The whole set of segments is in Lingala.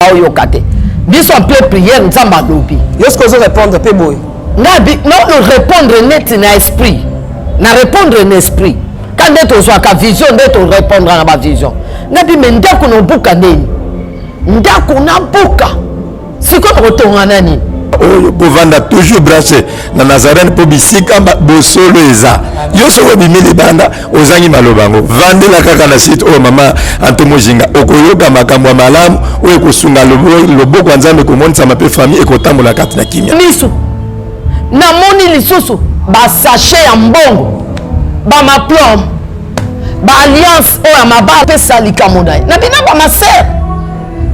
Baoyoka te. Biso en plein prière, Nzambe alobi. Yo soki ozo répondre mpe boye. Nga bi non répondre neti na esprit. Na répondre na esprit. Ka nde tozwaka vision nde to répondre na ba vision. Nga bi me ndako na obuka ndeni. Ndako na buka. Sikoyo nakotonga na nini? Oyo kovanda toujours branche na Nazarene mpo bisika bosolo eza. Yo soki obimi libanda ozangi maloba yango, vandela kaka na site oyo mama Anto Mujinga, okoyoka makambo ya malamu oyo ekosunga loboko ya Nzambe ekomonisama mpe famille ekotambola kati na kimia. Misu namoni lisusu ba sachet ya mbongo, ba maplombe, ba alliance oyo ya mabala pesa likambo na ye na bino ba ma sœur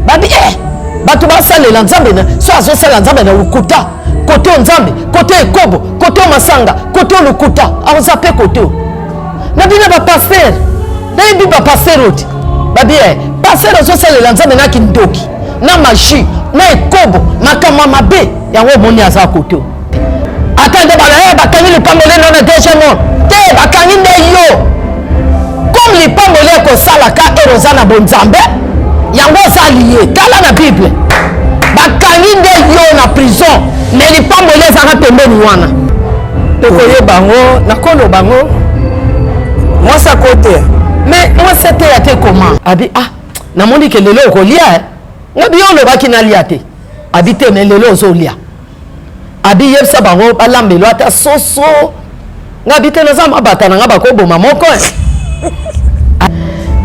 babi eh bato basalela Nzambe na so azosala Nzambe na lokuta, kote oyo Nzambe, kote ekobo, kote oyo masanga, kote oyo lokuta, akoza mpe kote oyo na bino ba pasteur. Nayebi ba pasteur oyo te, babi eh pasteur azosalela Nzambe na kindoki, na magie, na ekobo, makambo ya mabe yango omoni aza kote oyo. Ata nde bana eh, bakangi lipamboli na na DG Mall te, bakangi nde yo comme lipamboli ekosalaka ere oza na bonzambe yango oza liye. Tala na Bible, bakangi nde yo na prison, me lipamboli ezaka pembeni wana. Tokoyeba yango nakoloba yango mwasi akoteya me mwasi ateya te koma abi ah namoni ke lelo okolia eh. Ngabi yo olobaki nalia te, abi te me lelo ozolia. Abi yebisa bango balambelo ata soso. Ngabi te naza mabata na nga bakoboma moko eh.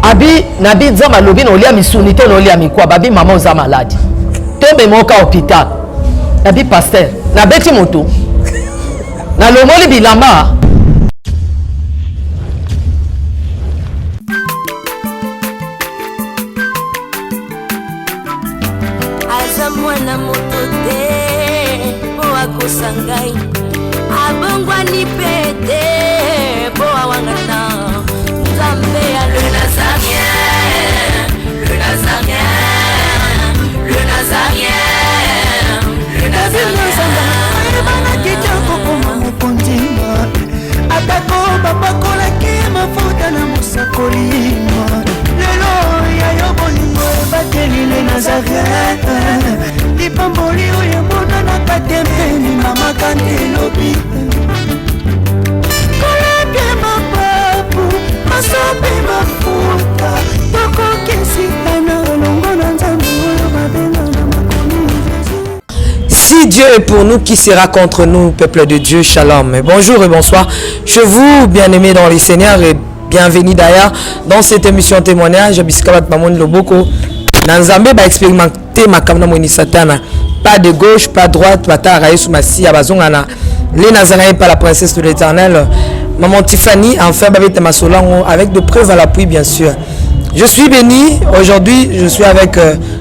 Abi nabi Nzambe alobi na olia misuni te na olia mikwa. Babi mama oza maladi, tomema oka hôpital. Nabi pasteur nabeti moto nalongoli bilamba. Aza mwana moto te mpo akosa ngai, abongwani mpe te mpo awangana Nzambe ya le Nazarien, le Nazarien, le Nazarien, le Nazarien. Ayebanaki te kokoma mokonzi, atako bapakolaki mafuta na mosakoli. Lelo ya yo bolingo ebateli le Nazareth, lipamboli oyo emonanaka te mpe mama kante elobi kolapia mapapu masope mafuta tokokesitana elongo na Nzambe oyo babengana makomi. Si Dieu est pour nous, qui sera contre nous, peuple de Dieu? Shalom. Bonjour et bonsoir. Je vous, bien-aimés dans les Seigneurs, et bienvenue d'ailleurs dans cette émission témoignage. Bisika bato bamoni loboko na Nzambe, ba expérimenter makambo na moni Satana. Pas de gauche, pas droite, batalaka Yesu Masiya, bazonga na le Nazaréen par la princesse de l'Éternel. Maman Tiffany, enfin, babeta masolo avec de preuves à l'appui, bien sûr. Je suis béni. Aujourd'hui, je suis avec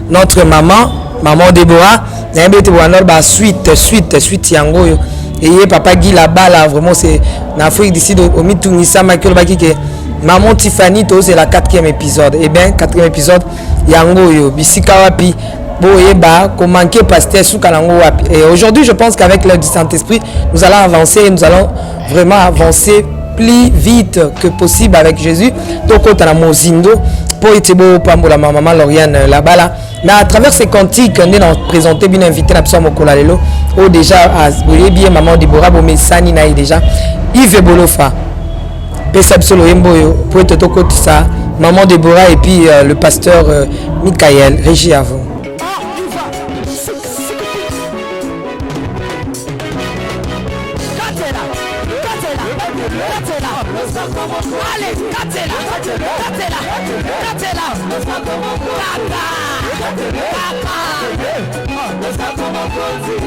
notre maman, maman Déborah. Nayebi ete bwana ba suite suite suite yango oyo eye papa Guy Labala, vraiment c'est na Afrique d'ici omitungisamaki, olobaki ke maman Tiffany tozela 4e épisode. Eh bien, 4e épisode yango oyo bisika wapi boyeba komanke pasteur suka nango wapi. Et aujourd'hui, je pense qu'avec l'aide du Saint-Esprit, nous allons avancer et nous allons vraiment avancer plus vite que possible avec Jésus. Tokota na mozindo po ete bopambola ma maman Lauriane Labala. Mais à travers ces cantiques, on a présenté bien invité na biso mokolo lelo. Oh déjà boyebi ye maman Deborah bomesani na ye déjà Yves Bolofa. Pesa biso loyembo oyo po ete tokotisa maman Deborah et puis le pasteur Michael. Régie à vous.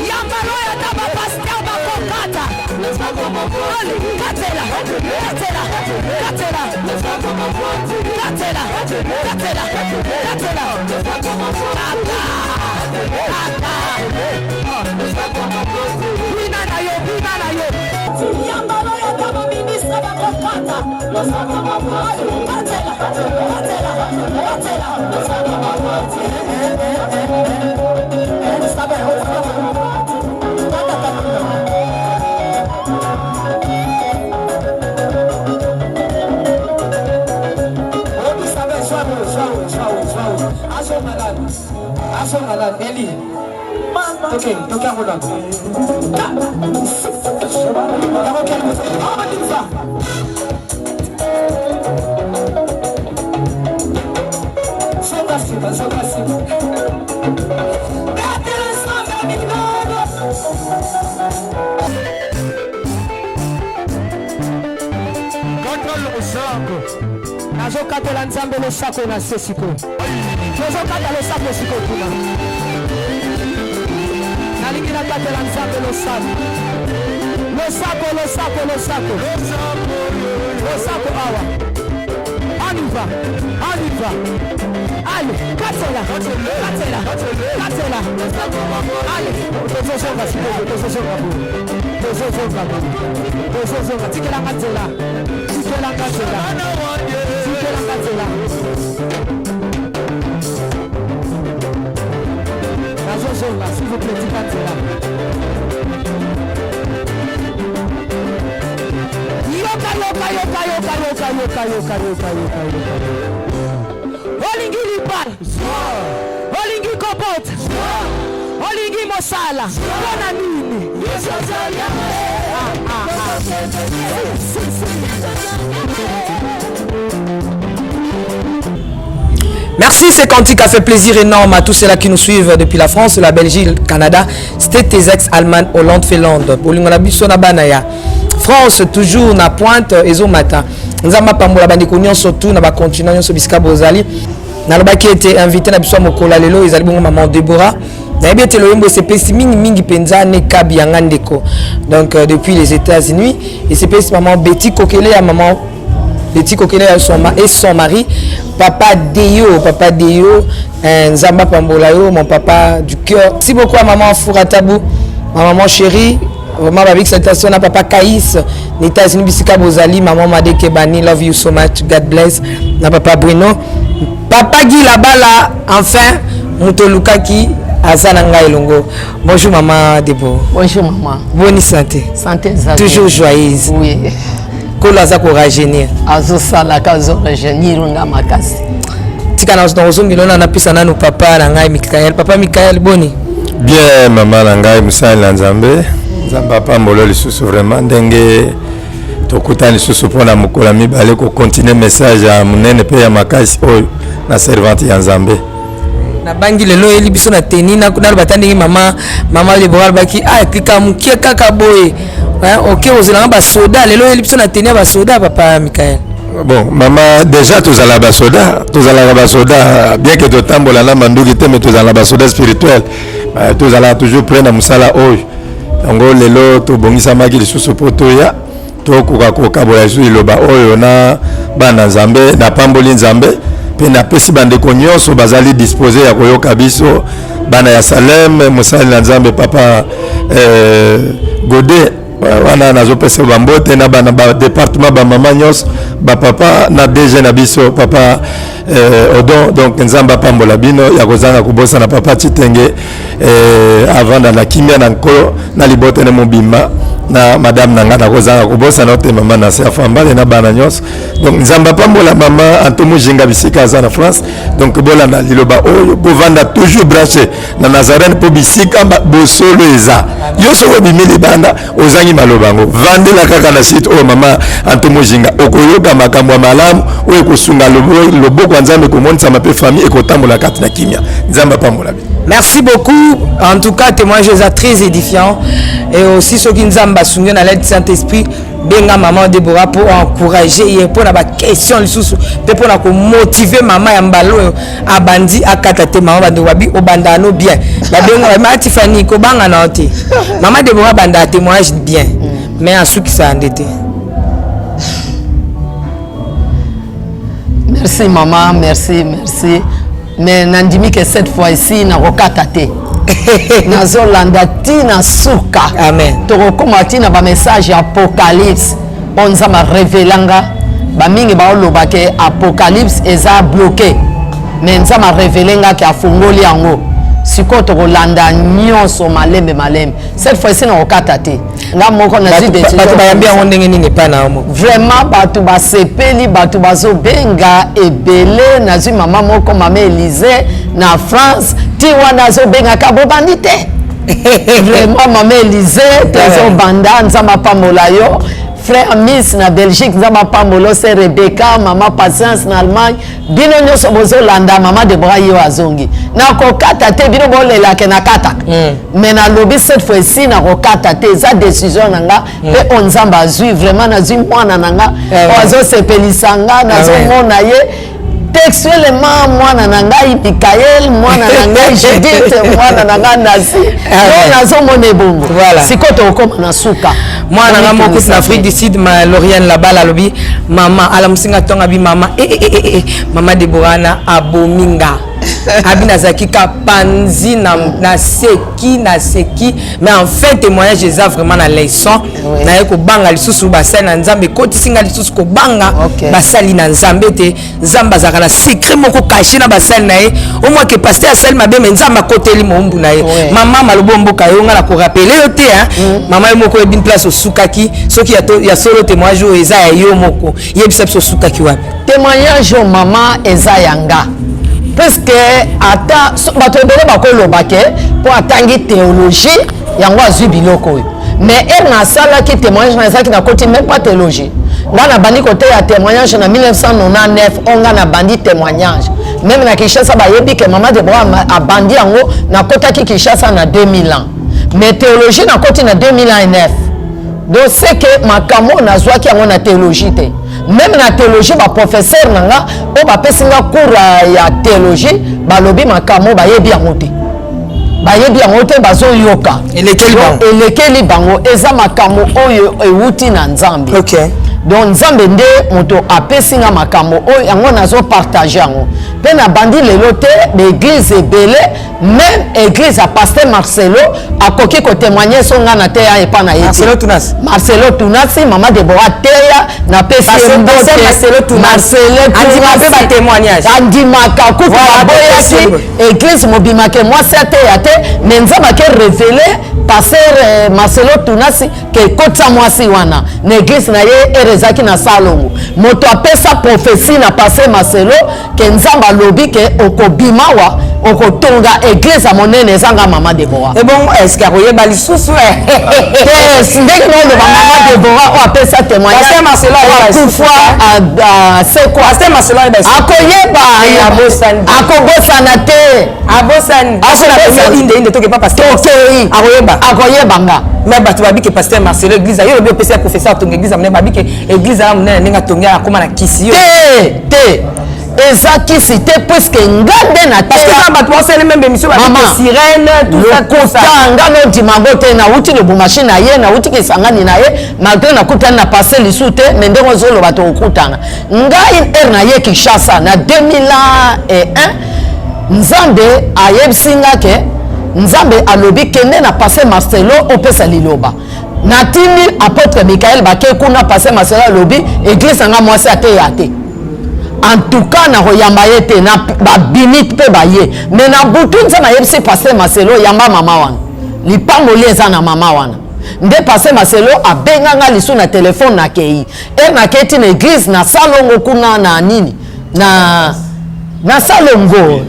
Yambalo ya taba pasteur bakokata. Katela, katela, katela, katela, katela, katela. Kaka, kaka. Bina na yo, bina na yo. Yambalo ya taba ministre bakokata. Katela, katela, katela. Tozonga na Eli. Toke, toke yango nano. Yango kele. Awa Zonga nsima, zonga nsima. Nazokatela Nzambe losako na se sikoyo. Tozokata losako sikoyo kuna. Nalingi nakatela Nzambe losako. Losako, losako, losako. Losako awa. On y va, on y va. Allez, katela, katela, katela. Allez, tozozonga sikoyo, tozozonga boye. Tozozonga boye. Tozozonga, tikelanga nzela. Tikelanga nzela. Tikelanga nzela. Nazozonga, s'il vous plaît, tika nzela. Yoka, yoka, yoka, yoka, yoka, yoka, yoka, yoka, yoka, yoka. Olingi libala, olingi kobota, olingi mosala, mpo na nini? Ah, ah, ah. Si, si, si. Merci, ce cantique a fait plaisir énorme à tous ceux-là qui nous suivent depuis la France, la Belgique, le Canada, States, ex, Allemagne, Hollande, Finlande. Bolingo na biso na bana ya France toujours na pointe ezomata. Nzambe apambola bandeko nyonso tout na ba continent nyonso bisika bozali. Nalobaki ete invité na biso ya mokolo ya lelo ezali bongo maman Deborah. Nayebi ete loyembo esepesi mingi mingi mpenza ne kabi ya nga ndeko. Donc euh, depuis les États-Unis, esepesi maman Betty Kokele ya maman Betty Kokele ya son, et son mari papa Deyo, papa Deyo, euh, Nzamba pambola yo, mon papa du cœur. Merci beaucoup à maman Fouratabou, ma maman chérie. Vraiment, avec salutation à papa Kaïs, les États-Unis, Bisika Bozali, maman Made Kebani, love you so much, God bless, na papa Bruno. Papa Guy Labala, enfin, moto olukaki aza na ngai elongo. Bonjour maman Debo. Bonjour maman. Bonne santé. Santé eza Toujours joyeuse. Oui. Kolo aza ko rajeunir. Azosalaka azo rajeunir nga makasi. Tika na ozongela na napesa nanu papa na ngai Mikael. Papa Mikael boni? Bien mama na ngai mosali na Nzambe. Nzambe apambola lisusu vraiment ndenge tokutani lisusu mpo na mokolo ya mibale kokontinue message ya monene mpe ya makasi oyo na servante ya Nzambe. Nabangi lelo oyeli biso na teni naloba ata ndenge mama mama Deborah alobaki ah kika mokie kaka boye oke ozelanga basoda lelo oyeli biso na teni ya basoda papa Mikael. Bon mama déjà tozala basoda tozalaka basoda bien que totambola na manduki te mais tozala basoda spirituel euh, tozalaka toujours près na mosala oyo yango lelo tobongisamaki lisusu mpo toya tokoka kokabola lisusu liloba oyo na bana Nzambe. Napamboli Nzambe mpe napesi bandeko nyonso bazali dispose ya koyoka biso, bana ya Salem, mosali na Nzambe papa eh, Gode wana nazopesa bambote na bana ba departement bamama nyonso bapapa na DG na biso papa eh, Odon. Donc Nzambe apambola bino ya kozanga kobosana papa Chitenge eh, avanda na kimia na Nkolo na libota ne mobimba na madame na ngai nakozanga kobosana te mama na se afambale na bana nyonso. Donc Nzambe apambola mama Anto Mujinga bisika aza na France. Donc bolanda liloba oyo, bovanda toujours branché na Nazareth mpo bisika bosolo eza. Yo soki obimi libanda ozangi maloba yango, vandela kaka na site oyo mama Anto Mujinga, okoyoka makambo ya malamu oyo ekosunga loboko ya Nzambe ekomonisama mpe famille ekotambola kati na kimia. Nzambe apambola bino. Merci beaucoup. En tout cas, témoignage est très édifiant. Et aussi, ceux qui nous ont basungi na l'aide du Saint-Esprit, benga maman Deborah pour encourager ye pour na ba question lisusu pe pour na ko motiver maman ya mbalo oyo abandi akata te maman bando babi obanda no bien. Ba benga ba Tiffany ko banga na te. Maman Deborah banda témoignage bien. Mais asukisa ndete. Merci maman, merci, merci. Mais nandimi que cette fois-ci nakokata te. Nazolanda ti na suka. Amen. Tokokoma ti na ba message ya apocalypse. Oyo Nzambe a révéla nga. Ba mingi baoloba ke apocalypse eza bloqué. Mais Nzambe a révélé nga ke afungoli yango. Sikoyo tokolanda nyonso malembe malembe. Cette fois-ci nakokata te, nga moko nazwi décision. Bato bayambi yango ndenge nini epai na yo moko? Vraiment, bato basepeli, bato bazobenga ebele. Nazwi mama moko, mama Elise na France, ti wana azobengaka: "Bobandi te?" Vraiment, mama Elise, tozobanda, Nzambe apambola yo. Frère Miss na Belgique, Nzambe apambola. Se Rebecca, mama Patience na Allemagne, bino nyonso bozolanda mama Debora, ye azongi. Nakokata te. Bino bolelake nakataka, mais nalobi cette fois-ci nakokata te. Eza décision na nga mpe oyo Nzambe azwi. Vraiment, nazwi mwana na nga oyo azosepelisa nga. Nazomona ye textuellement, mwana na ngai Mikael, mwana na ngai Judith, mwana na ngai Nasi. Donc nazomona ebongo. Sikoyo tokokóma na suka. Mwana nga moko na Afrique du Sud, ma Lauriane Labal, alobi: "Mama alamusinga ntongo, abi mama eh, eh, eh, eh, mama Debora na abomi nga, abi nazalaki ka panzi na, naseki naseki, mais enfin témoignage eza vraiment na leçon." Naye kobanga lisusu basali na Nzambe, ekotisi nga lisusu kobanga basali na Nzambe te. Nzambe azalaka na secret moko caché na basali na ye. Omwa ke pasteur asali mabe, mais Nzambe akoteli moumbu na ye. Mama, maloba mboka yo, nga na korappeler yo te, hein. Mama, yo moko oyebi place osukaki. Soki ya solo témoignage oyo eza ya yo moko, yebisa biso osukaki wapi. Témoignage oyo, mama, eza ya nga, puisque ata bato ebele bakoloba ke mpo atangi théologie yango azwi biloko oyo, mais heure nasalaki témoignage, nazalaki nakoti même pas théologie. Nga nabandi koteya témoignage na 1999. O nga nabandi témoignage, même na Kinshasa bayebi ke mama Debora abandi yango. Nakotaki Kinshasa na 2000 ans, mais théologie nakoti na 2009. Donc c'est que makambo oyo nazwaki yango na théologie te. Même na théologie, baprofesseur na nga oyo bapesi nga cours ya théologie balobi makambo bayebi yango te, bayebi yango te, bazoyoka. Elekeli bango. Elekeli bango. Eza makambo oyo ewuti na Nzambe. Donc Nzambe nde moto apesi nga makambo oyo, yango nazopartage yango mpe nabandi lelo te. Baéglise ebele, même église ya pasteur Marcelo akoki kotémoigne so nga na teya epa na ye te. Marcelo Tunasi. Marcelo Tunasi, mama Debora teya, napesi ye mbote. Pasteur Marcelo Tunasi. Marcelo Andima mpe Tunasi. Batémoignage. Andimaka kutu. Voilà, Baboyaki église mobimake mwasi ateya te, mais Nzambe ake révélé pasteur Marcelo Tunasi ke ekotisa mwasi wana na église na ye. Ere ezalaki na Salongo, moto apesa prophétie na pasteur Marcelo ke Nzambe alobi ke okobima wa okotonga église ya monene, ezanga mama Debora. Ebongo est-ce akoyeba lisusu? Te, ndenge naoloba, mama Debora oyo apesa témoignage Pasteur Marcelo ayeba lisusu. Akufa asekwa. Pasteur Marcelo ayeba lisusu. Akoyeba. Abosani. Akobosana te. Abosani. Akobosana. Inde inde toke pa pasteur. Tokei. Akoyeba. Akoyeba nga. Mais bato babike pasteur Marcelo église yo lobi opesi ya professeur atonga église ya monene, babike église ya monene ndenge atongi akóma na kisi yo. Te te, eza kisi te, puisque nga nde na Parce que quand bato basali même émission, Mama, babike sirène, tout ça, tout ça. Lokuta. Nga nondima yango te. Nauti Lubumbashi na ye, nauti Kisangani na ye, malgré nakutani na pasteur lisusu te, mais ndenge ozoloba tokokutana. Ngai heure na ye Kinshasa na 2001, Nzambe ayebisi nga ke Nzambe alobi: "Kende na pasteur Marcelo, opesa liloba." Natindi apôtre Michael, bake kuna. Pasteur Marcelo alobi: "Église na nga mwasi ateya te, en tout cas nakoyamba ye te." Na babimi mpe baye, mais na butu Nzambe ayebisi pasteur Marcelo: "Yamba mama wana, lipamboli eza na mama wana." Nde pasteur Marcelo abenganga lisu na telefone. Nakei, heure nakei ti na église na Salongo kuna na nini na Salongo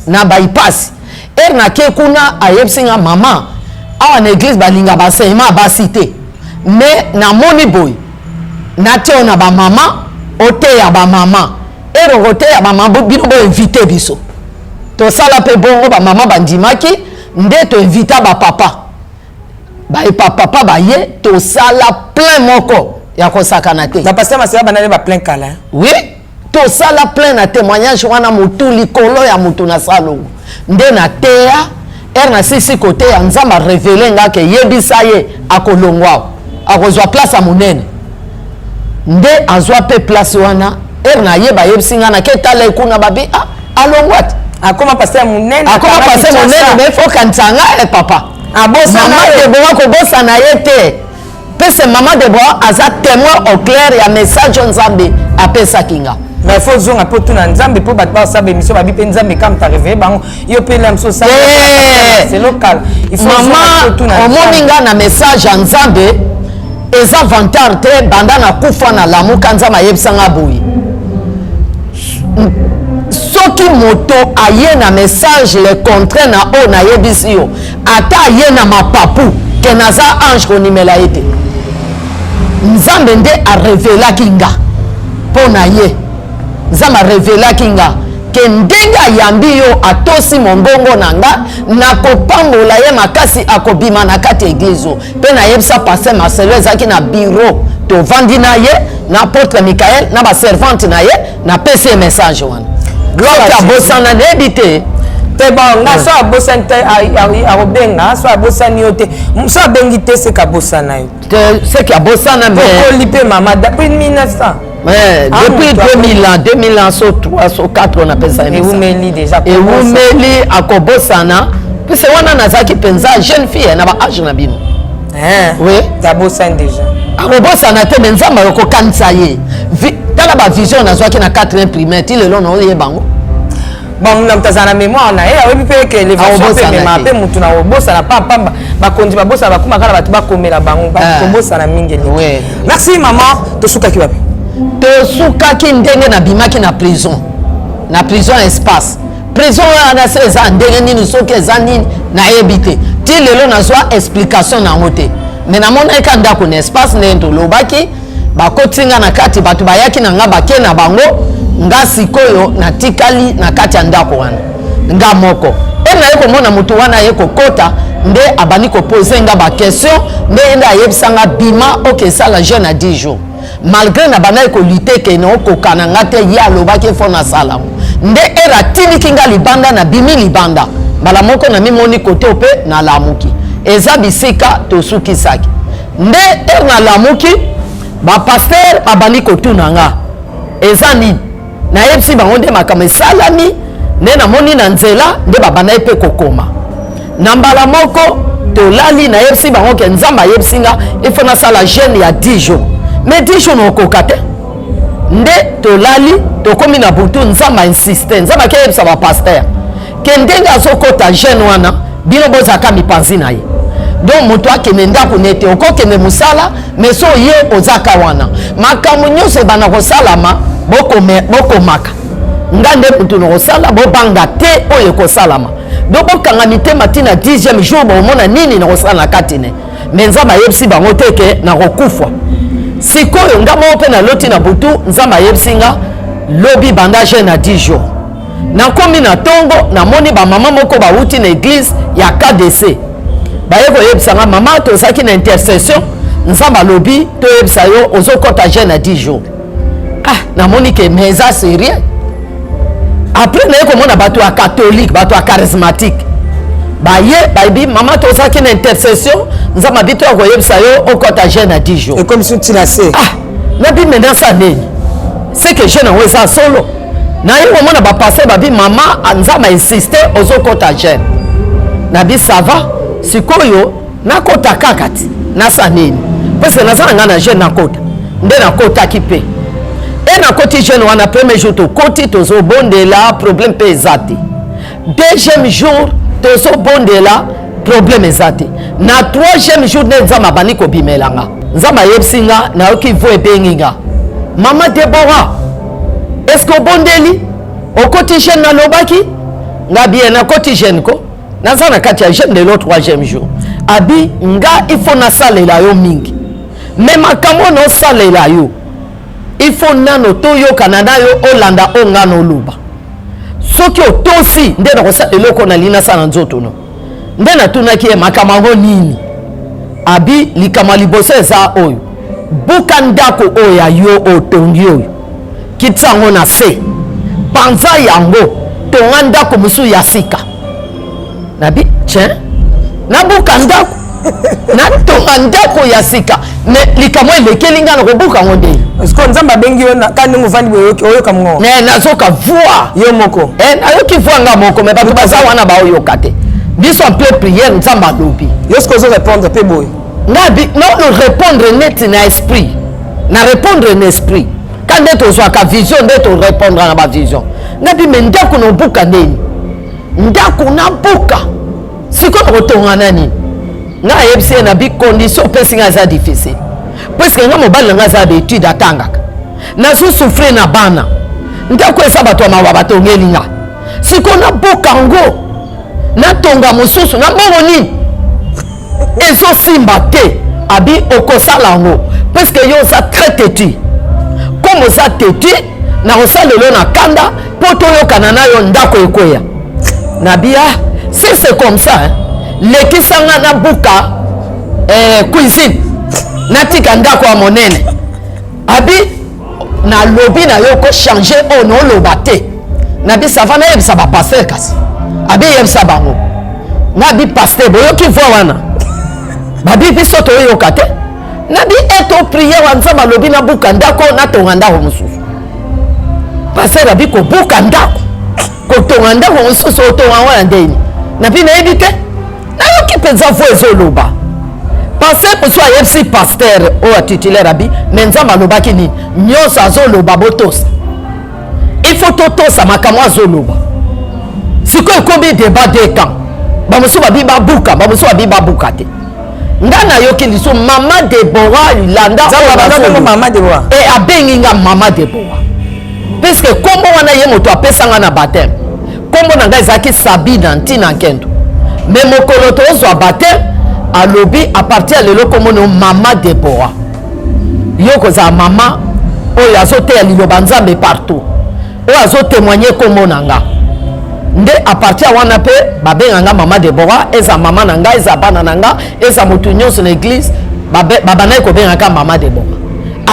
na bypass. Heure nake kuna, ayebisi nga: "Mama, awa na église balinga baenseignement ya basi te, mais namoni boye, natia oyo na bamama, oteya bamama. Heure okoteya bamama, bino boinvite biso." Tosala mpe bongo, bamama bandimaki, nde toinvita bapapa, bayepa papa baye, tosala plein moko ya kosakana te. Na pasteur Marcelo bandani baplein kala. Oui, tosala plein na témoignage wana, motu likolo ya motu na Salongo. Nde na teya, heure nasisi koteya, Nzambe arévéler nga ke yebisa ye akolongwa awa, akozwa place ya monene. Nde azwa mpe place wana. Heure nayeba, ayebisi nga, nake tala ekuna, babi: "Ah, alongwa te." Akoma pasteur monene. Akoma pasteur monene, mais faut kanisa nga e papa. Abosana. Mama ye. Debora kobosana ye te. Pese mama Debora aza témoin au clair ya message oyo Nzambe apesaki nga. Mais faut ozonga mpe otuna Nzambe, mpo bato basala baémission babi mpe Nzambe kamta réveille bango. Yo mpe la mosusu osala local. Mama, omoni nga na message ya Nzambe, eza vantard te. Banda nakufa, nalamuka, Nzambe ayebisanga boye: soki moto aye na message le contraire na oyo nayebisi yo, ata aye na mapapu ke naza ange, konimela ye te. Nzambe nde arevelaki nga mpo na ye. Nzambe arevelaki nga ke ndenge ayambi yo, atosi mongongo na nga, nakopambola ye makasi, akobima na kati ya église oyo. Mpe nayebisa pasteur Marcelo, ezalaki na bureau, tovandi na ye na apôtre Michael na baservante na ye, napesi ye message wana. Soki abosana, nayebi te. Te, bon, nga so abosani te, akobenga. So abosani yo te, so abengi te, seke abosana yo. Seke abosana. Okoli mpe, mama, depuis 1900. Ouais, depuis 2000 ans, 2000 ans, so 3, so 4, on appelle ça. Ewumeli déjà. Ewumeli, akobosana. Puisque wana nazalaki mpenza jeune fille na baage na bino. Oui, abosani déjà. Akobosana te, me Nzambe akokanisa ye. Tala bavision nazwaki na 4 primaire, ti lelo naoyeba yango. Bon, na moto azala na mémoire na ye, ayebi mpe ke élévation mpe emema mpe motu na kobosana pambapamba. Bakonzi babosana, bakóma kaka na bato bakomela bango, kobosana mingi eleki. Merci, mama. Tosukaki wapi? Tosukaki ndenge nabimaki na prison, na prison espace. Prison wana se eza ndenge nini, soki eza nini, nayebi te. Ti lelo nazwa explication na yango te. Me namonaki ka ndako na espace, ndenge tolobaki, bakoti nga na kati, bato bayaki na nga, bake na bango, nga sikoyo natikali na kati ya ndako wana nga moko. E naye komona motu wana aye kokota, nde abandi kopose nga baquestion, nde ye nde ayebisa nga: bima, oke esala jeûne ya 10 jours. Malgré na bandaki kolutter ke naokoka na nga te, ye alobaki fo nasala yango. Nde ere atindiki nga libanda, nabimi libanda, mbala moko namimoni kote mpe nalamuki. Eza bisika tosukisaki. Nde ere nalamuki, bapasteur babandi kotuna nga eza nini. Nayebisi bango nde makambo esalami, nde namoni na nzela, nde babandaki mpe kokoma na mbala moko. Tolali, nayebisi bango ke Nzambe ayebisi nga ifo nasala jeûne ya 10 jours, mais 10 jours naokoka te. Nde tolali, tokomi na butu, Nzambe ainsiste, Nzambe akeyebisa bapasteur ke ndenge azokɔta jeûne wana, bino bozalaka mipanzi na ye. Donc moto akende ndako ne te, okokende mosala, mais so ye ozaka wana, makambo nyonso ebanda kosalama, bokomaka nga nde motu na kosala. Bobanga te oyo ekosalama. Donc bokanga mitema ntina 10e jour, bomona nini na kosala na kati ne. Me Nzambe ayebisi bango te ke nakokufa. Sikoyo nga moko mpe naloti na butu, Nzambe ayebisi nga: lobi banda jeûne na 10 jours. Nakomi na ntongo, namoni bamama moko bawuti na église ya KDC, baye koyebisa nga: mama, tozalaki na intercession, Nzambe alobi toyebisa yo ozokɔta jeûne na 10 jours. Ah, namoni ke mais eza sérieux. Après naye komona bato ya catholique, bato ya charismatique, baye bayebi: mama, tozalaki na intercession, Nzambe abi toya koyebisa yo okɔta jeûne na 10 jours. Ekomi so ntina se. Ah, nabi maintenant sa nini, c'est que jeûne yango eza solo. Naye komona bapasteur, babi: mama, Nzambe ainsiste, ozokɔta jeûne. Nabi ça va, sikoyo nakɔta kaka ti nasa nini, parce que naza na ngai na jeûne, nakɔta. Nde nakɔtaki mpe e nakɔti jeûne wana. Premier jour tokɔti, tozobondela, problème mpe eza te. Deuxième jour tozobondela, problème eza te. Na troisième jour nde Nzambe abandi kobimela nga. Nzambe ayebisi nga, nayoki voix ebengi nga: mama Debora, est ce que obondeli, okoti jeûne? Nalobaki nga: bien, nakoti jeûne ko, naza na kati ya jeûne lelo, troisième jour. Abi nga: il faut nasalela yo mingi, me makambo oyo naosalela yo, il faut nano toyokana na yo, olanda oyo nga noloba. Soki otosi, nde nakosala eloko nalingi nasala na nzoto no. Nde natunaki ye makambo yango nini. Abi likambo ya liboso eza oyo: buka ndako oyo ya yo otongi oyo, kitisa yango na se, panza yango, tonga ndako mosusu ya sika. Nabi tien, nabuka ndako, natonga ndako ya sika, me likambo elekeli nga na kobuka yango ndeni. Parce Nzambe abengi yo ka ndenge ovandi boye, oyoka mongongo? Me nazoka voix. Yo moko? Eh, nayoki voix nga moko, me bato baza wana baoyoka te. Biso en plein prière, Nzambe alobi. Yo soki ozo répondre mpe boye? Nga bi nano répondre neti na esprit, na répondre na esprit ka. Tala nde tozwaka vision, nde torépondre na bavision. Ngabi me ndako na obuka ndeni, ndako nabuka sikoyo nakotonga na nini? Ngai ayebisi ye na bi condition opesi ngai eza difficile, puiske ngai mobali na ngai aza baetude, atangaka, nazo souffrir na bana, ndako eza bato ya mawa batongeli nga, sikoyo nabuka ngo natonga mosusu na mbongo nini? Ezosimba te. Abi okosala yango puiske yo oza très têtu. Comme oza têtu, nakosalelo na kanda mpo toyokana na yo, ndako ekweya. Nabi ah, si c'est comme ça, hein, lekisanga nabuka cuisine, natika ndako ya monene. Abi nalobi na yo kochange oyo naoloba te. Nabi ça va, nayebisa bapasteur. Kasi abi yebisa bango. Nabi pasteur, boyoki voix wana? Babi biso toyoka te. Nabi eto prière wa Nzambe alobi nabuka ndako, natonga ndako mosusu. Pasteur abi kobuka ndako, kotonga ndako mosusu, otonga wana ndeni? Nabi nayebi te, nayoki mpenza voix ezoloba. Pasteur mosusu ayebisi pasteur oyo atitulaire, abi me Nzambe alobaki nini? Nyonso azoloba botosa, il faut totosa makambo azoloba. Sikoyo ekomi débat de camp, bamosusu babi babuka, bamosusu babi babuka te. Nga nayoki liso mama Debora landa. Mama Debora. E abengi nga mama Debora puisque nkombo wana ye moto apesanga na baptême. Nkombo na ngai ezalaki Sabina Ntina Nkendo, me mokolo tozwa baptême alobi à partir ya lelo nkombo no mama Debora, yo kozala mama oyo azoteya liloba Nzambe partout, oyo azotémoigne nkombo na nga. Nde à partir wana mpe babenga nga mama Debora. Eza mama na nga, eza bana na nga, eza motu nyonso na église babandaki kobengaka mama Debora.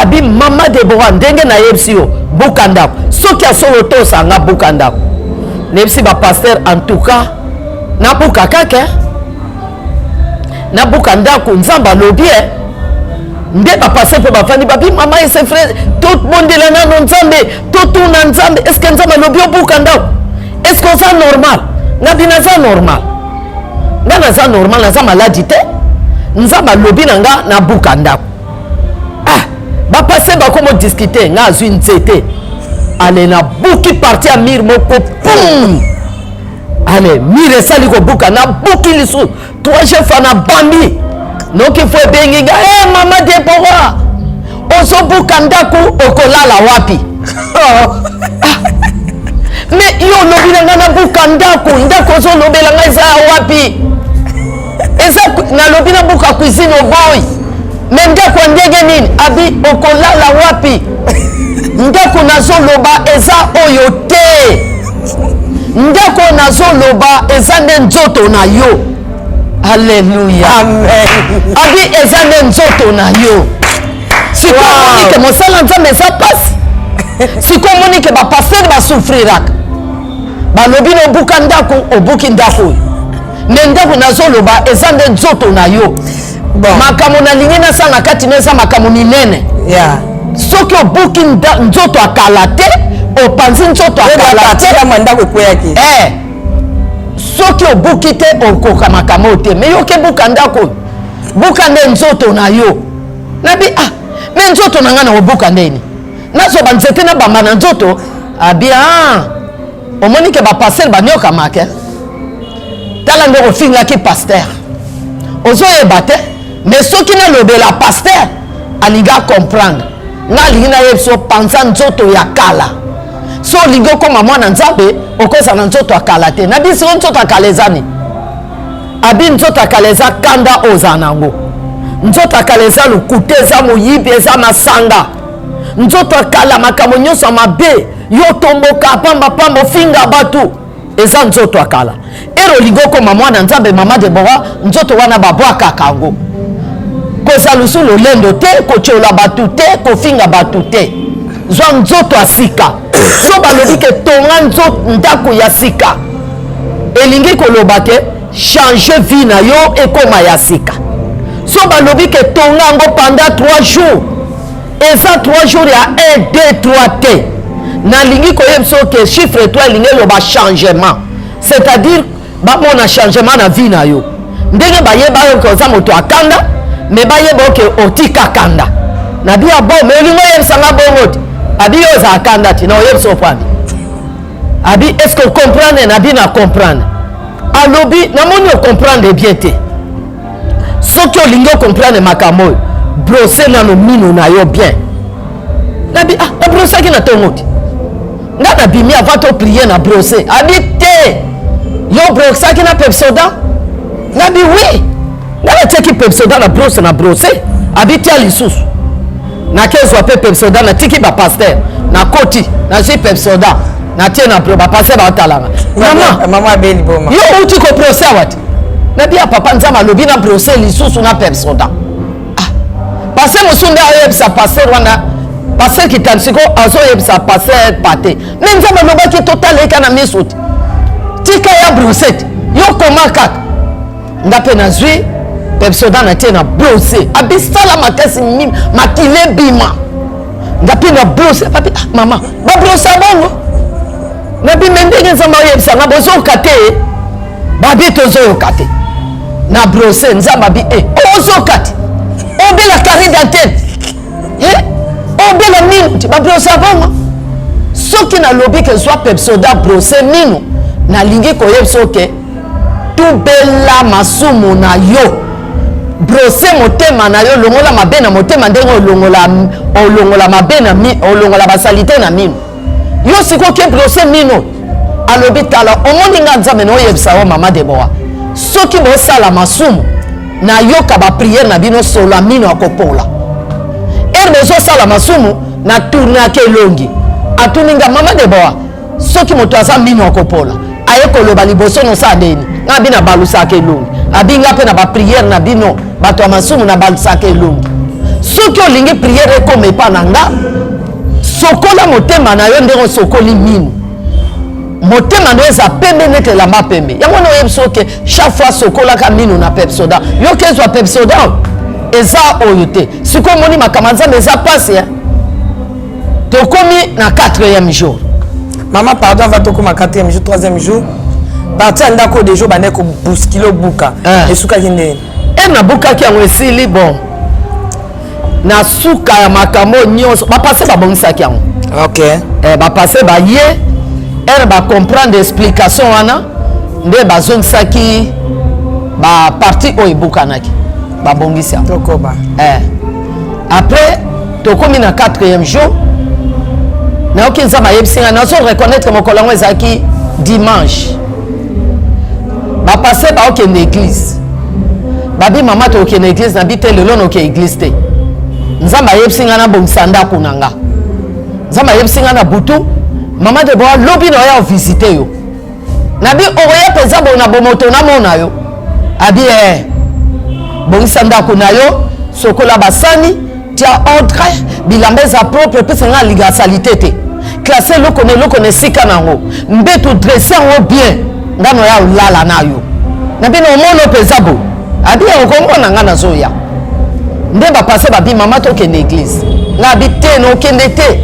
Abi mama Debora, ndenge nayebisi yo, buka ndako. Soki asolo tosa nga, buka ndako. Nayebisi bapasteur, en tout cas nabuka kaka, nabuka ndako Nzambe alobi e. Nde bapasteur mpe bafandi, babi mama ese frère, tobondela nano Nzambe, totuna Nzambe, est-ce Nzambe alobi obuka ndako? Est-ce oza normal? Ngabi naza normal, nga naza normal, naza maladi te. Nzambe alobi na nga nabuka ndako. Ah, bapasteur bakomo discuter, nga azwi nzete, ale nabuki partie ya mur moko, pum, ale mur esali kobuka, nabuki lisusu troisième fois, nabambi noki fo ebengi nga e mama Debora, ozobuka ndako, okolala wapi? Ah, me yo olobi na ngai nabuka ndako, ndako ozolobela ngai eza ya wapi? Eza nalobi nabuka cuisine, oboyi, me ndako ya ndenge nini? Abi okolala wapi? Ndako nazoloba eza oyo te, ndako nazoloba eza nde nzoto na yo. Alleluya. Abi eza nde nzoto na yo. Sikoyo omoni ke mosala Nzambe eza mpasi. Sikoyo omoni ke bapasteur basouffriraka. Balobi nobuka ndako, obuki ndako oyo, me ndako nazoloba eza nde nzoto na yo. Bon. Makambo nalingi nasala na kati no eza makambo minene. Soki obuki nzoto ya kala te, opanzi nzoto ya kala te. Ya ndako ekweyaki. Soki obuki te, okoka makambo oyo te. Me yoki buka ndako oyo, buka nde nzoto na yo. Nabi ah, me nzoto na ngai na kobuka ndeni? Nazwa banzete nabamba na nzoto? Abi ah, omoni ke bapasteur banyokamaka. Tala nde ofingaki pasteur, ozoyeba te. Me soki nalobela pasteur, alingi acomprendre nga. Alingi nayebi so panza nzoto ya kala. So olingi okóma mwana Nzambe, okozala na nzoto ya kala te. Na biso nzoto ya kala eza nini? Abi nzoto ya kala eza kanda oyo ozala na yango, nzoto ya kala eza lokuta, eza moyibi, eza masanga, nzoto ya kala makambo nyonso ya mabe, yo tomboka pambapamba, ofinga bato, eza nzoto ya kala. Ere olingi okóma mwana Nzambe, mama Debora, nzoto wana babwakaka yango. Kozala lusu lolendo te, kotiola bato te, kofinga bato te, zwa nzoto ya sika. So balobi ke tonga ndako ya sika, elingi koloba ke change vie na yo ekóma ya sika. So balobi ke tonga yango pendant 3 jours, eza 3 jours ya 1, 2, 3 te. Nalingi koyeba biso ke chiffre 3 elingi eloba changement, c'est-à-dire bamona changement na vie na yo. Ndenge bayeba yo ke oza moto akanda, me bayeba oke otika kanda. Na bia bo me olingi oyebisanga bongo te. Abi yo ozala kanda ti na oyebisa opwani. Abi est ce que comprendre na bi na comprendre. Alobi namoni ocomprendre bien te. Soki olingi ocomprendre makambo oyo, brosser nano mino na yo bien. Nabi ah, na brosaki na tongo te. Nga nabimi avant to prier na brosser. Abi te. Yo brosaki na Pepsodent? Nabi oui. Nga natiaki Pepsodent na brosse na brosser. Abi tia lisusu. Nakezwa mpe Pepsodent natiki ba pasteur. Nakoti nazwi Pepsodent natie na ba pasteur batalanga. Mama, mama abeli boma. Yo outi ko brosser awa te. Nabi ya papa Nzambe alobi na brosser lisusu na Pepsodent. Ah, pasteur mosusu nde ayebisa pasteur wana pasteur kitani siko azoyebisa pasteur pate me nzambe alobaki totala eka na miso te tika ya brosete yo koma kaka nga mpe nazwi pepsoda na tie na brose abisala makasi makila ebima nga mpe na brose papi ah, mama babrosa bongo nabime ndenge nzambe ayebisa nga bozoyoka te babi tozoyoka te na brose nzambe abi e eh, ozoyoka te obela carré d'antenne eh, obela mino te babrosa bongo soki nalobi ke zwa pepsoda brose mino nalingi koyebisa oke tubela masumu na yo brose motema na yo longola mabe na motema ndenge olongola olongola mabe na mi olongola basalite na mino yo sikoyo oke brose mino alobi tala omoni nga nzambe na oyebisa yo mama debora soki bosala masumu nayoka bapriere na bino solo ya mino akopola ere bozosala masumu na tournaka elongi atuni nga mama debora soki moto aza mino akopola aye koloba liboso nosala ndeni nga bino abalusaka elongi abi nga mpe na bapriere na bino bato ya masumu nabalusaka elongi soki olingi priere ekoma epa na nga sokola motema na yo ndenge osokoli mino motema na yo eza pembe neti elamba pembe yango wana oyebi soki chaque fois sokolaka mino na pepsoda yo kezwa pepsoda eza oyo te sikoyo omoni makambo ya nzambe eza mpasi tokomi na quatrième jour. Maman pardon, avant tokoma quatrième jour, troisième jour, parti ya ndako deja obandaki kobuskile obuka eh. Esukaki ndeni? E nabukaki yango esili bon na suka ya makambo nyonso bapase babongisaki yango. Ok. Eh, bapase baye ere bacomprendre explication wana nde bazongisaki baparti oyo ebukanaki babongisi yango. Tokoba. Eh. Après tokomi na quatrième jour, nayoki nzambe ayebisi ngai nazo reconnaître mokolo yango ezalaki dimanche. Bapase baokende église, babi mama tokokende église, nabi te lelo noke église te. Nzambe ayebisi ngai nabongisa ndako na nga. Nzambe ayebisi ngai na butu, mama Debora lobi na oya ovisite yo. Nabi okoya mpenza boye na bomoto namona yo. Abi eh, bongisa ndako na yo, sokola basani, tia ordre, bilamba eza propre, epesa nga alinga salite te. Classe eloko na eloko na esika na yango, mbeto dresse yango bien, nga noya olala na yo. Nabi na omona mpenza boye. Abi okomona nga nazoya. Nde bapase babi mama tokende eglise. Nga abi te nokende te.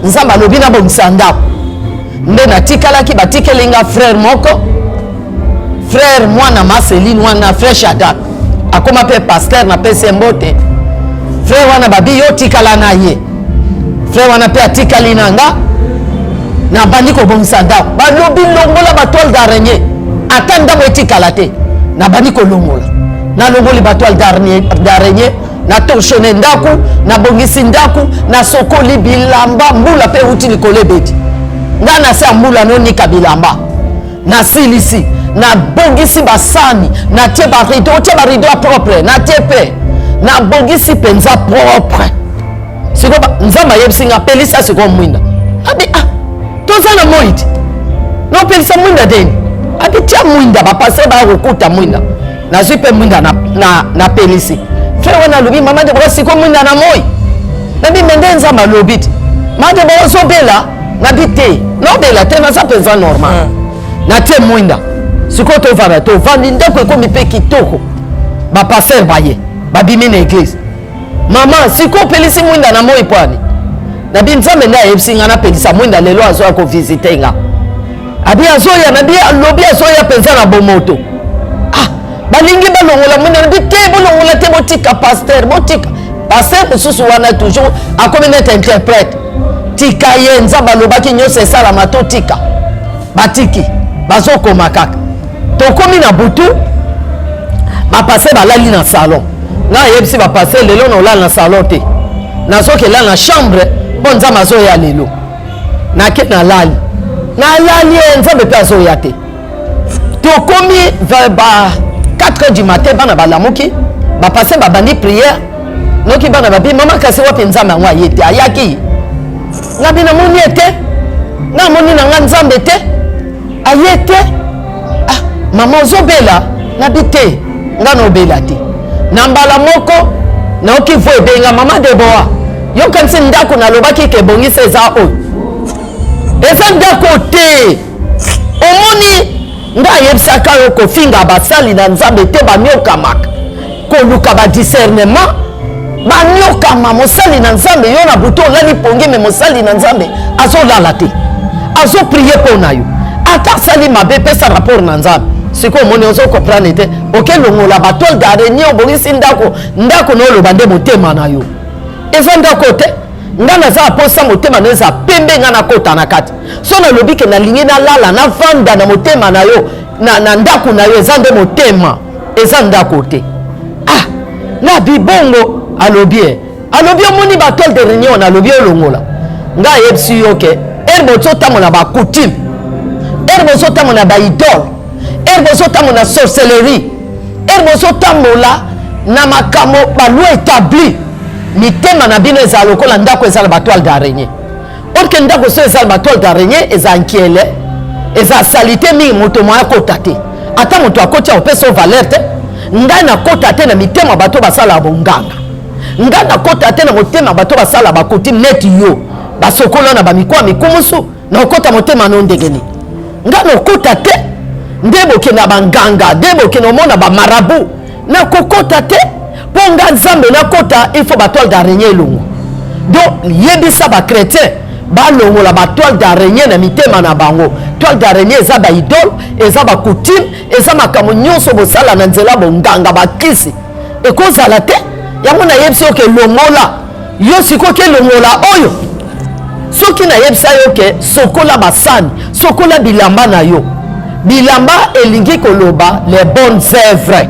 Nzambe alobi nabongisa ndako. Nde natikalaki batikeli nga frère moko, frère mwana Marceline wana, frère Shadrack akoma mpe pasteur, napesi ye mbote. Frère wana babi yo tikala na ye, frère wana mpe atikali na nga. Nabandi kobongisa ndako, balobi longola ba toile d'araignée, ata ndako etikala te. Nabandi kolongola, nalongoli ba toile d'araignée, na torchonne ndako, nabongisi ndako, nasokoli bilamba, mbula mpe euti likolo ebeti nga na se ya mbula nonika bilamba, nasilisi, nabongisi basani, natie barido, otie barido ya propre, natie mpe nabongisi mpenza propre. Sikoyo nzambe ayebisi nga pelisa sikoyo mwinda. Abi ah, toza na moi te, nopelisa mwinda teni. Abi tia mwinda, bapase baya kokuta mwinda. Nazwi mpe mwinda napelisi. Frère wana alobi mama Debora sikoyo mwinda na moi. Nabi me nde nzambe alobi te mama Debora ozobela. Nabi te nobela te, naza mpenza normal. Natie mwinda sikoyo tovanda, tovandi ndako ekomi mpe kitoko. Bapaster baye babimi na eglise, mama sikoyo opelisi mwinda na moi pwani? Nabi nzambe nde ayebisi nga napelisa mwinda lelo azoya kovisite nga. Abi azoya, nabi alobi azoya mpenza na bomoto. Ah, balingi balongola mwinda, nabi te bolongola te, botika pasteur, botika pasteur mosusu wana toujours akomi nete interprète. Tika ye, Nzambe alobaki nyonso esalama, totika. Batiki, bazokoma kaka. Tokomi na butu, bapase balali na salon. Nga ayebisi bapase lelo na olala na salon te, nazokela na chambre mpo Nzambe azoya lelo. Nake nalali, nalali ye, Nzambe mpe azoya te. Tokomi vers ba 4 heures du matin, bana balamuki, bapase babandi prière. Noki bana babi, mama kasi wapi Nzambe yango aye te? Ayaki ngabi namoni ye te, namoni na nga Nzambe te, aye te. Ah, mama ozobela? Nabi te, nga nobela te. Na mbala moko nayoki vo ebenga mama Debora, yokanisi ndako nalobaki ke ebongisa eza oyo, eza ndako te. Omoni nga ayebisaka yo kofinga basali na Nzambe te, banyokamaka koluka ba discernement, banyokama. Mosali na Nzambe, yo na butu olali pongi, me mosali na Nzambe azolala te, azoprie mpo na yo. Ata asali mabe, pesa rapport na Nzambe. Sikoyo omoni ozokomprendre te, okelongola batoile d'araignée, obongisi ndako, ndako na oloba nde motema na yo eza ndako te. Nga naza na posa motema na yo eza pembe, nga nakota na kati. So nalobi ke nalingi nalala, navanda na motema na yo, na ndako na yo, eza nde motema, eza ndako te. Ah, na bibongo alobi e alobi omoni ba toile de réunion, nalobi olongola. Nga ayebisi yo ke ere bozotambola ba coutume, ere bozotambola ba idole, ere bozotambola sorcellerie, ere bozotambola na makambo ba loi établie, mitema na bino ezala lokola ndako eza na ba toile d'araignée. Orke ndako so eza na ba toile d'araignée, eza nkiele, eza salite mingi, moto moya akota te. Ata moto akoti akopesa yo valeur te. Ngai nakota te na mitema bato basala bonganga, ngai nakota te na motema bato basala bakoti neti yo, basokola na bamikwa mikumusu, nakota motema no ndenge nini? Ngai nakota te. Nde bokenda banganga, nde bokenda omona bamarabu, nakokota te. Mpo nga Nzambe nakota, il faut batoile d'araignée elongo. Donc yebisa bachrétien balongola batoile d'araignée na mitema na bango. Toile d'araignée eza baidole, eza bacoutume, eza makambo nyonso bosala na nzela bonganga bakisi, ekozala te. Yango nayebisi yo ke longola yo sikoyo, ke longola oyo. Soki nayebisa yo ke sokola basani, sokola bilamba na yo. Bilamba elingi koloba les bonnes œuvres,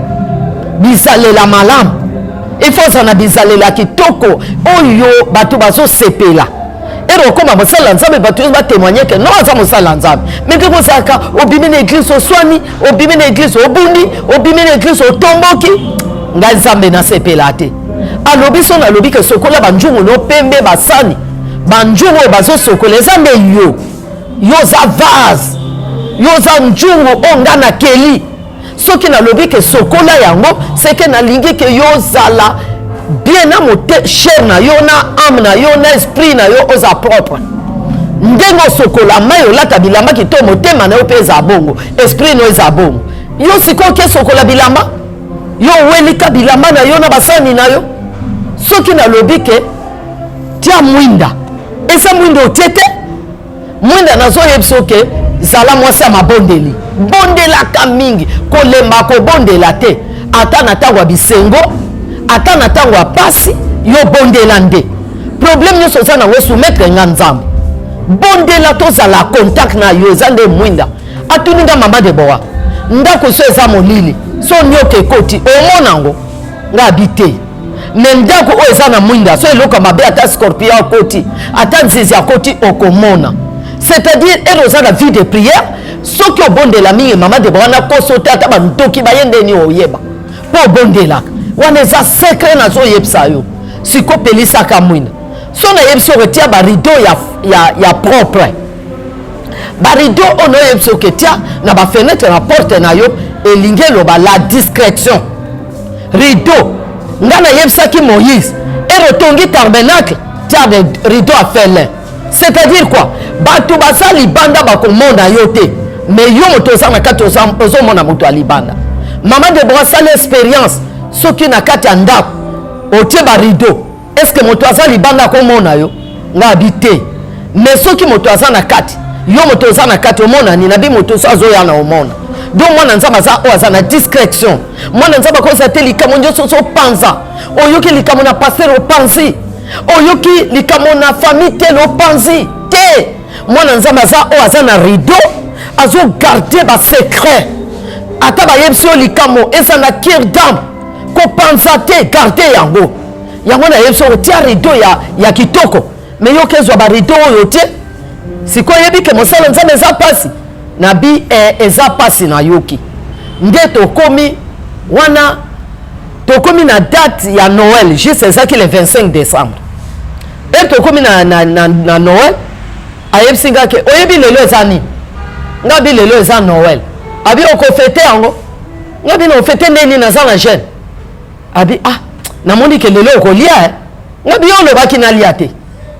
bizalela malamu. Il faut ozala na bizalela kitoko oyo bato bazosepela. Ere okoma mosali ya Nzambe, bato nyonso batémoigne ke non, aza mosali ya Nzambe. Me mpe kozalaka obimi na eglise oswani, obimi na eglise obundi, obimi na eglise otomboki, ngai Nzambe nasepela te. Alobi so nalobi ke sokola banjungu no pembe, basani banjungu oyo bazosokola eza nde yo. Yo oza vase, yo oza njungu oyo nga nakeli. Soki nalobi ke sokola yango, seke nalingi ke yo ozala bien na mote chair na yo, na âme na yo, na esprit na yo oza propre. Ndenge osokola mai, olata bilamba kitoko, motema na yo mpe eza bongo, esprit no eza bongo. Yo sikoyo ke sokola bilamba, yo owelika bilamba na yo na basani na yo. Soki nalobi ke tia mwinda, eza mwinda otie te. Mwinda nazoyebisa oke zala mwasi ya mabondeli, bondelaka mingi, kolemba kobondela te, ata na ntango ya bisengo, ata na ntango ya pasi, yo bondela nde. Problème nyonso oza nango, soumettre nga Nzambe, bondela, tozala contact na yo, eza nde mwinda. Atuni nga mama Debora, ndako so eza molili, so nyoka ekoti omona yango? Nga abi te. Me ndako oyo eza na mwinda, so eloko mabe, ata scorpion akoti, ata nzizi akoti, okomona. C'est-à-dire ere oza na vie de prière, soki obondela mingi, mama Debora, nakoso te, ata bandoki baye ndeni oyeba mpo obondelaka. Wana eza secret nazoyebisa yo. Sikopelisaka mwinda. So nayebisi yo kotia barideau ya propre, barideau oyo naoyebisa yo ketia na bafenetre na porte na yo, elingi eloba la discrétion. Rideau, nga nayebisaki Moïse, ere otongi tabernacle, tia rideau ya felin. C'est-à-dire quoi? Bato baza libanda bakomona yo te, mais yo moto oza na kati ozomona moto ya libanda. Mama Debora, asala expérience, soki na kati ya ndako otie barideau, est-ce que moto aza libanda akomona yo? Nga abi te. Mais soki moto aza na kati, yo moto oza na kati omonani na bi moto so azoya na omona. Donc mwana Nzambe aza oyo aza na discrétion. Mwana Nzambe akozala te likambo nyonso ozopanza. Oyoki likambo na pasteur opanzi. Oyoki likambo na famille te, lopanzi te. Mwana Nzambe aza oyo aza na rideau, azogarde basecret. Ata bayebisi yo likambo eza na cure d'âme, kopanza te, garde yango. Yango nayebisi yo otia rideau ya kitoko, me yo kezwa barideau oyo te. Sikoyo oyebi ke mosala Nzambe eza mpasi na bi eza mpasi. Nayoki nde tokomi wana, tokomi na date ya Noël, juste ezalaki le 25 décembre. E tokomi na Noël, ayebisi nga ke oyebi lelo eza nini? Nga bi lelo eza Noël. Abi okofete yango? Nga bi na ofete nde nini, naza na jeune. Abi ah, namoni ke lelo okolia eh. Nga bi yo olobaki nalia te.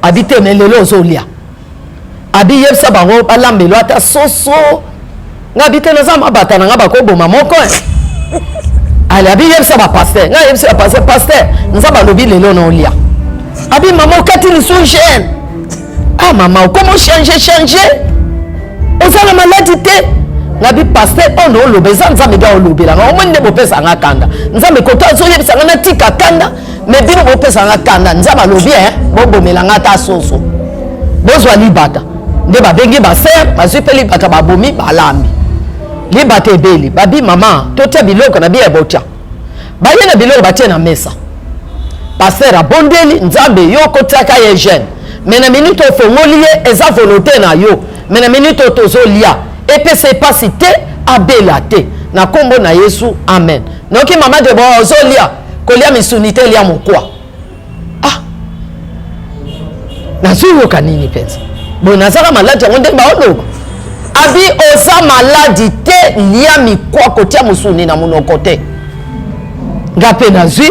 Abi te, me lelo ozolia. Abi yebisa bango balambelo ata soso. Nga bi te, naza mabata na nga bakoboma moko eh. Ale abi yebisa bapaster, nga yebisa bapaster, paster Nzambe alobi lelo na olia. Abi mama okati lisu jeune. Ah mama okoma ochange change, oza na maladi te. Nga bi paster oyo na oloba eza Nzambe nde aolobela nga. Omoni nde bopesa nga kanda. Nzambe koto azoyebisa nga natika kanda, me bino bopesa nga kanda. Nzambe alobi e bobomela nga ata soso, bozwa libata. Nde babengi baser, bazwi mpe libata, babomi, balambi libata ebeli. Babi mama totia biloko na biya, botya. Baye na biloko, batie na mesa. Paster abondeli Nzambe, yo okotiaka ye jeune, me na minute ofongoli ye, eza volonté na yo, me na minute oyo tozolia epesa epasi te, abela te, na nkombo na Yesu, amen. Noki mama Debora ozolia, kolia misuni te, lia mokwa. Ah, nazoyoka nini mpenza boye? Nazaka maladi yango ndenge baoloba. Abi oza maladi te, lia mikwa, kotia mosuni na monoko te. Nga mpe nazwi,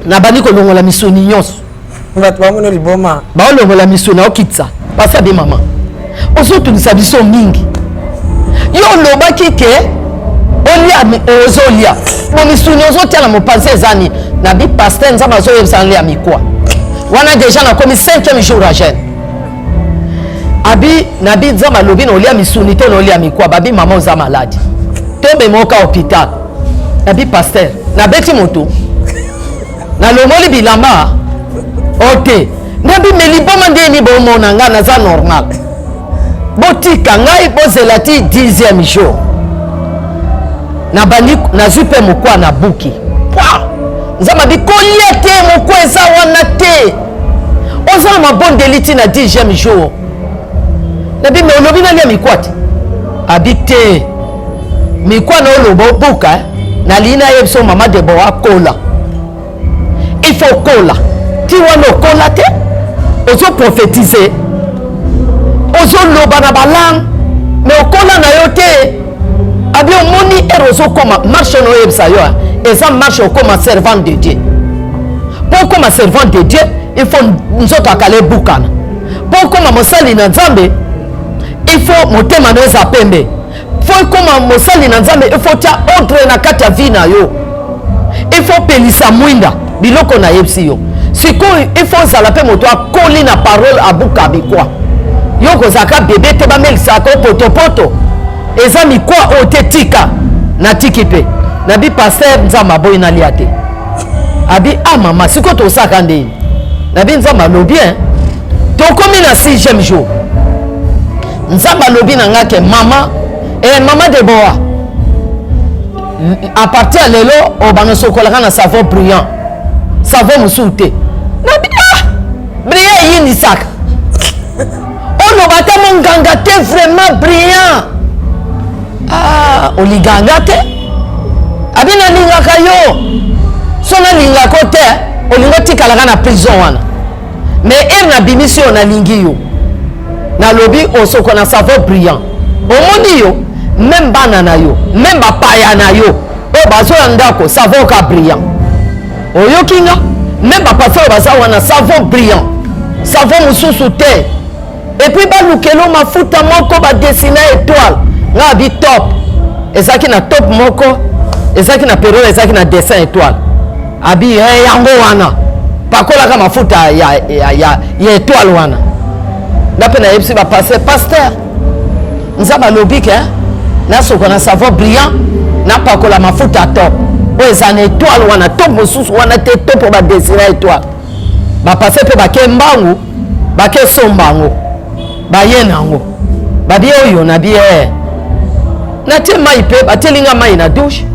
nabandi kolongola misuni nyonso. Bato bamoni liboma. Baolongola misuni, aokitisa pasi. Abi mama ozotungisa biso mingi, yo olobaki ke olia, ozolia bo misuni ozotia na mopanzi eza nini? Nabi paster Nzambe azoyebisa lia mikwa wana. Deja nakomi 5e jour ya jeune. Abi nabi Nzambe alobi na olia misuni te, na olia mikwa. Babi mama oza maladi, tomemoka hôpital. Nabi paster nabeti moto, nalongoli bilamba o te. Nabi me liboma ndeni bomona nga naza normal, botika ngai bozela ti 10e jour. Nabandi nazwi mpe mokwa na buki pwa. Nzambe abi kolia te, mokwa eza wana te, oza na mabondeli ti na 10e jour. Nabi me olobi nalia mikwa te. Abi te, mikwa na oloba obuka eh? Nalingi nayebi so mama Debora akola, il faut okola ti wana okola te, ozoprophétise, ozoloba na balangue, me okola na yo te. Abi omoni ere ozokoma marche na oyebisa yo eza marche okoma servante de Dieu. Mpo okoma servante de Dieu, il faut nzoto akala ebukana. Mpo okoma mosali na Nzambe, il faut motema na yo eza pembe. Fo ekoma mosali na Nzambe, il faut tia ordre na kati ya vie na yo, il faut pelisa mwinda. Biloko nayebisi yo sikoyo, il faut ozala mpe moto akoli na parole, abuka bikwa. Yo kozalaka bebe te, bamelisaka yo potopoto, eza mikwa oyo te. Tika natiki mpe nabi paster Nzambe aboyi nalia te. Abi ah mama sikoyo tosaka ndeni? Nabi Nzambe alobi hein. Tokomi na 6e jour, Nzambe alobi na nga ke mama eh, mama Debora, à partir ya lelo obanda sokolaka na savon brillant, savon mosusu te. Nabi ah, brillant eyinisaka, oloba ata monganga te, vraiment brillant. Ah, olinganga te? Abi nalingaka yo, so nalingako te olingi otikalaka na prison wana, mais ere nabimisi yo, nalingi yo, nalobi osoko na savon brillant. Omoni yo, meme bana na yo, meme bapaya na yo oyo bazoya ndako, savon ka brillant. Oyoki nga? Meme bapasa oyo baza wana, savon brillant, savon mosusu te. Epuis balukelo mafuta moko badesina étoile. Nga abi top ezalaki na top moko, ezalaki na periode ezalaki na dessin étoile. Abi hey, yango wana pakolaka mafuta ya étoile wana. Nga mpe nayebisi bapaster, paster Nzambe alobi ke nasokola na savon brillant, napakola mafuta top oyo eza na étoile wana, top mosusu wana te, top oyo badesina étoile. Bapase mpe bake mbangu, bake somba yango, baye na yango, babi oyo na bi eh. Natie mai mpe batieli nga mai na douche,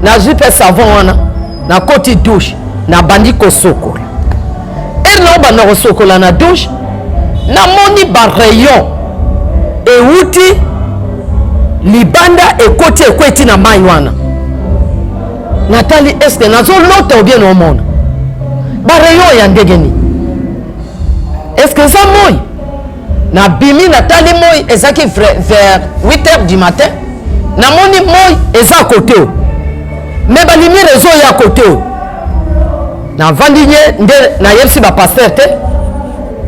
nazwi mpe savon wana, nakoti douche, nabandi kosokola. Ere naobanda kosokola na douche, namoni ba rayon ewuti libanda ekoti ekweti na mai wana. Natali, eske nazolota ou bien naomona ba rayon ya ndenge nini? Eske eza moi? Nabimi, natali moi, ezalaki vers 8 heures du matin. Namoni moi eza kote oyo, mais balumière ezoya kote oyo. Navandi nye nde nayebisi bapasteur te.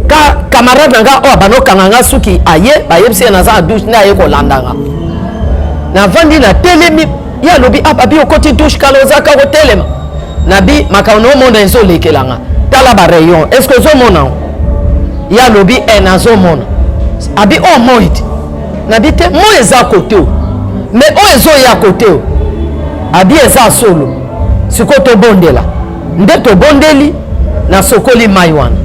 Ka camarade na nga oyo abanokanga nga suki aye, bayebisi ye naza na douche, nde aye kolanda nga. Navandi, natelemi, ye alobi: "Ah, babi okoti douche kala, ozaka kotelema." Nabi: "Makambo na omona ezolekela nga, tala barayon, est ce que ozomona ngo?" Ye alobi: "E, nazomona." Abi: "O, moi te." Nabi: "Te, moi eza kote oyo, mais oyo ezoya kote oyo." Abi: "Eza solo, sikoyo tobondela." Nde tobondeli, nasokoli mai wana.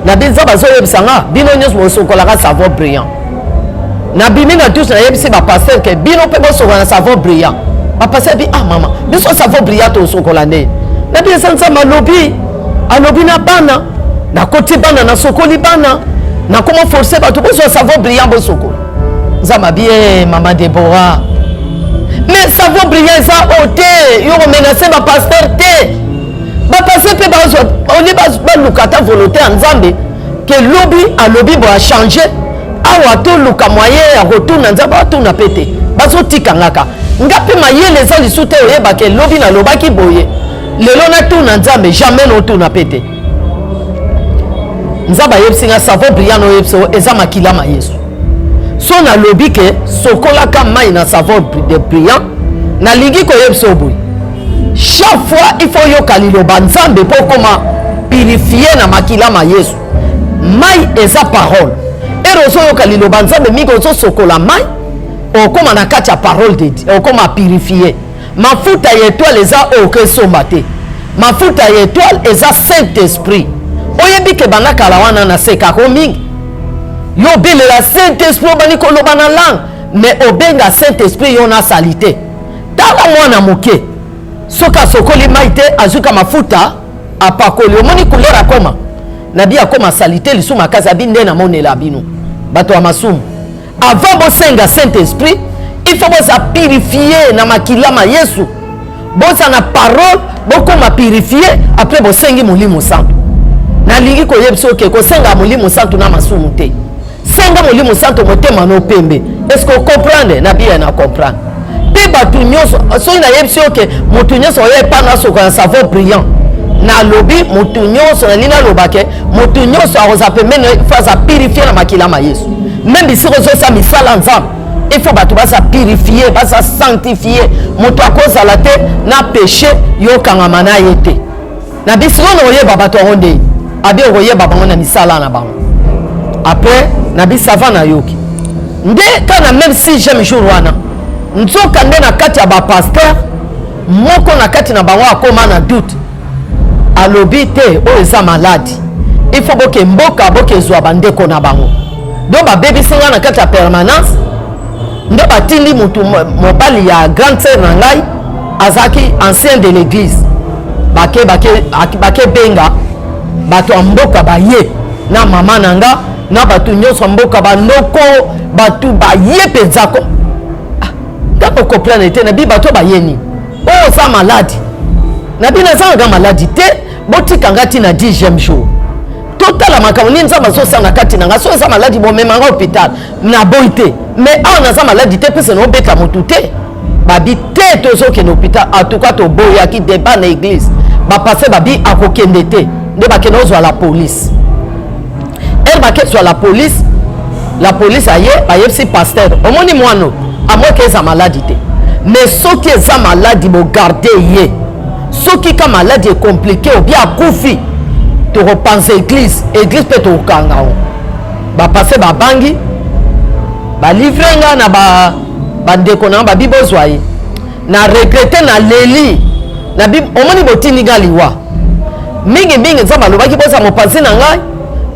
Nabi: "Nzambe azoyebisa nga bino nyonso bosokolaka savon brillant." Nabimi na douche, nayebisi bapasteur ke bino mpe bosokola na savon brillant. Bapasteur bi: "Ah mama, biso savon brillant tosokola ndeni?" Nabi: "Eza Nzambe alobi, alobi na bana." Nakoti bana, nasokoli bana, nakoma force bato: "Bozwa savon brillant, bosokola." Nzambe abi: "E, mama Debora, mais savon brillant eza oyo te. Yo komenacer bapasteur te. Bapasteur mpe bazwa olie, baluka ata volonté ya Nzambe ke lobi alobi bo achange awa. Toluka moyen ya kotuna Nzambe, atuna mpe te. Bazotika ngaka nga mpe mayele eza lisu te. Oyebake lobi nalobaki boye, lelo natuna Nzambe, jamais notuna mpe te. Nzambe ayebisi nga savon brillant, oyebisi oyo eza makila ma Yesu. So nalobi ke sokolaka mai na savon de brillant, nalingi koyebisa oyo boye: chaque fois il faut yoka liloba Nzambe mpo okoma purifie na makila ma Yesu. Mai eza parole. Ere ozoyoka liloba Nzambe mingi, ozosokola mai, okóma na kati ya parole de Dieu, okóma purifie. Mafuta ya étoile eza oyo okesomba te. Mafuta ya étoile eza Saint Esprit. Oyebi ke banda kala wana nasekako mingi. Yo obelela Saint Esprit, obandi koloba na langue, mais obenga Saint Esprit yo nasali te. Tala mwana moke, soki asokoli mai te, azwika mafuta apakoli, omoni couleur akoma nabi, akoma sali te lisu makasi. Abi nde namonela bino bato ya masumu, avant bosenga Saint Esprit, il faut boza purifie na makila ma Yesu, boza na parole, bokoma purifie, après bosengi Molimo Santu. Nalingi koyebisa oke kosenga Molimo Santu na masumu te. Senga Molimo Santu motema no pembe. Est ce que ocomprendre? Na biya na comprendre mpe bato nyonso. Soki nayebisi yo ke moto nyonso oyo epa nasokola savon brillant, nalobi moto nyonso, nalingi naloba ke moto nyonso akozala pembeni, faut aza purifie na makila ma Yesu. Même bisika ozosala misala Nzambe, il faut bato baza purifie, baza sanctifie. Moto akozala te na péché, yokangama na ye te. Na bisika oyo oyeba bato yango ndeni, abi okoyeba bango na misala na bango. Après na bisava nayoki nde ka na même sixième jour wana, nzoka nde na kati ya bapasteur, moko na kati na bango akóma na doute, alobi: "Te, oyo eza maladie, il faut boke mboka, bokezwa bandeko na bango." Donc babebisi nga na kati ya permanence. Nde batindi motu mobali ya grande sœur na ngai, azalaki ancien de l'église. Bake bake bake benga bato ya mboka, baye na mama na nga na bato nyonso ya mboka, bandoko, bato baye mpenza ko. Ntango okomprendre te, nabi bato baye nini? Oyo oza maladie? Nabi nazangaka maladie te. Botika nga ntina 10e jour, totala makambo nini Nzambe azosala na kati na nga. So eza maladie, bomema nga hôpital, naboyi te, mais awa naza maladie te, mpese naobeta motu te. Babi: "Te, tozokende hôpital." En tout cas toboyaki débat na église. Bapase babi akokende te. Nde bakende ozwa la police. Ere bakezwa la police, la police aye, bayebisi pasteur: "Omoni mwana amoki eza maladie te, mais soki eza maladie, bogarde ye. Soki ka maladie ecompliqué obi akufi, tokopanza église, église mpe tokokanga ngo." Bapase babangi, balivre nga na bandeko na nga, babi bozwa ye. Na regretter, na leli, nabi: "Omoni, botindi nga liwa." Mingimingi Nzambe alobaki boza mopanzi na ngai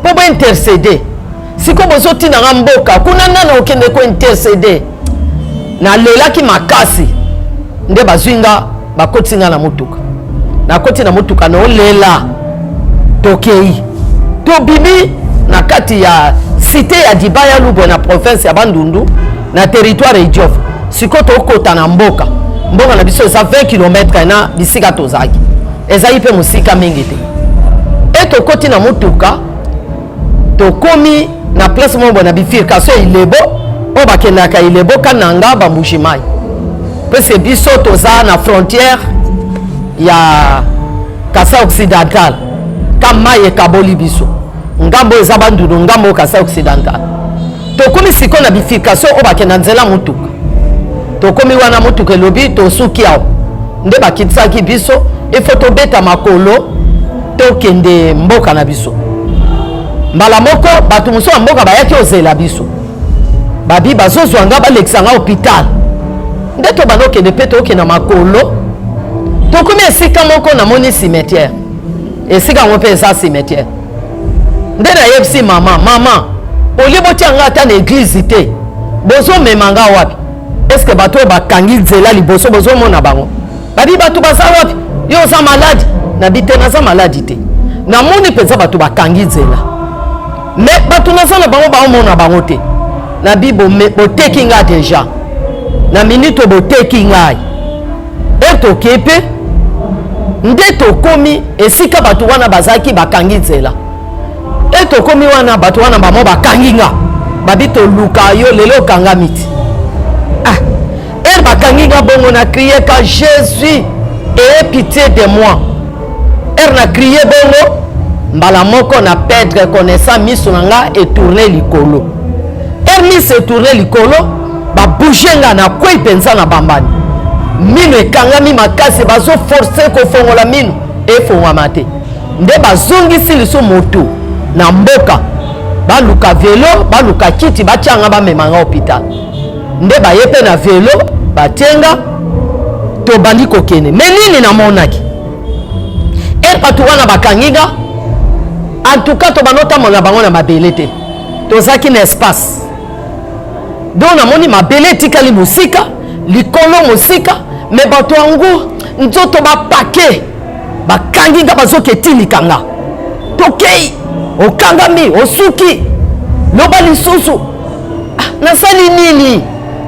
mpo bointercede. Sikoyo bozotinda nga mboka kuna, nani okende kointercede? Nalelaki makasi, nde bazwi nga, bakotisi nga na motuka. Nakoti na motuka, naolela, tokei, tobimi na kati ya cité ya Dibaya Lubwe na province ya Bandundu na territoire Idiofa. Sikoyo tokota na mboka, mboka na biso eza 20 km na bisika tozalaki, ezali mpe mosika mingi te. E tokoti na motuka, tokomi na place moko boye na bifurcation ya Ilebo, oyo bakendaka Ilebo, Kananga, Bambujimayi, pese biso toza na frontière ya Kasai Occidental, ka mai ekaboli biso, ngambo eza Bandundu, ngambo Kasai Occidental. Tokomi sikoyo na bifurcation oyo bakenda nzela motuka. Tokomi wana, motuka elobi tosuki awa, nde bakitisaki biso, ifo tobeta makolo tokende mboka na biso. Mbala moko bato mosusu ya mboka bayaki ozela biso, babi bazozwa nga, balekisa nga hôpital. Nde tobanda okende mpe tokende makolo, tokomi esika moko, namoni cimetière, esika yango mpe eza cimetière. Nde nayebisi mama, mama, olie botia nga ata na eglize te, bozomema nga wapi? Eske bato oyo bakangi nzela liboso bozomona bango? Babi bato baza wapi? Yo oza maladi? Nabi te, naza maladi te, namoni mpenza bato bakangi nzela, me bato naza na bango baomona bango te. Nabi boteki nga deja na minute, boteki ngai. E tokei mpe nde tokomi esika bato wana bazalaki bakangi nzela. E tokomi wana, bato wana bamo bakangi nga, babi toluka yo lelo okangami ti. Ah, ere bakangi nga bongo, na crie ka Jésus ayez pitié de moi. Ere na crie bongo, mbala moko na perdre connaissance, miso na nga etourne likolo. Ere miso etourne likolo, babouge nga, nakwei mpenza na bambani, mino ekangami makasi, bazoforce kofongola mino, efongwama te. Nde bazongisi liso moto na mboka, baluka velo, baluka kiti, batia nga, bamema nga hôpital. Nde baye mpe na velo, batie nga, tobandi kokende. Me nini namonaki? E bato wana bakangi nga, en tout cas tobanda otambola na bango na mabele te, tozalaki na espace. Donc namoni mabele etikali mosika, likolo mosika, me bato yango nzoto bapake, bakangi nga, bazoki etindika nga, tokei, okangami, osuki, loba lisusu. Ah, nasali nini?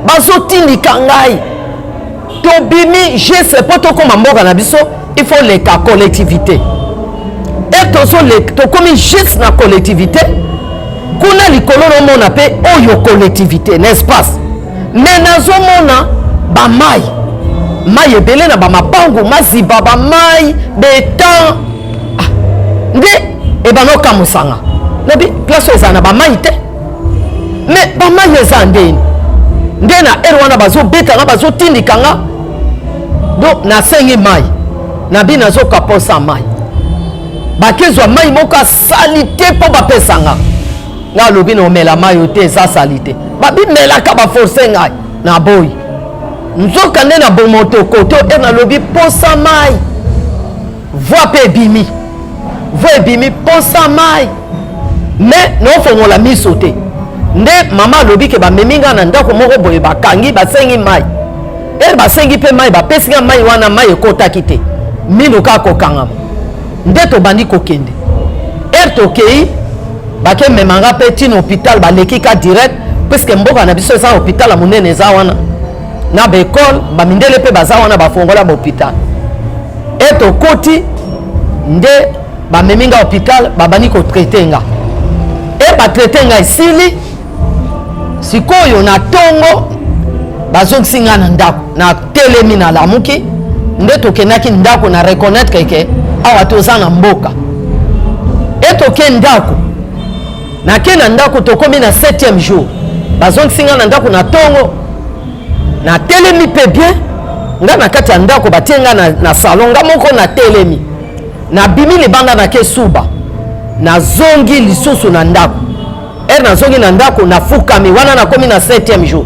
Bazotindika ngai. Tobimi geste mpo tokóma mboka na biso, il faut leka collectivité. E tozoleka, tokomi juste na collectivité kuna likolo, nomona mpe oyo collectivité na espace, me nazomona bamai, mai ebele na bamapangu, maziba, bamai betan. Ah, nde ebanda okamwisanga, nabi place oyo ezala na bamai te, me bamai eza ndeni? Nde na ere wana bazobeta nga, bazotindika nga, donc nasengi mai, nabi nazoka posa mai. Bakezwa mai moko asali te mpo bapesa nga, nga alobi na omela mai oyo te, eza sali te. Babimelaka, baforce ngai, naboyi. Nzoka nde na bomoto koto e nalobi posa mai, voi mpe ebimi, voi ebimi, posa mai, me naofongola miso te. Nde mama alobi ke bamemi ngai na ndako moko boye, bakangi, basengi mai. Ere basengi mpe mai, bapesi ngai mai wana, mai ekotaki te, mino kaka kokangama. Nde tobandi kokende. Ere tokei, bakemema nga mpe ntina hôpital, baleki ka direct, puisque mboka na biso eza hôpital ya monene, eza wana na baekole, bamindele mpe baza wana, bafongola bahôpital. E tokoti, nde bamemi nga hôpital, babandi kotraite nga. E batraite nga, esili. Sikoyo na ntongo bazongisi nga na ndako, natelemi, nalamuki. Nde tokendaki ndako, na reconnaître ke awa toza na mboka. E toke ndako, nake na ndako, tokomi na 7e jour, bazongisi nga na ndako na ntongo, natelemi mpe bien nga na kati ya ndako, batie nga na, na salon, nga moko natelemi. Nabimi libanda, nake suba, nazongi lisusu na ndako. Ere nazongi na ndako, nafukami wana, nakomi na 7e jour,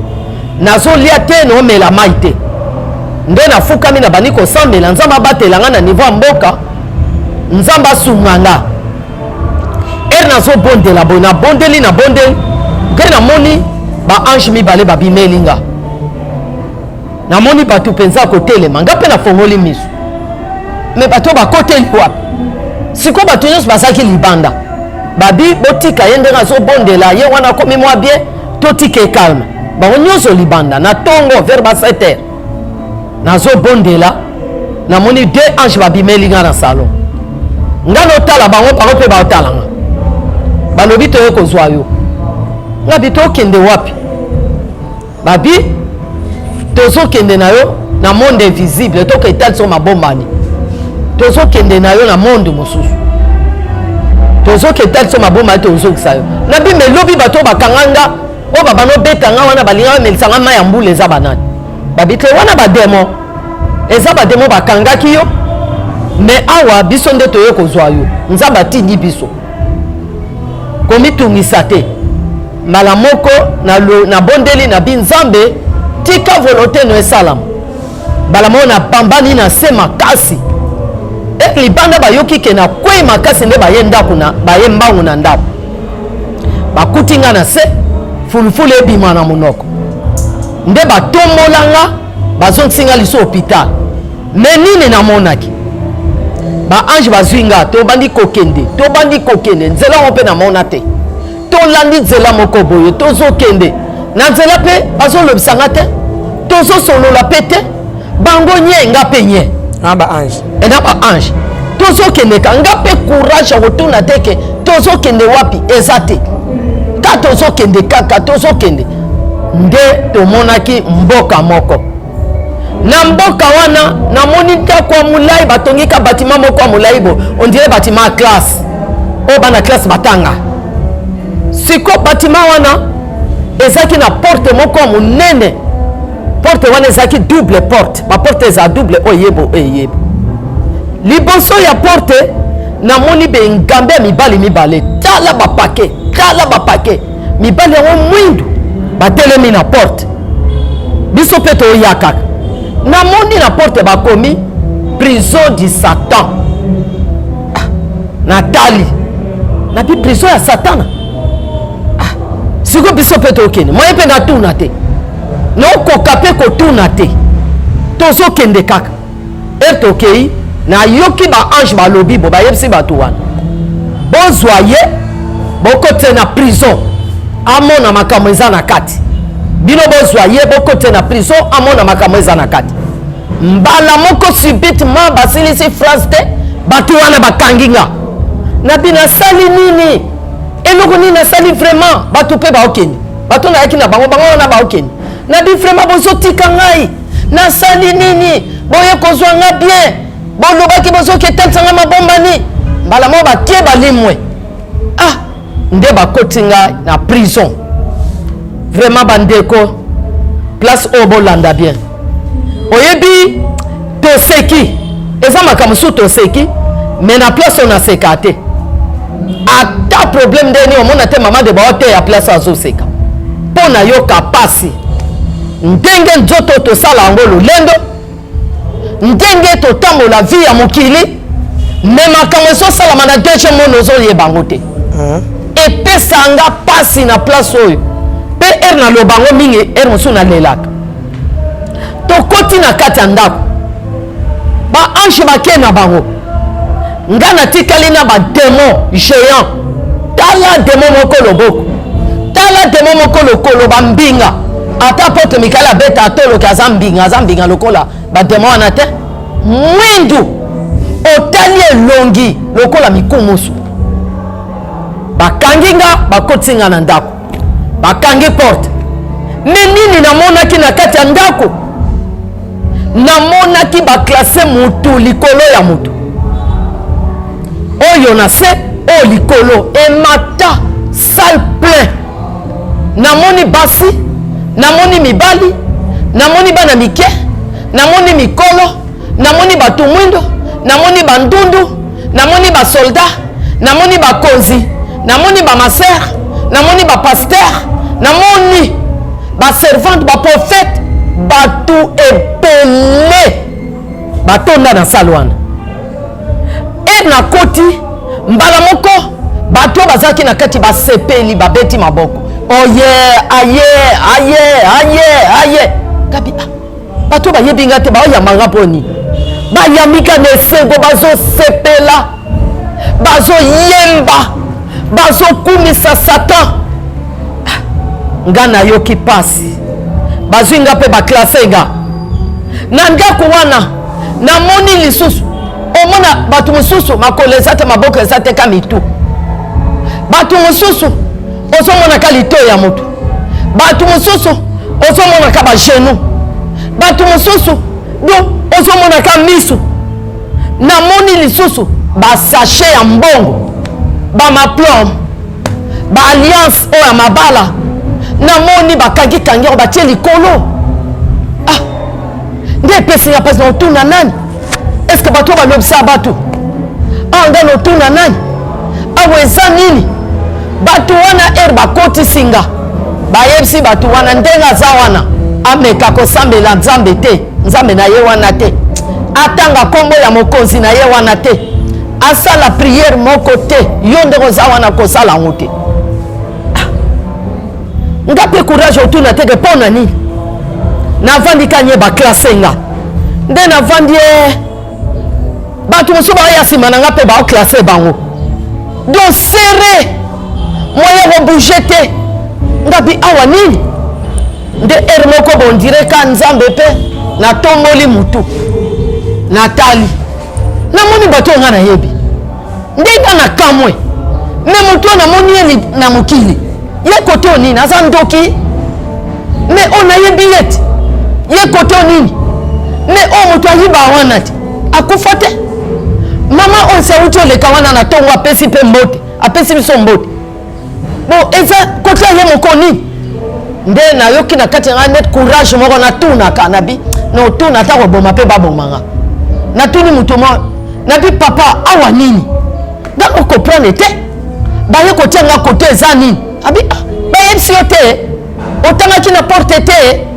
nazolia te, naomela mai te. Nde nafukami, nabandi kosambela Nzambe abatela nga na niveau ya mboka. Nzambe asunga nga. Ere nazobondela boye, nabondeli, nabondeli mpe namoni baange mibale babimeli nga. Namoni bato mpenza kotelema nga mpe nafongoli miso, me bato bakoteli wapi? Sikoyo bato nyonso bazalaki libanda, babi botika ye ndenge azobondela ye wana akomi mwa bien, totika ye calme. Bango nyonso libanda na tongo vers ba 7 heures nazobondela, namoni deux anges babimeli nga na salon. Nga notala bango, bango mpe baotala nga, balobi toye kozwa yo. Nga bi tokende wapi? Babi tozokende na yo na monde invisible, toke etalisa mabombani, tozokende na yo na monde mosusu, tozoke etalisa mabombani, tozokisa yo. Nabi me lobi bato oyo bakanga nga, oyo babanda obeta nga wana, balinga bamelisa nga mai ya mbula, eza banani? Babi te wana bademo, eza bademo bakangaki yo, me awa biso nde toye kozwa yo, Nzambe atindi biso. Komitungisa te. Mbala moko nabondeli na bi Nzambe, tika volonte no esalama. Mbala moko nabambani na se makasi, e libanda bayoki ke nakwei makasi, nde baye ndako na baye mbangu na ndako, bakuti nga na se, fulufulu ebima na monoko, nde batombola nga, bazongisi nga liso hôpital. Me nini namonaki? Baange bazwi nga, tobandi kokende, tobandi kokende nzela yango mpe namona te, tolandi nzela moko boye, tozokende na nzela mpe bazolobisa nga te, tozosolola mpe te, bango nye nga mpe nye na baange na baange tozokende ka nga mpe courage ya kotuna te ke tozokende wapi eza te, ka tozokende kaka tozokende. Nde tomonaki mboka moko. Na mboka wana namoni ndako ya molai, batongi ka batima moko ya molai bo on dirait batima ya classe oyo bana classe batanga. Siko batima wana ezalaki na porte moko ya monene, porte wana ezalaki double porte, baporte eza double, oyo eyebo oyo eyebo. Liboso ya porte namoni bengambe ya mibali mibale, tala bapake, tala bapake mibali yango mwindu batelemi na porte, biso mpe toya kaka. Namoni na porte bakomi prison du Satan. Ah, natali nabi prison ya Satana. Ah, sikoyo biso mpe tokende moye mpe natuna te, nokoka mpe kotuna te, tozokende kaka. Ere tokei, nayoki baange balobi bo bayebisi bato wana, bozwa ye bokotise na prison amona makambo eza na kati. Bino bozwa ye bokotise na prison amona makambo eza na kati. Mbala moko subitement basilisi phrase te, bato wana bakangi nga. Nabi nasali nini? Eloko nini nasali vraiment? Bato mpe baokende, bato nayaki na bango, bango wana baokende. Nabi vraiment bozotika ngai, nasali nini? Boye kozwa nga bien, bolobaki bozoki etalisa nga mabombani. Mbala moko batie balimwe, ah nde bakoti nga na prison. Vraiment bandeko, place oyo bolanda bien. Oyebi toseki, eza makambo mosusu toseki, me na place oyo naseka te. Ata problème ndeni omona te, mama de baoteya place azoseka mpo nayoka pasi ndenge nzoto tosala yango lolendo, ndenge totambola vie ya mokili, me makambo ezosalama na deuxième monde ozoyeba yango te. Epesa nga pasi na place oyo mpe ere naloba yango mingi, ere mosusu nalelaka. Tokoti na kati ya ndako, baange bake na bango, nga natikali na bademon géant. Tala demo moko loboko, tala demo moko lokolo, bambinga. Ata apotre Mikael abeta atoloki, aza mbinga, aza mbinga lokola bademo wana te, mwindu otali elongi lokola mikumusu. Bakangi nga, bakotisi nga na ndako, bakangi porte. Me nini namonaki na kati ya ndako? Namonaki baklase mutu likolo ya mutu, oyo na se, oyo likolo, emata salle plein. Namoni basi, namoni mibali, namoni bana mike, namoni mikolo, namoni bato mwindo, namoni bandundu, namoni basoldat, namoni bakonzi, namoni bamaser, namoni bapaster, namoni baservante, baprofete, bato ebele batonda na sale wana. Ere nakoti mbala moko, bato oyo bazalaki na kati basepeli, babeti maboko, oye aye aye aye aye. Kabi ah, bato bayebi nga te, baoyamba nga mpo nini? Bayambi ka na esengo, bazosepela, bazoyemba, bazokumisa Satan. Ah, nga nayoki mpasi, bazwi nga mpe baklase nga na ndako wana. Namoni lisusu omona bato mosusu makolo eza te, maboko eza te, ka mitu. Bato mosusu ozomona ka litoi ya moto, bato mosusu ozomona ka bagenou, bato mosusu do ozomona ka misu. Namoni lisusu basashe ya mbongo, bamaplome, baalliance oyo ya mabala, namoni bakangikangi yango batie likolo. Ah, nde epesi nga mpasi na otuna nani? Eske bato oyo balobisa bato awa, nga notuna nani? Awa eza nini? Bato wana ere bakotisi nga, bayebisi bato wana ndenge aza wana, ameka kosambela Nzambe te, Nzambe na ye wana te, atanga nkombo ya mokonzi na ye wana te, asala priere moko te, yo ndenge oza wana kosala yango te. Ah, nga mpe courage otuna teke mpo na nini navandi kanye baklase nga nde navandi ye. Bato mosusu baoya nsima na nga mpe baoklase bango, donc serre moyen kobouge te. Ngabi awa nini nde ere moko bondire ka Nzambe mpe natomboli mutu, natali, namoni bato oyo nga nayebi, nde nga na kamwe. Me motu oyo namoni ye na mokili, ye kote oyo nini, aza ndoki? Me oyo nayebi ye te, ye kote oyo nini? Me oyo moto ayiba wana te, akufa te? Mama oyo sauti oleka wana na ntongo, apesi mpe mbote, apesi biso mbote. Bon, eza kote ye moko nini? Nde nayoki na kati ya ngai net courage moko, natunaka nabi notuna, ata koboma mpe babomanga. Natuni moto moko, nabi: "Papa, awa nini? Nga okomprendre te, baye kotia nga kote, eza nini?" Abi: "Ah, bayebisi yo te? Otangaki na porte te?"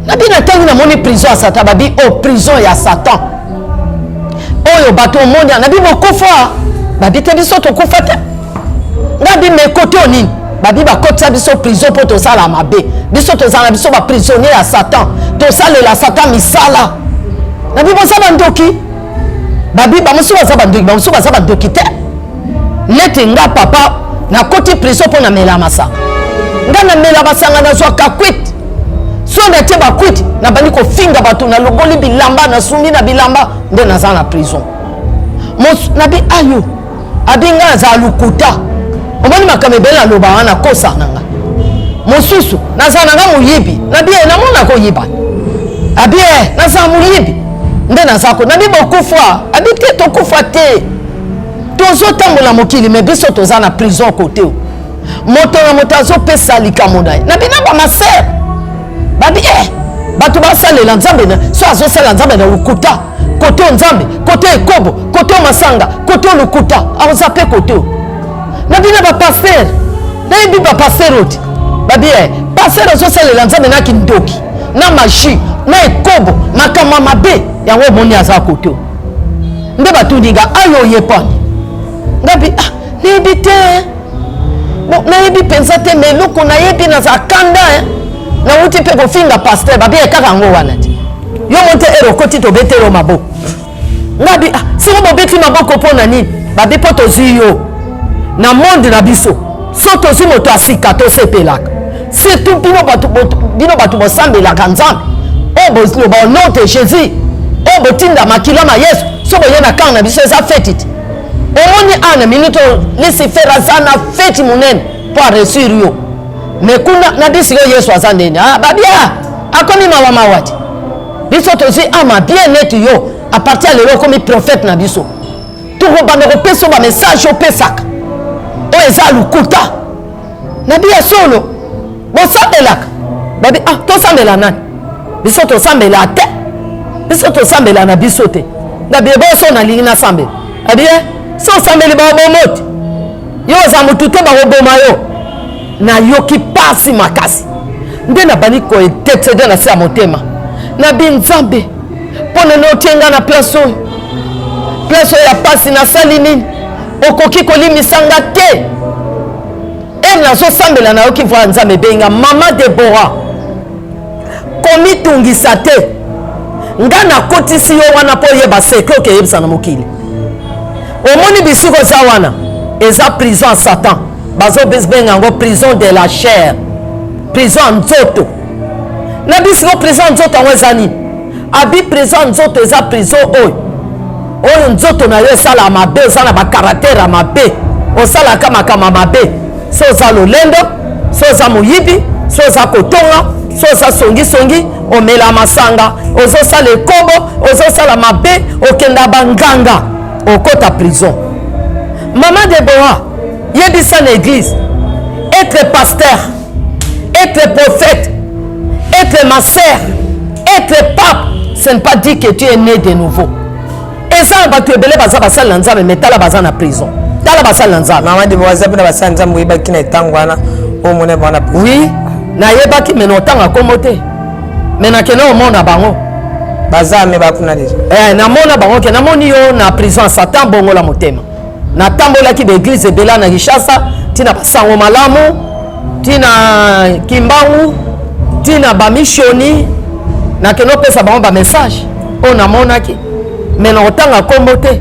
Nabi: "Natangi, namoni prison ya Satan." Babi: "O oh, prison ya Satan oyo bato omoni." Nabi: "Bokufa?" Babi: "Te, biso tokufa te." Ngabi: "Me kote oyo nini?" Babi: "Bakotisa biso prison mpo tosala mabe. Biso tozala biso baprisonnier ya Satan, tosalela Satan misala." Nabi: "Boza bandoki?" Babi: "Bamosusu baza bandoki, bamosusu baza bandoki te. Neti nga papa, nakoti prison mpo namela masanga. Nga namela masanga, nazwaka kwit. So natie bakwiti, nabandi kofinga bato, nalongoli bilamba, nasumbi na bilamba, nde naza na prison." Nabi: "Ayo." Abi: "Nga nazala lokuta, omoni makambo ebele naloba wana, kosa na nga. Mosusu nazala na nga moyibi." Nabi: "E, namona koyiba." Abi: "E, nazala moyibi, nde naza ko." Nabi: "Bokufa?" Abi: "Te, tokufa te, tozotambola mokili, me biso toza na prison kote o moto na moto azopesa likambo na ye." Nabi na bamasere, babi: "E, bato basalela Nzambe na so azosala Nzambe na lokuta kote o Nzambe, kote ekobo, kote o masanga, kote o lokuta, akoza mpe kote o." Nabi na bapaster: "Nayebi bapaster oti." Babi: "E, paster azosalela Nzambe na kindoki, na magie, na ekobo, makambo ya mabe, yango omoni aza kote o." Nde batuni nga: "Ayo oyepani?" Ngabi: "Ah, nayebi te. Bon, nayebi mpenza te, me eloko nayebi, naza kanda, nawuti mpe kofinga paster." Babi: "Kaka yango wana te, yo mo te ere okoti, tobetelo maboko." Ngabi: "Ah, siko bobeti maboko mpo na nini?" Babi: "Mpo tozwi yo na monde na biso. So tozwi moto ya sika, tosepelaka, surtout bino bato, bino bato bosambelaka Nzambe oyo boloba au nom de Jésus, oyo botinda makila ma Yesu. So boye na camp na biso, eza feti te. Omoni awa na minute oyo, Lucifer aza na feti monene mpo aresur yo. Me kuna na biso yo, Yesu aza ndeni." Ah, babia akomi mawa mawa te. "Biso tozwi ama bien neti yo. A partir ya lelo okomi prophète na biso. Tokobanda kopesa yo bamessage opesaka oyo eza lokuta." Nabi: "Ya solo, bosambelaka?" Babi: "Ah, tosambela nani? Biso tosambela te, biso tosambela na biso te." Nabi: "Eboso nalingi nasambela." Abi: "E, so osambeli, bakobomo te. Yo oza motu te, bakoboma yo." Nayoki pasi makasi, nde nabandi kointercede na se ya motema. Nabi: "Nzambe, mpo nani otie nga na place oyo? Place oyo ya pasi nasali nini? Okoki kolimisa nga te. Ere nazosambela nayoki voix ya Nzambe ebengi nga mama Deborah, komitungisa te, nga nakotisi yo wana mpo oyeba secret okeyebisa na mokili. Omoni bisika oza wana eza prison ya Satan, bazobenga yango prison de la chair, prison ya nzoto. Na bisika prison ya nzoto yango eza nini? Abi prison ya nzoto eza prison oyo oyo nzoto na yo esala mabe, oza na bacaractère ya mabe, osalaka makambo ya mabe, so oza lolendo, so oza moyibi, so oza kotonga, so oza songisongi, omela masanga, ozosala ekobo, ozosala mabe, okenda banganga, okota prison. Mama Deborah, yebisa na église, être pasteur, être prophète, être ma sœur, être pape, ce n'est pas dire que tu es né de nouveau. Eza na bato ebele baza basali na Nzambe, mais tala baza na prison, tala basali na Nzambe. Mama Deborah, aza mpe na basali Nzambe oyebaki na ntango wana omona bango na prison? Oui, nayebaki, mais notanga kombo te, mais nakende omona bango. Baza me bakuna deja. Eh, namona bango ke namoni yo na prison ya Satan, bongola motema. Natambolaki baeglise ebele na Kinshasa, ntina basango malamu, ntina Kimbangu, ntina bamisioni, nakende opesa bango bamessage oyo namonaki, me nakotanga nkombo te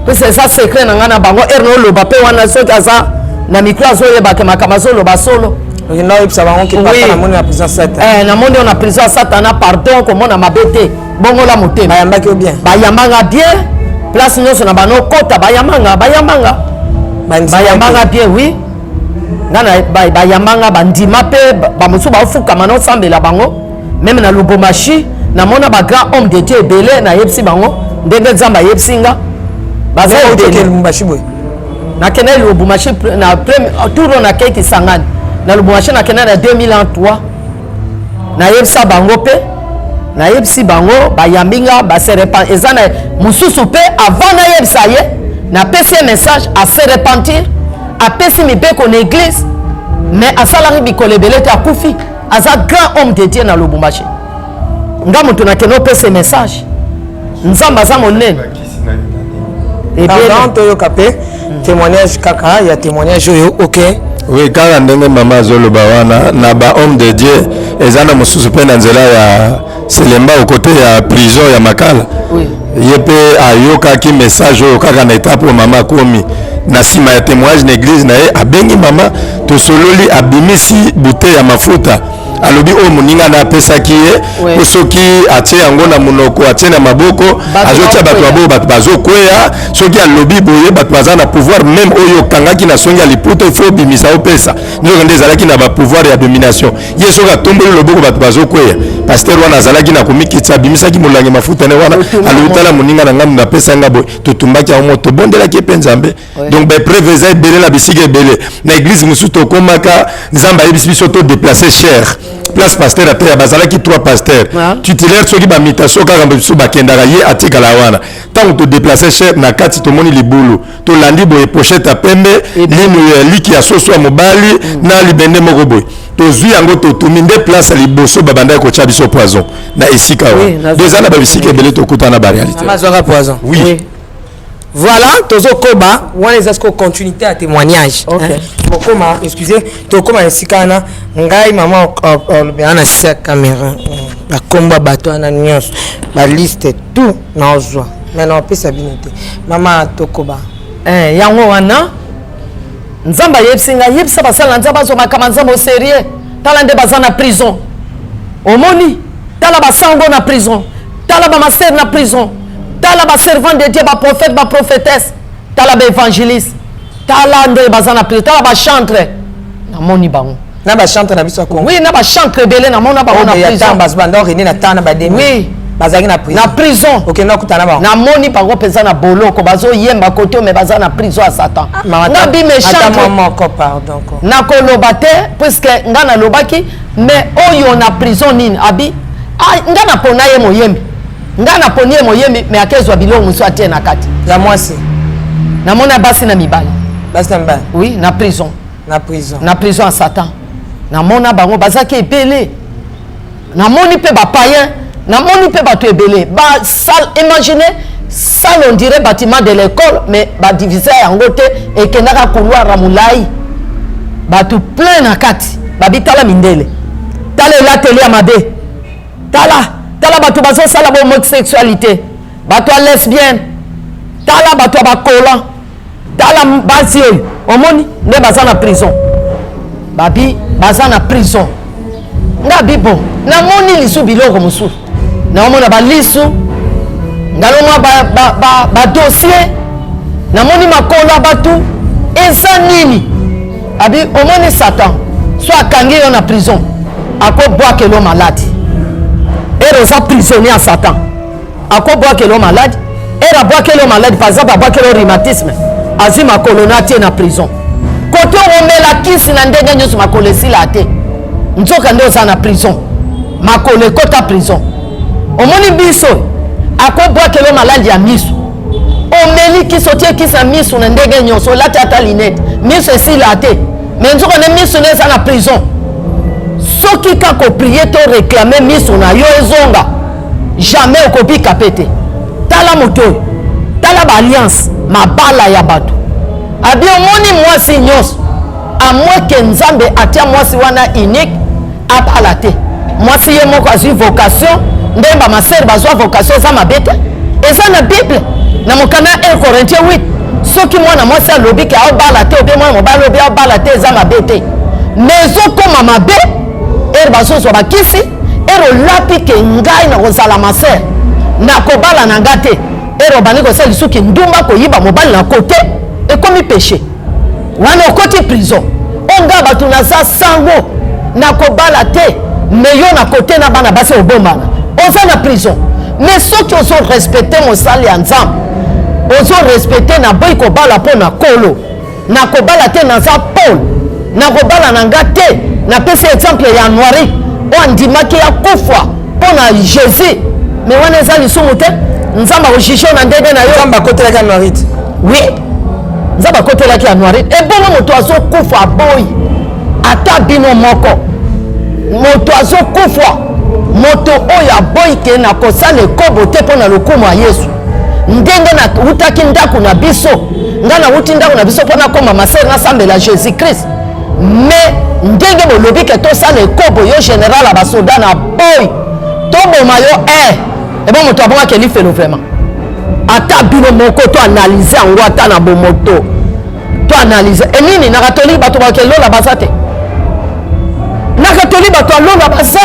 pesa eza secret na ngai na bango. Ere naoloba mpe wana soki aza na mikro azoyebake makambo azoloba solo. Okenda oyebisa bango ke papa, namoni na prison Satan. Eh, namoni yo na prison ya Satana, pardon, komona mabe te, bongola motema. Bayambaki yo bien? Bayambanga bien, place nyonso na bano kota bayambanga, bayambanga, bayambanga bien. Oui, nga na bayambanga, bandima mpe bamosusu baofukama na osambela bango. Meme na Lubumbashi namona ba grand homme de Dieu ebele, nayebisi bango ndenge Nzambe ayebisi nga, baza ebele. Lubumbashi boye? Nakende Lubumbashi na tour oyo, nakei Kisangani na Lubumbashi, nakende na 2003. Nayebisa bango mpe nayebisi bango, bayambi nga, base repen. Eza na mosusu mpe, avant nayebisa ye, napesi ye message, ase repentir, apesi mibeko na église, mais asalaki bikolo ebele te, akufi. Aza grand homme de Dieu na Lubumbashi. Nga moto nakende opesa message. Nzambe aza monene. Pardon, toyoka mpe témoignage kaka ya témoignage oyo, ok. Oui, kaka ndenge mama azoloba wana na ba homme de Dieu, eza na mosusu mpe na nzela ya Selemba, okote ya prison ya Makala. Ye mpe ayokaki message oyo kaka na etape oyo mama akomi na nsima ya témoignage na église na ye. Abengi mama, tosololi, abimisi bouteille ya mafuta, alobi oyo moninga na apesaki ye, po soki atie yango na monoko, atie na maboko, azotia bato maboko, bato bazokweya. Soki alobi boye, bato baza na pouvoir. Même oyo okangaki na songi ya liputa, il faut obimisa, opesa. Nzoka nde ezalaki na bapouvoir ya domination. Ye soki atomboli loboko, bato bazokweya. Pasteur wana azalaki na komikitisa, abimisaki molangi mafuta ne wana, alobi: "Tala, moninga na ngambo napesa nga boye." Totumbaki yango, tobondelaki ye mpe Nzambe. Donc baépreuve eza ebele na bisika ebele. Na église mosusu tokomaka, Nzambe ayebisi biso todéplace chaire, place pasteur ateya. Bazalaki trois pasteur titulaire. Soki bamutation kaka biso bakendaka, ye atikala wana. Ntango todéplace chaire, na kati tomoni libulu. Tolandi boye, pochette ya pembe, lino ya liki ya soso ya mobali na libende moko boye. Tozwi yango, totumi. Nde place ya liboso babandaki kotya biso poison na esika wana. Do eza na babisika ebele tokutana na baréalité. Azwaka poison? Oui. Voilà, tozokoba wana, eza siko continuité ya témoignage. Bokoma, excusez, tokóma esika wana. Ngai mama olobela na se ya caméra, bakombo ya bato wana nyonso, baliste tout naozwa, mais naopesa bino te. Mama, tokoba. Eh, yango wana Nzambe ayebisi ngai: yebisa basala na Nzambe azwa makambo ya Nzambe au sérieux. Tala nde baza na prison, omoni, tala basango na prison, tala bamasere na prison, tala baservant de Dieu, baprophète, baprophétesse, tala baévangéliste, tala nde baza na prison, tala bachantre. Namoni bango. Na bachantre na biso ya Congo? Oui, na bachantre ebele namona bango na prison. Banda orene na tana bademi? Oui. Bazalaki na prison? Na prison. Okenda okutana bango? Namoni bango mpenza na boloko, bazoyemba kote, me baza na prison ya Satan. Nga bime chantre moko, pardon. Nakoloba te puisque nga nalobaki, mais oyo na prison nini abi nga napona ye moyembi, nga naponi ye moyembi, mais akezwa biloko mosusu atie na kati. Ya mwasi? Namona basi na mibali. Basi na mibali? Oui, na prison. Na prison? Na prison ya Satan. Namona bango bazaki ebele. Namoni mpe bapayen, namoni mpe bato ebele basal. Imagine. Salle on dirait bâtiment de l'école mais ba divisa yango te, ekendaka couloir ya molai, bato plein na kati. Babi tala mindele, tala elateli ya mabe, tala tala bato bazosala homosexualité, bato ya lesbienne, tala bato ya bakolan, tala basi oyo omoni nde baza na prison. Babi baza na prison. Nga bi bon, namoni lisu biloko mosusu, naomona balisu nga lomwa badossier, ba, ba namoni makolo ya bato eza nini. Abi omoni Satan so akangi yo na prison, akobwakelo maladi ere oza prisonnier ya Satan, akobwakelo maladi ere abwakelo maladi. Par exemple, abwakelo rhumatisme, azwi makolo na atie na prison kote, omela kisi na ndenge nyonso, makolo esila te, nzoka nde oza na prison, makolo ekota prison. Omoni biso, akobwakelo maladi ya miso, omeli kisi, otie kisi ya miso na ndenge nyonso, olati ata lunette, miso esila te, mais nzoka nde miso nde eza na prison. Soki kaka oprier to réclame miso na yo ezonga, jamais okobika pe te. Tala moto oyo, tala baalliance, mabala ya bato. Abi omoni mwasi nyonso amweke Nzambe atia mwasi wana unique, abala te. Mwasi ye moko azwi vocation, ndenge bamasere bazwa vocation, eza mabe te, eza na Bible na mokanda 1 Corinthien 8. Soki mwana mwasi alobi ke aobala te, obie mwana mobali alobi aobala te, eza mabe te. Mais ezokóma mabe ere bazozwa bakisi, ere olapi ke ngai nakozala masere, nakobala na nga te, ere obandi kosala lisuki ndumba, koyiba mobali na kote, ekomi péché wana, okoti prison. O nga bato naza sango, nakobala te, mais yo na kote na bana basi obombana, oza na prison. Mais soki ozorespecte mosali ya Nzambe, ozorespecte naboyi kobala mpo na Kolo, nakobala te, naza Paul, nakobala na nga te. Napesi exemple ya Noiri oyo andimaki ya kufa mpo na Jésus, mais wana eza lisumu te. Nzambe akojuge na ndenge na yo. Nzambe akotelaki Anuarite? Oui, Nzambe akotelaki Anuarite. Ebongo moto azokufa aboyi, ata bino moko, moto azokufa, moto oyo aboyi ke nakosala ekobo te mpo na lokumu ya Yesu. Ndenge nawutaki ndako na biso, nga nawuti ndako na biso mpo nakóma masere, nasambela Jésus Christ, mais ndenge bolobi ke tosala ekobo, yo général ya basoda, na boyi, toboma yo. E ebo moto abongaki elifelo vraiment. Ata bino moko to analyse yango, ata na bomoto to analyse enini. Na katolike bato bakelola baza te, na katolike bato alola baza,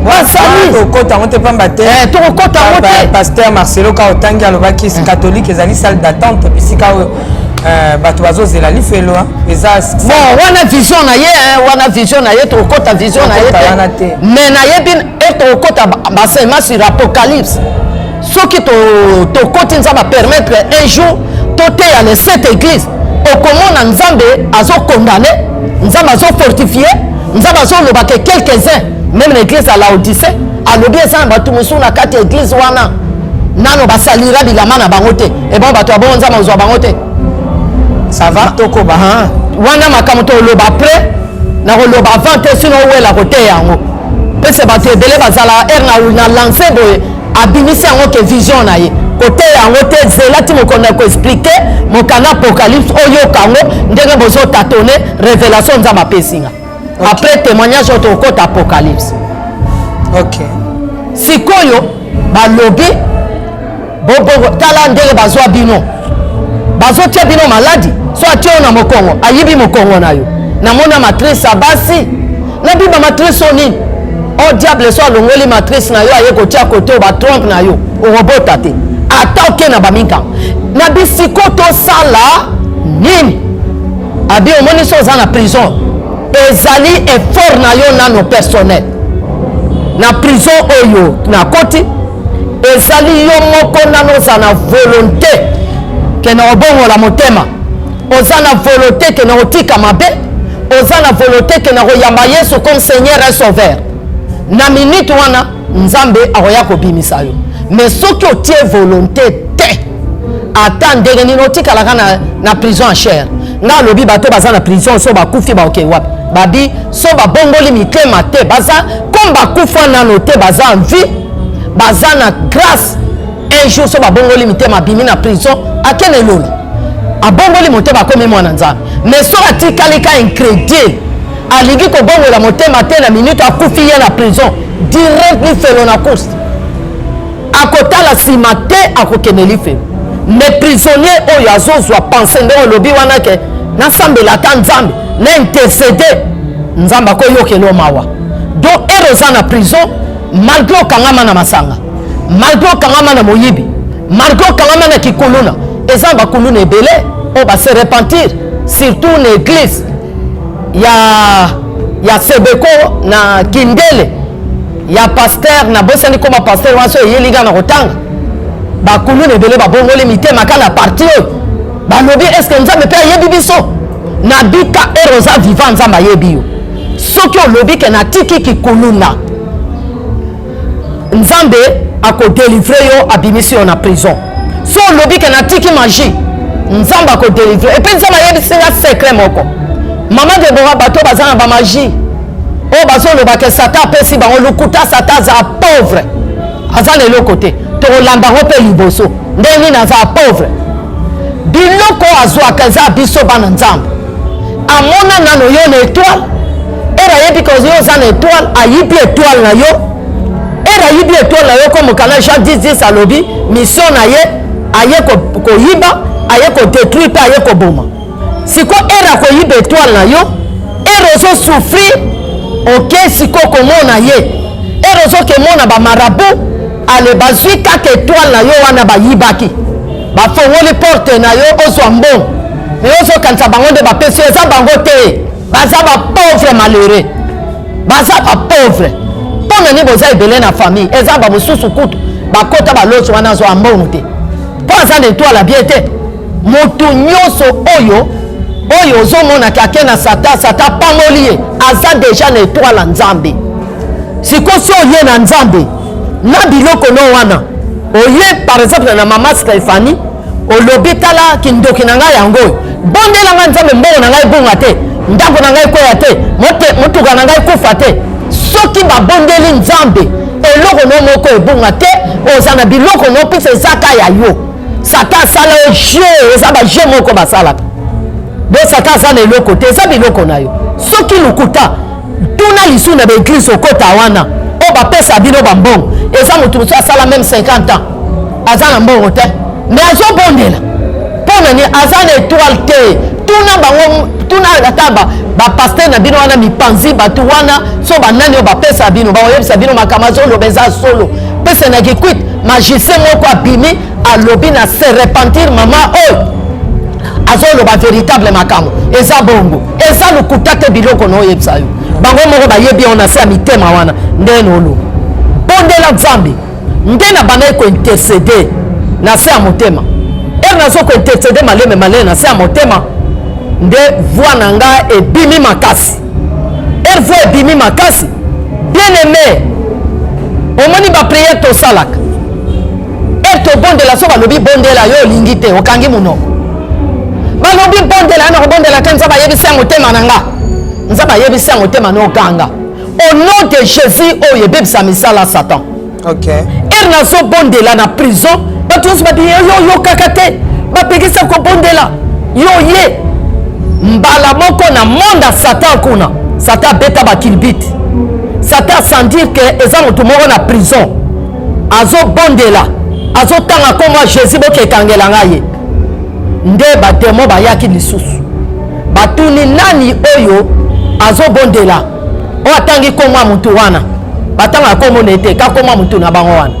bazali. Tokota yango te, pamba te. Tokokota yango te. Pasteur Marcelo ka otangi alobaki catholique ezali salle d'attente, bisika oyo bato bazozela lifelo eza. Bon, wana vision na ye, wana vision na ye, tokokota vision na ye te. Mais nayebi e tokokota baenseignement sur Apocalypse. Soki tokoti, Nzambe apermettre un jour toteya les sept églises, okomona Nzambe azokondane, Nzambe azofortifie, Nzambe azoloba ke quelques-uns, même na église ya Laodicée, alobi eza na bato mosusu na kati ya église wana nano basalira bilamba na bango te. Ebon, bato ya bongo Nzambe azwa bango te. Ça va, tokoba. Wana makambo toloba après, nakoloba avant te, sino owela koteya yango pese bato ebele bazala ere na lance boye, abimisi yango ke vision na ye, koteya yango te. Zela ti mokonzi akoexpliquer mokanda Apocalypse, oyoka yango ndenge bozotatone révélation Nzambe apesi nga. Après témoignage oyo, tokokota Apocalypse. Sikoyo balobi bobongo, tala ndenge bazwa bino, bazotia bino maladi. So atie yo na mokongo, ayibi mokongo na yo. Namona matrice ya basi, nabi bamatrice oyo nini? O diable so alongoli matrice na yo, aye kotia kote oyo batrompe na yo, okobota te ata oke na baminganga. Na bisiko tosala nini? Abi omoni, so oza na prison, ezali effort na yo nano personnel. Na prison oyo nakoti, ezali yo moko nano oza na volonté ke na obongola motema, oza na volonté ke na otika mabe, oza na volonté ke na koyamba Yesu comme Seigneur et Sauveur. Na minute wana Nzambe akoya kobimisa yo. Mais soki otie volonté te, ata ndenge nini, otikalaka na prison en chair. Nga alobi bato baza na prison, so bakufi, baoke wapi? Babi so babongoli mitema te, baza comme bakufa nano te, baza en vie, baza na grâce. Un jour so babongoli mitema, abimi na prison, akende lola, abongoli motema, akomi mwana Nzambe. Mais soki atikali ka incrédule, alingi kobongola motema te, na minute akufi ye na prison, direct lifelo na course, akotala nsima te, akokende lifelo. Mais prisonnier oyo azozwa pense ndenge olobi wana ke nasambela ata Nzambe na intercéder, Nzambe akoyokela mawa. Donc ere oza na prison, malgré okangama na masanga, malgré okangama na moyibi, malgré okangama na kikuluna, eza bakuluna ebele oyo base repentir, surtout na église ya Sebeko na Kindele ya pasteur, nabosani koma pasteur wana, so eyeli nga na kotanga. Bakuluna ebele babongoli mitema kaka na parti oyo. Balobi: "Est-ce Nzambe mpe ayebi biso?" Na bika ere oza vivant, Nzambe ayebi yo. Soki olobi ke natiki kikuluna, Nzambe akodélivrer yo, abimisi yo na prison. So olobi ke natiki magie, Nzambe akodélivrer. Et puis Nzambe ayebisi nga secret moko, mama Debora: bato baza na bamagie oyo bazoloba ke Satan apesi bango, lokuta. Satan aza pauvre, aza na eloko te. Tokolanda yango mpe liboso ndenge nini aza pauvre. Biloko azwaka eza biso bana Nzambe. Amona nano yo na étoile, ere ayebi ke yo oza na étoile, ayibi étoile na yo. Ere ayibi étoile na yo, komokana Jean 10 10 alobi mission na ye: aye koyiba, aye kodétruire mpe aye koboma. Siko ere akoyiba étoile na yo, ere ozosouffrir, oke siko komona ye, ere ozokemona bamarabout ale, bazwi kaka étoile na yo wana bayibaki, bafongoli porte na yo, ozwa mbongo. Me ozokanisa bango nde bapesi yo, eza bango te. Baza bapauvre malheureux, baza bapauvre. Mpo na nini boza ebele na famille? Eza bamosusu kutu bakota baloso wana, azwa mbongo te mpo aza na étoile bien te. Motu nyonso oyo ozomonaka ake na Satan, Satan apamoli ye, aza déjà na étoile ya Nzambe. Sikoyo so oye na Nzambe na biloko no wana, oye par exemple na mama Stéphanie, olobi: "Tala kindoki na ngai yango oyo, bondela ngai Nzambe, mbongo na ngai ebonga te, ndako na ngai ekweya te, motuka na ngai ekufa te." Soki babondeli Nzambe, eloko no moko ebonga te. Oza na biloko no mpesa, ezaka ya yo. Satan asala yo jeu, eza bajeu moko basalaka bo. Satan aza na eloko te, eza biloko na yo. Soki lokuta, tuna lisu na baéglise okota wana oyo bapesa bino bambongo. Eza motu mosusu asala même 50 ans, aza na mbongo te, mais azobondela. Mpo na nini? Aza na étoile te. Tuna bango, tuna ata bapasteur na bino wana, mipanzi bato wana, so banani oyo bapesa bino, bakoyebisa bino makambo azoloba eza solo. Pese na Kikwit, magicien moko abimi, alobi na se repentir. Mama oyo azoloba véritable makambo, eza bongo, eza lokuta te. Biloko na oyebisa yo, bango moko bayebi yango na se ya mitema wana. Nde na oloba bondela Nzambe, nde na bandaki kointercéder na se ya motema. Ere nazo kointercéder maleme maleme na se ya motema, nde voix na ngai ebimi makasi. Ere voix ebimi makasi, bien aimé, omoni baprière tosalaka, ere tobondela, so balobi bondela, yo olingi te, okangi monoko. Balobi bondela, yo na kobondela te. Nzambe ayebisi ya motema na nga, Nzambe ayebisi ya motema na okanga au nom de Jésus oyo ebebisa misala Satan. Ere nazobondela na prison, bato nyonso babi: "Yo oyokaka te, bapekisa kobondela yo." Ye mbala moko na monde ya Satan kuna, Satan abeta bakilbite. Satan asentir ke eza motu moko na prison azobondela, azotanga nkombo ya Jésus, bokekangela ngai ye. Nde badémon bayaki lisusu, batuni: "Nani oyo azobondela, oyo atangi nkombo ya motu wana?" Batangaka nkombo na ye te, ka nkombo ya motu na bango wana.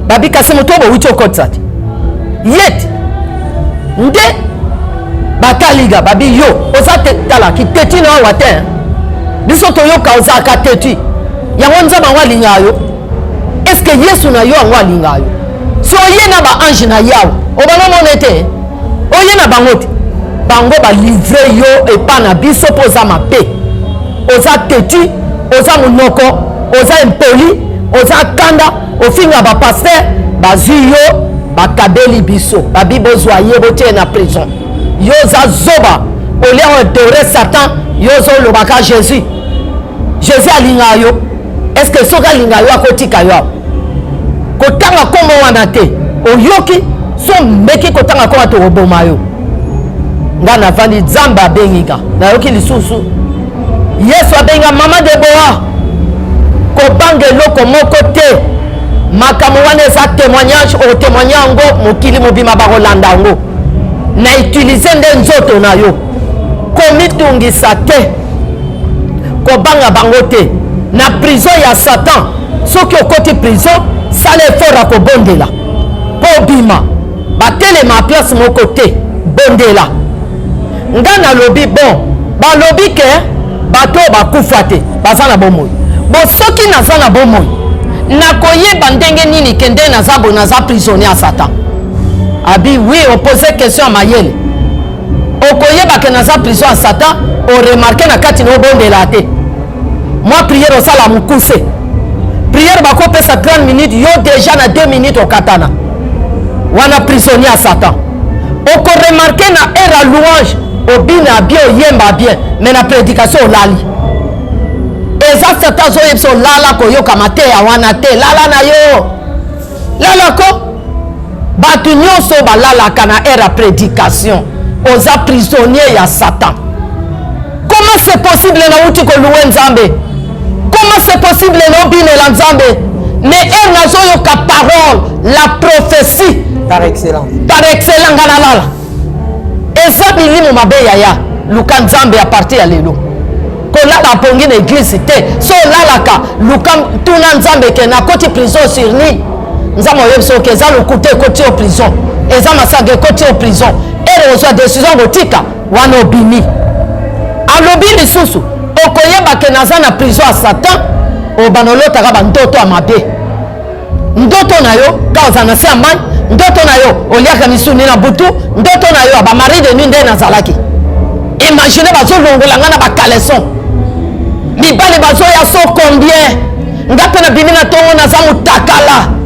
Babi: "Kasi motu oyo bowuti okotisa te, ye te." Nde bakaliga, babi: "Yo oza te, tala kiteti na awa te, biso toyoka ozalaka teti yango. Nzambe yango alingaka yo? Est-ce Yesu na yo yango alingaka yo? So oye na baange na yawe, obana mona ete oye na bango te, bango balivrer yo epa na biso mpo oza mabe, oza teti, oza monoko, oza impoli, oza kanda, ofinga bapasteur." Bazwi yo, bakabeli biso, babi: "Bozwa ye, botie na prison." Yo oza zoba, olia adorer Satan, yo ozolobaka Jésus. Jésus alingaka yo? Est-ce soki alingaka yo, akotika yo awa? Kotanga nkombo wana te, oyoki? So mbeki kotanga nkombo, tokoboma yo. Nga navandi, Nzambe abengi nga, nayoki lisusu Yesu abenga mama Debora, kobanga eloko moko te. Makambo wana eza témoignage, otémoigne yango mokili mobima bakolanda yango. Na utilize nde nzoto na yo, komitungisa te, kobanga bango te. Na prison ya Satan, soki okoti prison, sala effort ya kobondela mpo obima. Batelema place moko te, bondela. Nga nalobi bon, balobi ke bato oyo bakufa te baza na bomoi. Bo soki naza na bomoi, nakoyeba ndenge nini ke nde naza boye, naza prisonnier ya Satan? Abi oui, opose question ya mayele. Okoyeba ke naza prison ya Satan, oremarke na kati na obondela te. Mwa prière osala mokuse, prière bakopesa 30 minutes, yo deja na 2 minutes okatana, wana prisonnier ya Satan. Okoremarke na heure ya louange obina bien, oyemba bien, mais na prédication olali. Eza Satan azoyebisa olala, koyoka mateya wana te, lala na yo, lala ko. Bato nyonso balalaka na heure ya prédication, oza prisonnier ya Satan. Comment c'est possible nauti koluwe Nzambe? Comment c'est possible naobinela Nzambe, mais heure nazoyoka parole, la prophétie par excellence, par excellence, nga nalala? Eza milimo mabe yaya. Luka Nzambe ya parti ya lelo. Kolala pongi na église te. So olalaka, luka, tuna Nzambe ke nakoti prison sur nini. Nzambe oyebi soki eza lokuta ekoti yo prison, eza masanga ekoti yo prison. Ere ozwa décision kotika wana, obimi. Alobi lisusu, okoyeba ke naza na prison ya Satan, obana olotaka bandoto ya mabe. Ndoto na yo ka oza na se ya mai, ndoto na yo oliaka misuni na butu, ndoto na yo ya bamari de nuit. Nde nazalaki imagine, bazolongola nga na bacaleçon, mibali bazoya so combien, nga mpe nabimi na ntongo, naza motakala.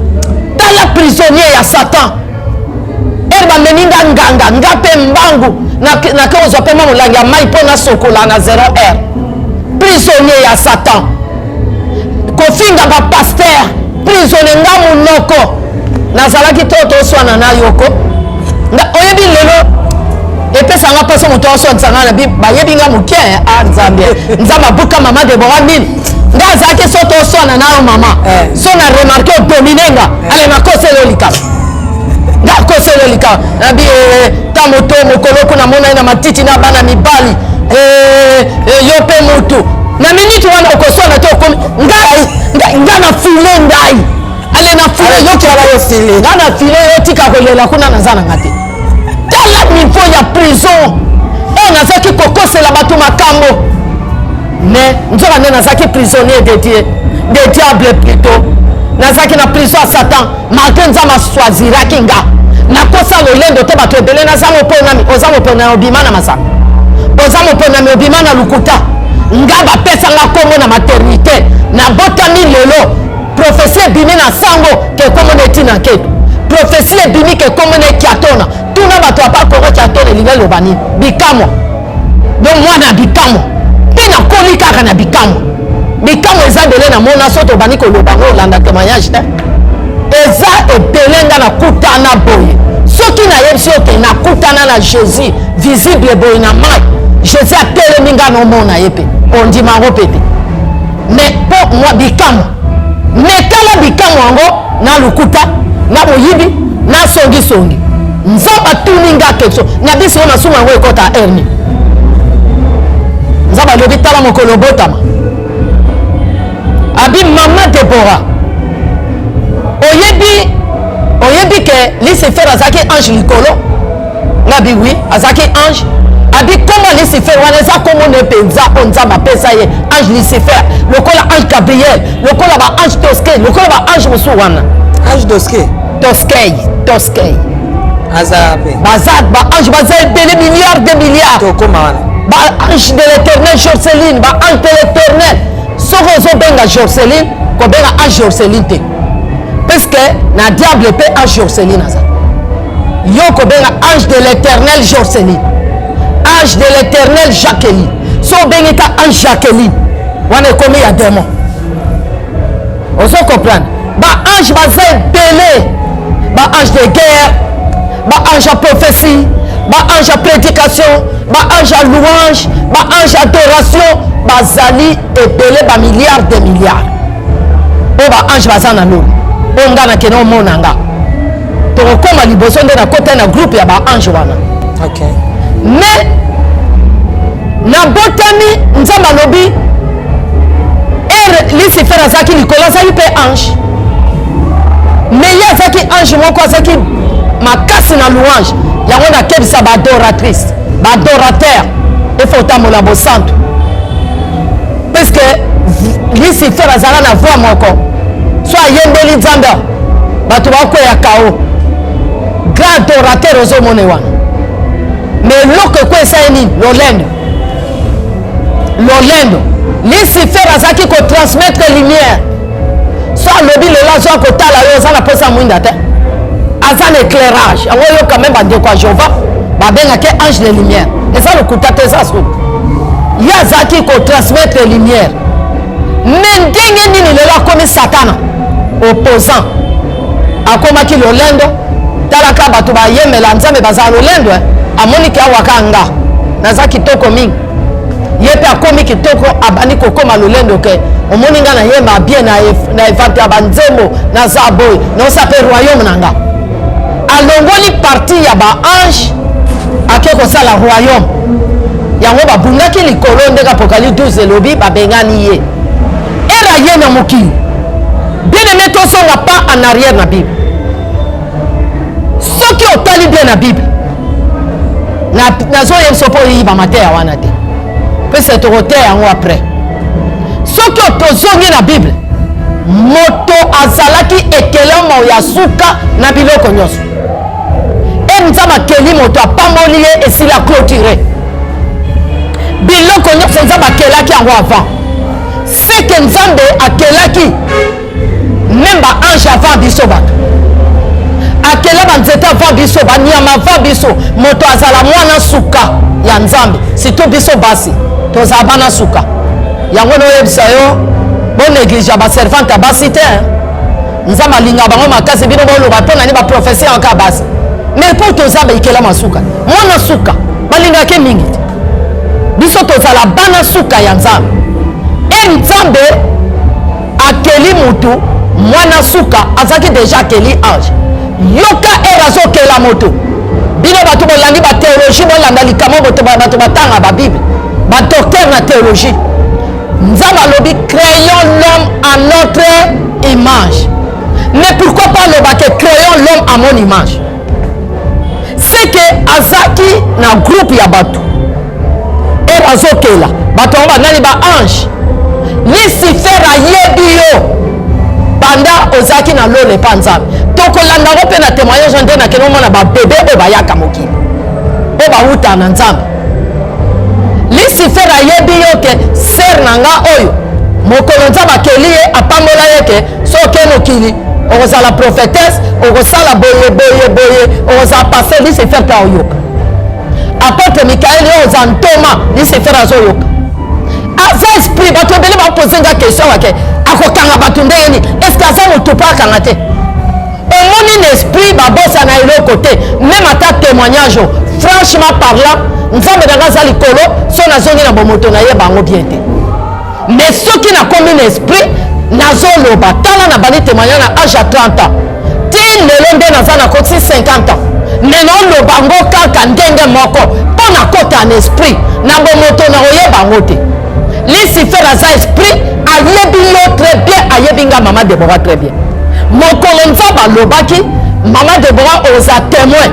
Tala prisonnier ya Satan. Ere bamemi nga nganga, nga mpe mbangu nake kozwa mpe mwa molangi ya mai mpo nasokola na 0 heure. Prisonnier ya Satan, kofinga bapaster, prisonnier. Nga monoko nazalaki to toswana na yoko. Oyebi lelo epesanga mpasi, moto aswanisa nga na bayebi nga moke. A Nzambe, Nzambe abuka mama Debora mine. Nga azalaki so toswana na yo mama, so na remarke odomine nga, ale nakosela yo likambo, nga akosela yo likambo. Nabi ta moto mokolo kuna mona ye na matiti na bana mibali, yo mpe motu na miniti wana okoswana te, okomi ngai nga na file ngai, ale na file yo, nga na file yo, tika kolela kuna, naza na nga te. Tala niveau ya prison oyo nazalaki kokosela bato makambo, mais nzoka nde nazalaki prisonnier de Dieu, de diable plutôt. Nazalaki na prison ya Satan, malgré Nzambe aswaziraki nga. Nakosa lolendo te, bato ebele naza moponami. Oza moponami, obima na masanga, oza moponami, obima na lokuta. Nga bapesanga nkombo na maternité, nabotami lelo, prophétie ebimi na sango ke kombo na etina nketo, prophétie ebimi ke kombo na ekiatona. Tuna bato ya Bakongo, kiatona elingi eloba nini? Bikamwa. Donc mwana ya bikamwa mpe nakoli kaka na bikamwa. Bikamwa eza ebele namona, so tobandi koloba ngo, olanda témoignage te, eza ebele. Nga nakutana boye, soki nayebisi yo ke nakutana na Jésus visible boye na mai, Jésus atelemi, nga naomona ye mpe, ondima yango mpe te. Mais mpo mwa bikamwa, me tala bikamwa yango na lokuta, na moyibi, na songisongi. Nzambe atuni nga question na biso oyo, masumu yango ekɔta hernie. Nzambe alobi, tala mokolo obotama, abi mama Debora, oyebi, oyebi ke Lucifer azalaki ange likolo? Nga bi oui, azalaki ange. Abi kombo Lucifer wana eza kombo ne mpenza oyo Nzambe apesa ye, ange Lucifer, lokola ange Gabriel, lokola ba ange Toske, lokola ba ange mosusu wana. Ange Doske? Toskei, Toskei. Aza mpe. Baza ba ange, baza ebele, milliard de milliards. Tokóma wana. Ba ange de l'Éternel, Jorceline, ba ange de l'Éternel. Soki ozobenga Jorceline, kobenga ange Jorceline te, puisque na diable mpe ange Jorceline aza. Yo kobenga ange de l'Éternel Jorceline, ange de l'Éternel Jacqueline. So obengi ka ange Jacqueline wana, ekomi ya démon. Ozo comprendre? Baange baza ebele, baange de guerre, baange ya prophétie, baange ya prédication, baange ya louange, baange ya adoration, bazali ebele, bamilliard de milliard oyo baange baza na lola. Oyo nga nakende omona nga tokokoma liboso nde nakota na groupe ya baange wana. Mais nabotami, Nzambe alobi ere Lucifer azalaki likolo, azalaki mpe ange, mais ye azalaki ange moko azalaki makasi na louange. Yango nakebisa baadoratrice, baadorateur, efo otambola bosantu, puisque Lucifer azala na voix moko, so ayembeli Nzambe, bato bakweya kao. Grand adorateur ozomona wana, mais eloko ekweyisa ye nini? Lolendo, lolendo. Lucifer azalaki kotransmettre lumière, so alobi lelo azwa kotala yo, oza na mposa mwinda te, aza na éclairage. Yango oyoka meme bandeko ya Jehova babengaki ange de lumière, eza lokuta te, eza solo. Ye azalaki kotransmettre lumière, mais ndenge nini lelo akomi Satana opposant? Akomaki lolendo. Talaka bato bayemela Nzambe bazala lolendo, eh. Amoniki awa ka nga naza kitoko mingi, ye mpe akomi kitoko, abandi kokoma lolendo ke omoni nga nayemba bien na evante ya banzembo, naza boye, naosa mpe royaume na nga. Alongoli parti ya baange, ake kosala royaume. Yango babungaki likolo, ndenge Apocalypse 12 elobi, babengani ye. Era ye na mokili. Bien aimé, tozonga pas en arrière na Bible. Soki otali bien na Bible, nazoyebisa mpo oyiba mateya wana te, pese tokoteya yango après. Soki tozongi na Bible, moto azalaki ekelamo ya suka na biloko nyonso. E Nzambe akeli moto, apamboli ye, esili, aclôture biloko nyonso Nzambe akelaki yango avant. Seke Nzambe akelaki même baange avant biso bato, akela banzete avant biso, banyama avant biso. Moto azala mwana suka ya Nzambe, surtout biso basi tozala bana suka. Yango noyebisa yo, bonéglige baservante ya basi te. Nzambe alinga bango makasi. Bino boloba mpo nani baprofesie yango basi, mais mpo toza baikela masuka, mwana suka balingaki mingi te. Biso tozala bana suka ya Nzambe. E Nzambe akeli mutu mwana suka, azalaki deja akeli ange. Yoka, ere azokela moto, bino bato bolandi bathéologie, bolanda likambo, bato batanga babible, badocteur na théologie, Nzambe alobi: "Créons l'homme à notre image." Mais pourquoi pas aloba ke "Créons l'homme à mon image"? C'est que azalaki na groupe ya bato ere azokela bato yango banani? Baange. Lucifer ayebi yo banda ozalaki na lola epa Nzambe. Tokolanda yango mpe na témoignage nde nakende omona babebe oyo bayaka mokili, oyo bawutaka na Nzambe. Lucifer ayebi yo ke sœur na nga oyo, mokolo Nzambe akeli ye, apambola ye ke so oke mokili okozala prophétesse, okosala boye boye boye, okozala pasteur. Lucifer mpe aoyoka. Apôtre Mikael, yo oza ntoma, Lucifer azoyoka, aza esprit. Bato ebele bapose nga question wake akokanga bato ndenge nini? Est ce que aza motu mpo akanga te? Omoni, na esprit babosana eloko te, même ata témoignage. Franchement parlant, Nzambe na nga aza likolo, so nazongi na bomoto nayeba yango bien te, mais soki nakomi na esprit, nazoloba. Tala, na bandi témoignage na age ya 30 ans, ti lelo nde naza na kotisi 50 ans, mais naoloba yango kaka ndenge moko mpo nakota na esprit. Na bomoto na koyeba yango te. Lucifer aza esprit, ayebi yo très bien, ayebi nga mama Debora très bien. Mokolo Nzambe alobaki: "Mama Debora, oza témoin,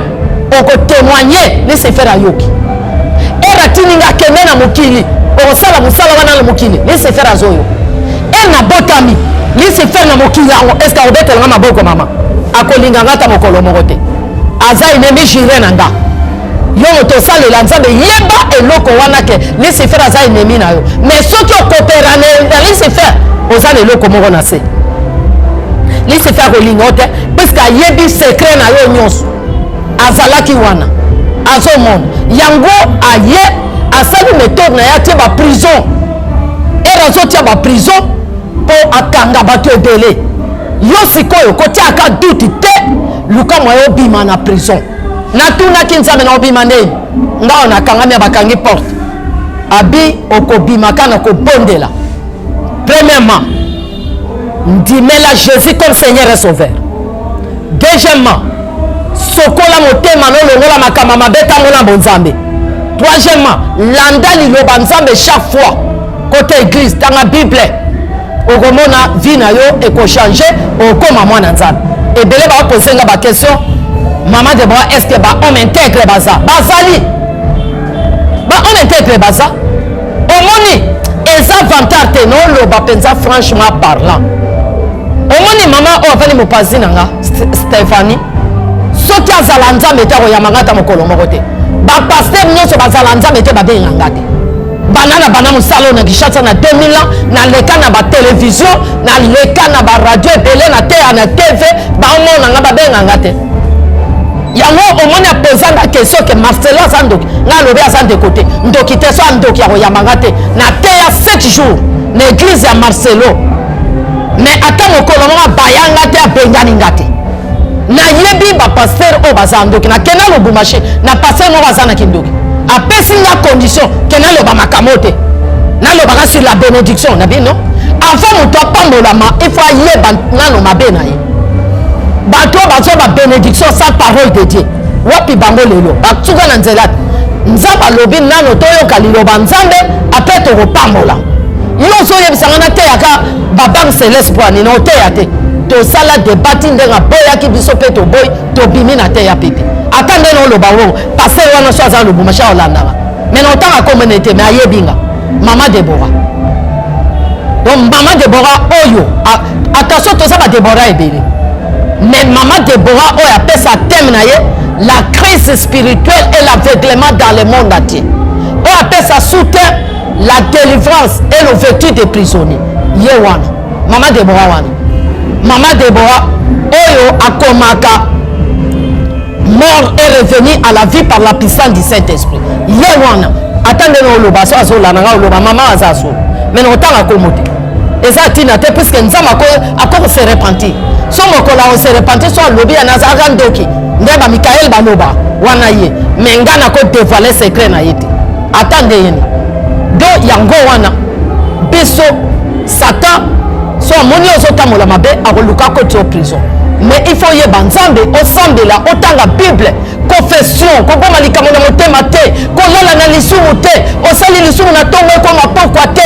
okotémoigne", Lucifer ayoki. Ere atindi nga: "Akende na mokili, okosala mosala wana na mokili", Lucifer azoyoka. Ere nabotami, Lucifer na mokili yango, est-ce akobetelanga maboko? Mama, akolinga nga ata mokolo moko te, aza ennemi juré na nga. Yo moto osalela Nzambe, yeba eloko wana ke Lucifer aza ennemi na yo. Mais soki okopera na Lucifer, oza na eloko moko na se. Lucifer akolinga yo te, puisque ayebi secret na yo nyonso. Azalaki wana, azomona yango, aye asali méthode na ye, atie baprison. Ere azotia baprison mpo akanga bato ebele. Yo sikoyo kotiaka doute te, luka moyen obima na prison. Natunaki Nzambe na obima ndeni? Nga oyo nakangami ya bakangi porte. Abi okobima ka na kobondela. Premièrement, ndimela Jésus comme Seigneur et Sauveur. Deuxièmement, sokola motema nolongola makambo mabe ntango na bonzambe. Troisièmement, landa liloba Nzambe chaque fois. Kota église, tanga Bible. Okomona vie na yo ekochange, okoma mwana Nzambe. Ebele bakopoze nga ba question, Maman Deborah, est-ce que ba homme intègre baza? Bazali. Ba homme intègre baza. Omoni eza vantard te, noloba mpenza franchement parlant. Omoni mama oyo avandi mopanzi na nga Stephanie, soki azala Nzambe te akoyamba nga ata mokolo moko te. Ba pasteur nyonso bazala Nzambe te babenga nga te. Banda na banda mosala oyo na Kinshasa na 2000 ans, naleka na ba television, naleka na ba radio ebele, na teya na TV, baomona nga babenga nga te. Yango omoni apoza nga question ke Marcelo aza ndoki, nga alobi aza ndeko te, ndoki te, so ndoki akoyamba nga te. Na teya 7 jours na église ya Marcelo, mais ata mokolo moko abaya nga te, abengani nga te. Nayebi ba pasteur oyo baza ndoki, nakenda Lubumbashi na pasteur moko aza na kindoki, apesi nga condition ke naloba makambo te, nalobaka sur la bénédiction na bino. Avant moto apambolama, il faut ayeba nano mabe na ye. Bato oyo bazwa ba bénédiction sans parole de Dieu, wapi bango lelo? Basuka na nzela te. Nzambe alobi nano toyoka liloba Nzambe, apres tokopambola. Yo ozoyebisa nga nateyaka babanque céleste mpo ya nini? Oteya te. Tosala debati ndenge aboyaki biso mpe toboyi, tobimi na teya pepe. Ata nde naoloba ngo pasteur wana so aza Lubumbashi aolandaka, mais na otanga kombo na ye te, mais ayebi nga mama Deborah. Donc mama Deborah oyo, attention, toza ba Deborah ebele, mais mama Deborah oyo apesa thème na ye la crise spirituelle et l'aveuglement dans le monde entier, oyo apesa sous-thème la délivrance et l'ouverture des prisonniers, ye wana mama Deborah wana. Mama Deborah oyo akomaka mort est revenu à la vie par la puissance du Saint-Esprit, ye wana. Ata ndenge oloba so azolanda nga, oloba mama aza solo, mais na otanga komo te, eza ntina te, puisque Nzambe akoko se repentir. So mokolo ako se repentir, so alobi ya nazalaka ndoki nde ba Mikael baloba wana ye, mais nga nako dévoiler secret na ye te, ata nde ye ni. Donc yango wana biso Satan so amoni ozotambola mabe, akoluka akoti yo prison. Mais il faut oyeba Nzambe, osambela, otanga Bible, confession, koboma likambo na motema te, kolala na lisumu te, osali lisumu na ntongo ekoma pokwa te,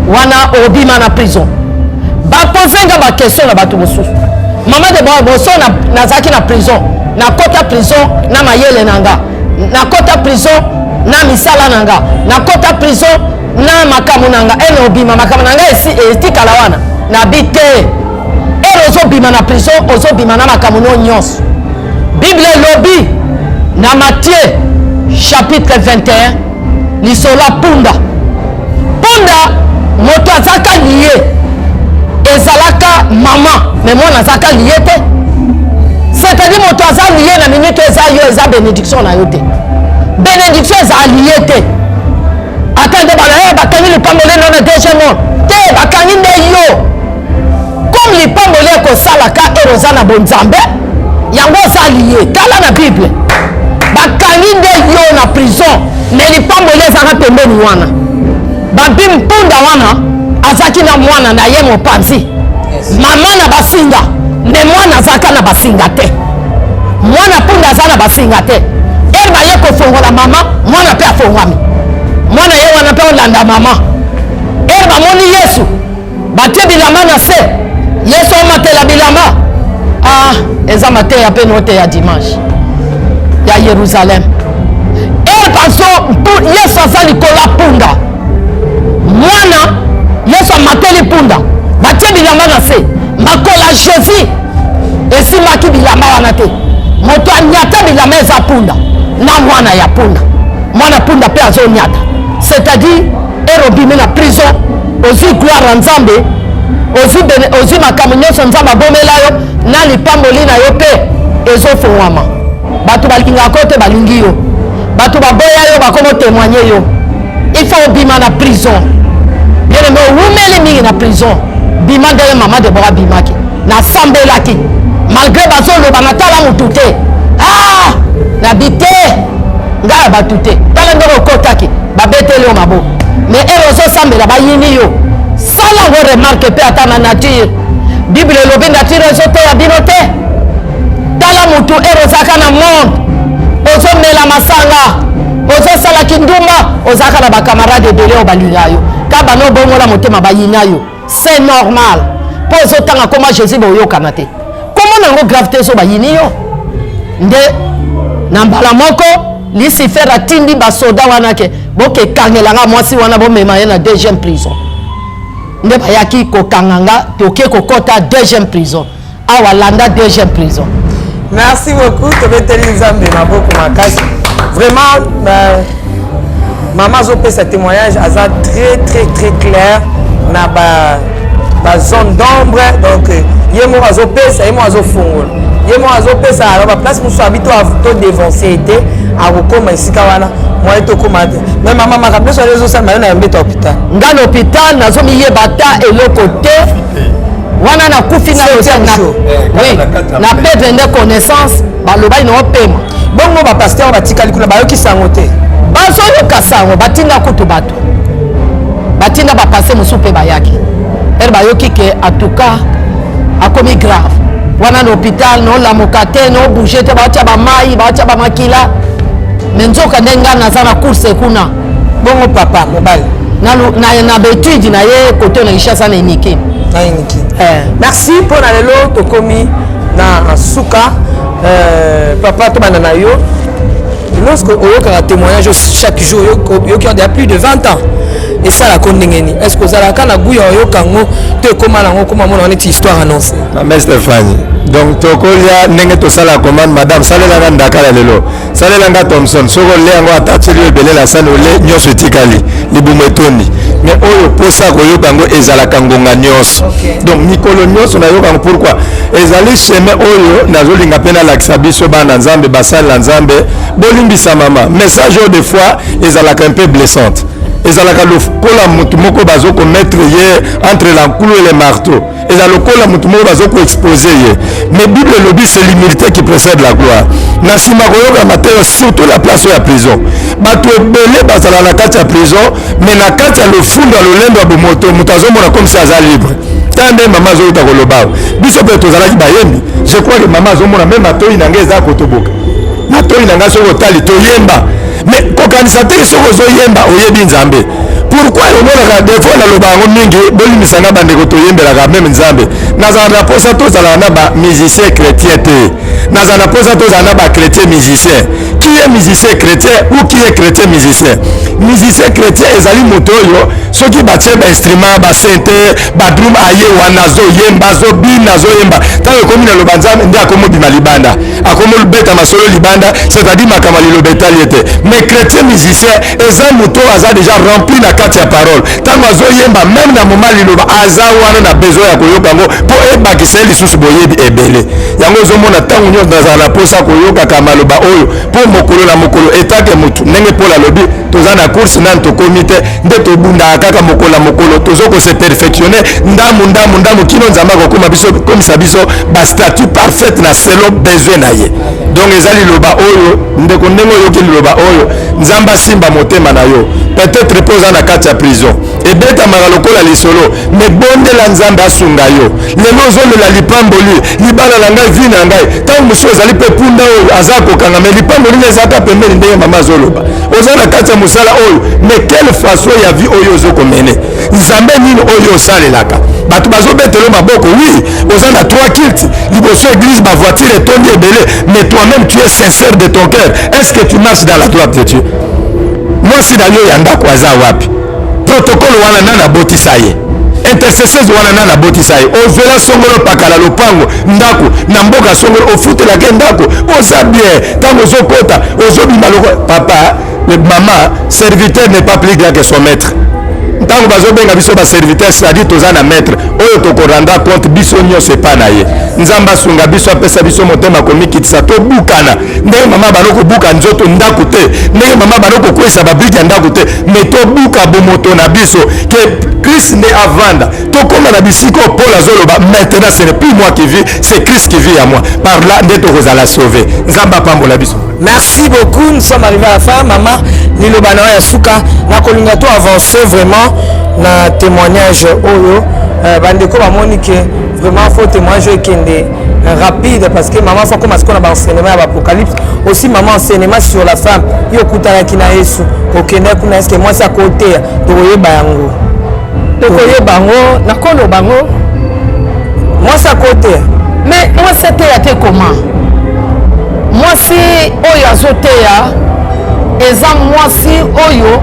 wana obima na prison. Bapoze nga ba question na bato mosusu, mama de boso, nazalaki na prison, nakota prison na mayele na nga, nakota prison na misala na nga, nakota prison na makambo na nga, ene obima makambo na nga etikala wana nabi te. Ere ozobima na prison, ozobima na makambo no nyonso. Bible elobi na Matthieu chapitre 21 lisolo ya punda. Punda moto azalaka liye, ezalaka mama, mais mwana azalaka liye te. C'est-à-dire moto aza liye na minute eza yo, eza bénédiction na yo te. Bénédiction eza liye te. Ata nde bana ye bakangi lipamboli no na deuxième monde te, bakangi nde yo. Comme lipamboli ekosalaka ere oza na bonzambe, yango oza liye. Tala na Bible, bakangi nde yo na prison, mais lipamboli ezalaka pembeni wana. Babi mpunda wana azalaki na mwana na ye mopanzi, mama na basinga, me mwana azalaka na basinga te. Mwana mpunda aza na basinga te. Ere baye kofongola mama, mwana mpe afongwami, mwana ye wana mpe olanda mama. Ere bamoni Yesu, batie bilamba na se, Yesu amatela bilamba. Ah, eza mateya mpe noteya dimanche ya Yerusalem. Ere bazo Yesu aza likolo ya punda, mwana Yesu amateli punda, batie bilamba na se, makolo ya Jésus esimbaki bilamba wana te. Moto anyata bilamba eza punda na mwana ya punda, mwana punda mpe azonyata. C'est-à-dire ere obimi na prison, ozwi gloire ya Nzambe, ozwi makambo nyonso Nzambe abomela yo, na lipamboli na yo mpe ezofungwama. Bato balingaka yo te, balingi yo. Bato baboya yo, bakomo témoigner yo. Il faut obima na prison. Bien aimé, owumeli mingi na prison, bima ndenge mama Deborah abimaki. Nasambelaki malgré bazoloba natala mutu te. Ah, nabi te, ngai ya bato te. Tala ndenge okotaki, babeteli yo maboko, mais ere ozosambela bayini yo. Sala yango remarque mpe ata na nature. Bible elobi nature ezoteya bino te. Tala mutu ere ozalaka na monde, ozomela masanga, ozosala kindumba, ozalaka na bakamarade ebele oyo balinga yo, ka bana obongola motema bayina yo. C'est normal, mpo ozotanga koma Jésus, boyokana te, komona yango grave te. So bayini yo nde na mbala moko Lucifer atindi basoda wana ke bokekangelanga mwasi wana, bomema ye na deuxième prison. Nde bayaki kokanga nga, toke kokɔta deuxième prison. Awa landa deuxième prison. Merci beaucoup. Tobeteli Nzambe maboko makasi. Vraiment, mama azopesa témoignage, aza très très très clair na ba ba zone d'ombre. Donc ye moko azopesa, ye moko azofungola, ye moko azopesa. Alors baplace mosusu abi to dévance te, akokóma esika wana moye tokóma te. Mais mama, makambo nyonso wana ezosalema, yo na yo mbeto ya hôpital? Nga na hôpital, nazomiyeba ata eloko te. Wana nakufi na Septième jour. Oui, na perdre nde connaissance. Balobaki na opema. Bongo bapasteur batikali kuna, bayokisa yango te? Bazoyoka sango, batinda kutu bato, batinda bapasteur mosusu mpe bayaki. Ere bayoki ke atuka akomi grave wana na hôpital, nolamuka te, nobouge te, baotya bamai, baotya bamakila, me nzoka nde ngai naza na course kuna. Bongo papa mobali? Na baétude na ye kote na Kinshasa, na Uniki. Na Uniki. Eh. Merci mpo na lelo. Tokomi na suka. Papa, tobanda na yo. Lorsque oyokaka témoignage chaque jour, oyoki ya plus de 20 ans, esalaka ndenge nini? Est ce que ozalaka na goût ya oyoka yango to ekóma nango, okóma mona neti histoire annoncée? Mama Stéphanie, donc tokolia ndenge tosala commande. Madame, salelanga ndakala lelo, salelanga Thomson. Soki olia yango, ata tieli yo ebele na sani, ole nyonso etikali, libumu etondi. Mais oyo posa koyoka yango ezalaka ngonga nyonso. Donc mikolo nyonso nayoka yango. Pourquoi? Ezali chemin oyo nazolinga mpe nalakisa biso bana Nzambe, basalela Nzambe. Bolimbisa mama, message oyo des fois ezalaka un peu blessante, ezalaka lokola motu moko bazokomettre ye entre la clou et le marteau, eza lokola motu moko bazokoexpose ye. Mais Bible elobi: c'est l'humilité qui précède la gloire. Na nsima koyoka mateyo, surtout la place oyo ya prison, bato ebele bazala na kati ya prison, mais na kati ya lofundo ya lolendo ya bomoto, moto azomona comme si aza libre. Tala nde mama azoyuta koloba awa. Biso mpe tozalaki bayembi. Je crois que mama azomona même matoi na ngai eza kotoboka, matoi na ngai. Soki otali, toyemba, mais kokanisa te soki ozoyemba oyebi Nzambe. Pourquoi omonaka des fois naloba yango mingi? Bolimbisa nga bandeko, toyembelaka même Nzambe. Nazala na mposa tozalaka na bamusicien chrétien te, nazala na mposa tozala na bachrétien musicien. Qui est musicien chrétien ou qui est chrétien musicien? Musicien chrétien ezali moto oyo soki batie bainstrument, basynthé, badrum, aye wana azoyemba, azobina, azoyemba. Ntango ekomi naloba Nzambe, nde akomi obima libanda, akomi obeta masolo libanda, c'est-à-dire makambo ya liloba etali ye te. Mais chrétien musicien eza moto oyo aza déjà rempli na kati ya parole. Ntango azoyemba, même na moma liloba, aza wana na besoin ya koyoka yango mpo ebakisa ye lisusu boyebi ebele. Yango ozomona ntango nyonso nazala na mposa koyokaka maloba oyo, mpo mokolo na mokolo etake motu, ndenge Paul alobi, toza na course, nani tokomi te, nde tobundaka kaka mokolo na mokolo, tozo kose perfectionner ndamu ndamu ndamu, kino Nzambe akokoma biso, komisa biso bastatut parfaite na selon besoin na ye. Donc eza liloba oyo, ndeko, ndenge oyoki liloba oyo, Nzambe asimba motema na yo. Peut-être mpo oza na kati ya prison, ebetamaka lokola lisolo, mais bondela Nzambe asunga yo. Lelo ozolela lipamboli, libala na ngai, vie na ngai. Ntango mosusu ezali mpe punda oyo aza kokanga, mais lipamboli nde ezalaka pembeni. Ndenge mama azoloba, oza na kati ya mosala oyo, mais quelle façon ya vie oyo ozokomene? Nzambe nini oyo osalelaka? Bato bazobetela maboko, oui, oza na trois cultes liboso église, bavoiture etondi ebele, mais toi-même, tu es sincère de ton cœur? Est-ce que tu marches dans la droite de Dieu? Mwasi na yo ya ndako aza wapi? Protocole wana, nani abotisa ye? Intercesseuse wana, nani abotisa ye? Ozwela songolo pakala lopango, ndako na mboka songolo, ofutelaka ndako, oza bien. Ntango ozokota, ozobima loko papa, mama, serviteur n'est pas plus grand que son maître. Ntango bazobenga biso baserviteur, c'est-à-dire toza na maître oyo tokorendre compte biso nyonso epai na ye. Nzambe asunga biso, apesa biso motema komikitisa, tobukana ndenge mama bano kobuka nzoto ndako te, ndenge mama bano kokweyisa babrike ya ndako te, me tobuka bomoto na biso ke Christ nde avanda. Tokóma na bisika oyo Paul azoloba, maintenant ce n'est plus moi qui vis, c'est Christ qui vit à moi. Par là nde tokozala sauvé. Nzambe apambola biso. Merci beaucoup, nous sommes arrivés à la fin. Maman, liloba na yo ya suka, nakolinga to avancer vraiment na témoignage oyo. Bandeko bamoni ke vraiment faut témoignage oyo ekende rapide, parce que maman faut akoma sikoyo na baenseignement ya baapocalypse aussi. Maman, enseignement sur la femme, yo okutanaki na Yesu, okende kuna, est-ce mwasi akoteya? Tokoyeba yango. Tokoyeba yango, nakoloba yango. Mwasi akoteya? Mais mwasi ateya te koma? Mwasi oyo azoteya eza mwasi oyo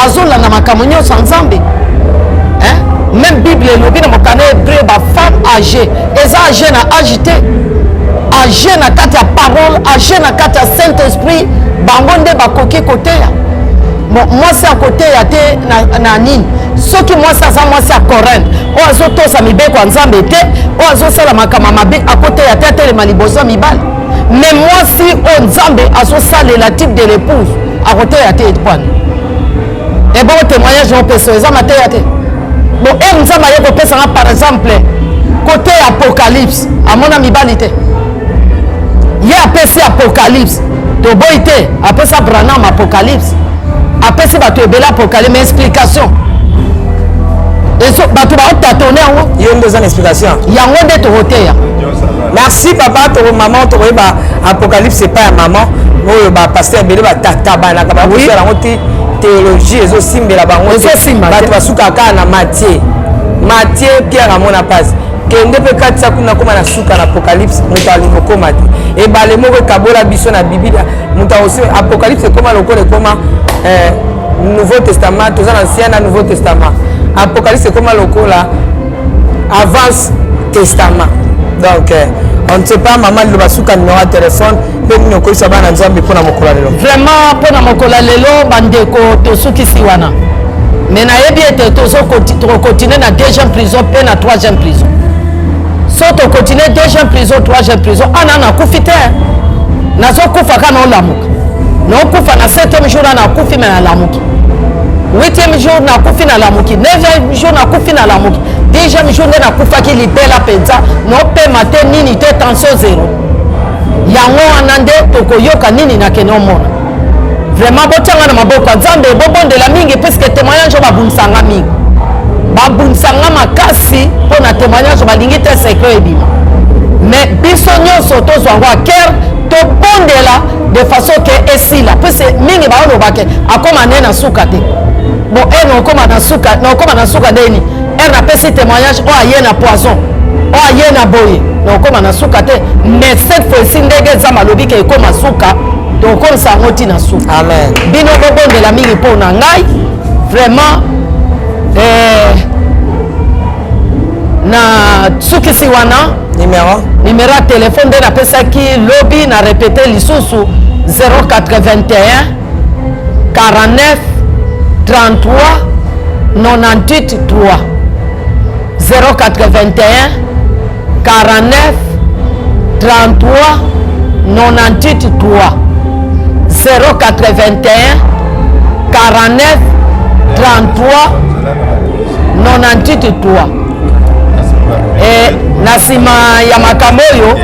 azolanda makambo nyonso ya Nzambe, hein? Même Bible elobi na mokanda Hébreu, bafemme âgée, eza âgé na âge te, âgé na kati ya parole, âgé na kati ya Saint Esprit, bango nde bakoki koteya. Bon, mwasi akoteya te na nini? Soki mwasi aza mwasi ya Corinthe oyo azotosa mibeko ya Nzambe te, oyo azosala makambo mabe, akoteya te, atelema liboso ya mibali. Mais mwasi oyo Nzambe azosalela, type de l'épouse, akoteya te pwana ebongo témoignage opesa eza mateya te. Bon, e Nzambe aye kopesanga par exemple koteya apocalypse, amona mibali te, ye apesi apocalypse. Toboyi te, apesa Branham apocalypse, apesi bato ebele apocalypse, mais explication bato baotatone yango. Yo nde oza na explication. Yango nde tokoteya. Merci papa. Toko mama, tokoyeba apocalypse epai ya mama oyo. Bapasteur ebele batatabanaka, bakosala yango te, théologie ezosimbela bango. Ezosimba. Bato basukaka kaka na Matthieu. Matthieu, Pierre amona mpasi, kende mpe katisa kuna, koma na suka na apocalypse. Moto alingi kokóma te, ebale moko ekabola biso na Bibilia. Moto akosi apocalypse ekóma lokola ekóma Nouveau Testament. Toza na Ancien na Nouveau Testament. Apocalypse ekóma lokola avance testament. Donc on ne sait pas. Mama, liloba suka, numéro ya téléphone mpe nini okoyisa bana Nzambe mpona mokolo ya lelo? Vraiment, mpona mokolo ya lelo, bandeko, tosukisi wana, mais nayebi ete tokocontinue na deuxième prison mpe na troisième prison. So tokontinue deuxième prison, troisième prison, ana nakufi te, nazokufa kaka naolamuka. Naokufa na septième jour, ana nakufi, mais nalamuki. Huitième jour nakufi, nalamuki. Neuvième jour nakufi, nalamuki. 10e jour nde nakufaki libela mpenza, nopema te, nini te, tension zéro. Yango wana nde tokoyoka nini nakende omona. Vraiment, botianga na maboko ya Nzambe, bobondela mingi, puisque témoignage oyo babundisanga mingi, babundisanga makasi mpo na témoignage, balingi te secret ebima. Mais biso nyonso tozwa yango à cœur, tobondela de façon ke esila, puisque mingi baolobake akóma nde na suka te. Bon, ere nakóma na suka, nakóma na suka ndeni? Ere napesi témoignage oyo aye na poison, oyo aye na boye, nakóma na suka te. Mais cette fois-ci, ndenge Nzambe alobi ke ekóma suka, tokomisa yango ntina suka. Amen. Bino bobondela mingi mpo na ngai vraiment. Na sukisi wana. Numéro? Numéro ya telefone nde napesaki lobi, na répété lisusu: 081 49 33 98 3, 081 49 33 98 3, 081 49 33 98 3. E, na nsima ya makambo oyo,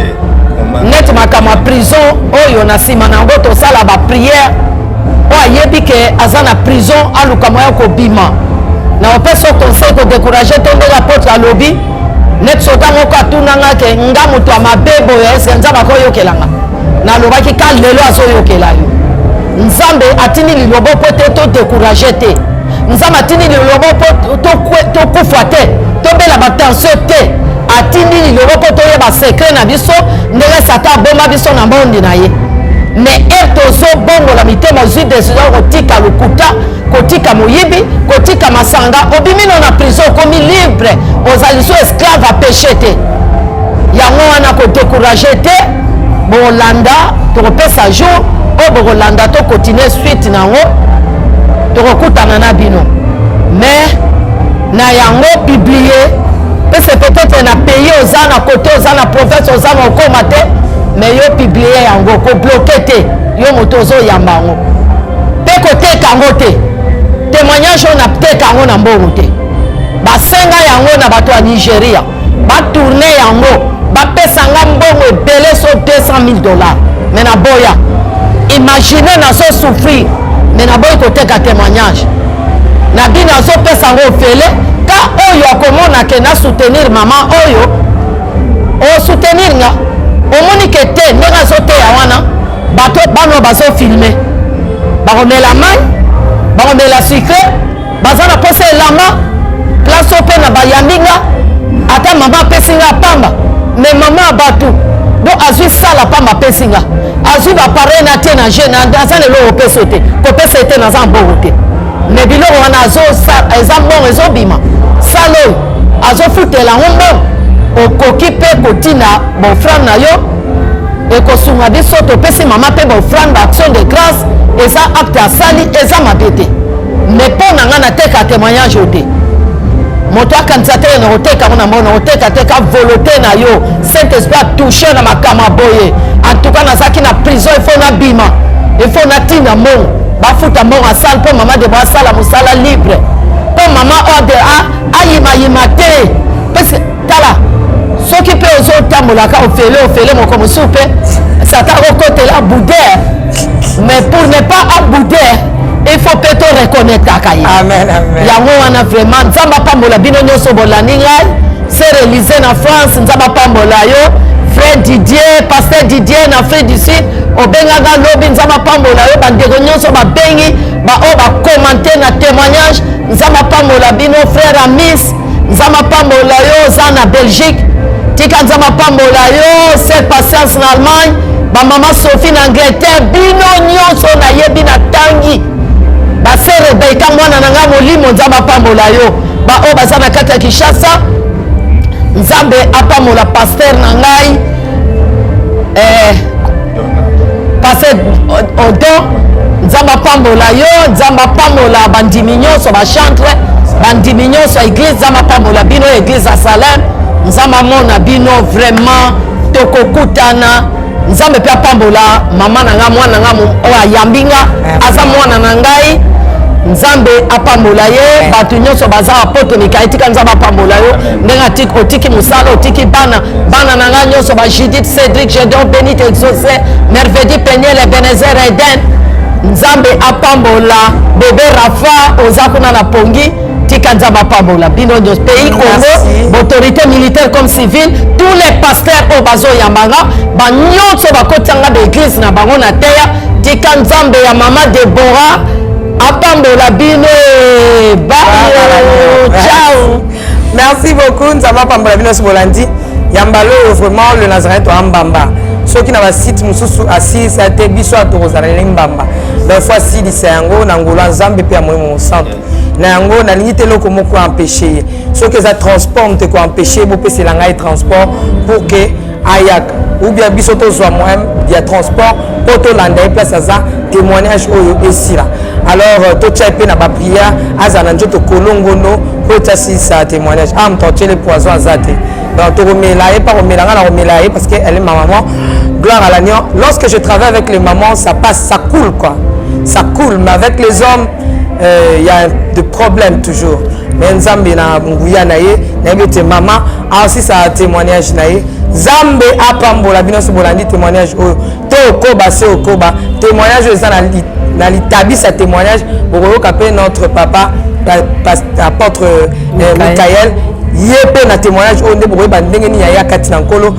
neti makambo ya prison oyo, na nsima na yango tosala baprière. Oyo ayebi ke aza na prison, aluka moya kobima. Na opesa conseil, kodécourage te. Ndenge apôtre alobi, neti soda moko atunanga ke nga moto ya mabe boye, ese Nzambe akoyokelanga? Nalobaki ka lelo azoyokela yo. Nzambe atindi lilobo mpo te todécourage te. Nzambe atindi lilobo mpo tokufa te, tobela batension te. Atindi lilobo mpo toyeba secret na biso, ndenge Satan abomba biso na mbondi na ye. Mais ere tozobongola mitema, ozwi décision kotika lokuta, kotika moyibi, kotika masanga, obimi no na prison, okomi libre, ozali so esclave ya péché te. Yango wana kodécourage te. Bokolanda, tokopesa jour oyo bokolanda, tokontinue suite na yango, tokokutana na bino. Mais na yango publie pese peut-être na pays oza na kote oza na province oza na okoma te mais yo publie yango kobloke te yo moto ozoyamba yango mpe koteka yango te témoignage oyo nateka yango na mbongo te basenga yango na bato ya nigeria batourne yango bapesa nga mbongo ebele so 200 000 dollars me naboya imagine nazo souffrir me naboyi koteka témoignage na bino azopesa yango ofele ka oyo akomona ke na soutenir mama oyo osoutenir nga omoni ke te ndenge azoteya wana bato bana bazofilme bakomela mai bakomela sucre baza na posa elamba place oyo mpe na bayambi nga ata mama apesi nga pamba me mama ya bato do azwi sala pamba apesi nga azwi bapareil na tie na je aza na eloko opesa te kopesa ye te naza mbongo te me biloko wana eza mbongo ezobima sala oyo azofutela yango mbongo okoki mpe kotina bofrane na yo ekosunga biso topesi mama mpe baofrande baaction de grâce eza acte asali eza mabe te mais mpo na ngai nateka témoignage oyo te moto akanisa te na koteka ngo na mbongo na koteka te ka volonté na yo saint esprit atouche na makambo ya boye en tout cas nazalaki na prison il faut nabima il faut natinda mbongo bafuta mbongo asala mpo mama debo asala mosala libre mpo mama ode ayimayima te parce tala soki mpe ozotambolaka ofele ofele moko mosusu mpe satan akokotela bouder mais pour ne pas abouder il faut mpe to reconnectaka ye yango wana vraiment nzambe apambola bino nyonso bolandi ngai sœur Elise na France nzambe apambola yo frère Didier pasteur Didier na Afrique du Sud obengaka lobi nzambe apambola yo bandeko nyonso babengi baoyo bakomante na témoignage nzambe apambola bino frère Amis nzambe apambola yo oza na belgique tika nzambe apambola yo sœur patience na allemagne bamama sophie na angleterre bino nyonso nayebi natangi base rebeka mwana na ngai molimo nzambe apambola yo baoyo baza na kati ya kinshasa nzambe apambola paster na ngai eh, paster odon nzambe apambola yo nzambe apambola bandimi nyonso bachantre bandimi nyonso ya eglise nzambe apambola bino eglise ya salem nzambe amona bino vraiment tokokutana nzambe mpe apambola mama na ngai mwana na ngai oyo ayambi nga aza mwana na ngai nzambe apambola ye bato nyonso baza apotre mikael tika nzambe apambola yo ndenge otiki mosala otiki bana bana na ngai nyonso ba judith cédric gedeon benite exaucé mervedi peniel ebenezer eden nzambe apambola bebe rafa oza kuna na pongi tika nzambe apambola bino nyonso pays congo baautorité militaire comme civile tous les pasteurs oyo bazoyamba nga banyonso bakotisa nga baeglise na bango na teya tika nzambe ya mama debora apambola bino bayo ciao merci beaucoup nzambe apambola bino nyonso bolandi ya mbala oyo vraiment le nazaret toa mbamba soki na basite mosusu asilisa te biso ato kozala nde mbamba donc fo asilisa yango na ngolu ya nzambe mpe ya molimo mosantu na yango nalingi te eloko moko empêche ye soki eza transport moto ekoempêche ye bopesela ngai transport pour que ayaka ou bien biso tozwa moyen ya transport mpo tolanda ye place aza témoignage oyo esila alors euh, totya ye mpe na baprière azala na nzoto kolongono mpo ete asilisa témoignage ah moto atyele poison aza te donc tokomela ye mpa komela ngai nakomela ye parce que elle est ma maman gloire à l'agneau lorsque je travaille avec les mamans ça passe ça coule quoi ça coule mais avec les hommes euh, il y a de problèmes toujours mais nzambe na nguya na ye nayebi ete mama aosisa témoignage na ye nzambe apambola bino nyonso bolandi témoignage oyo to okoba se okoba témoignage oyo eza na litabisa témoignage bokoyoka mpe notre papa apôtre euh, michael ye mpe na témoignage oyo nde bokoyeba ndenge nini aya kati na nkolo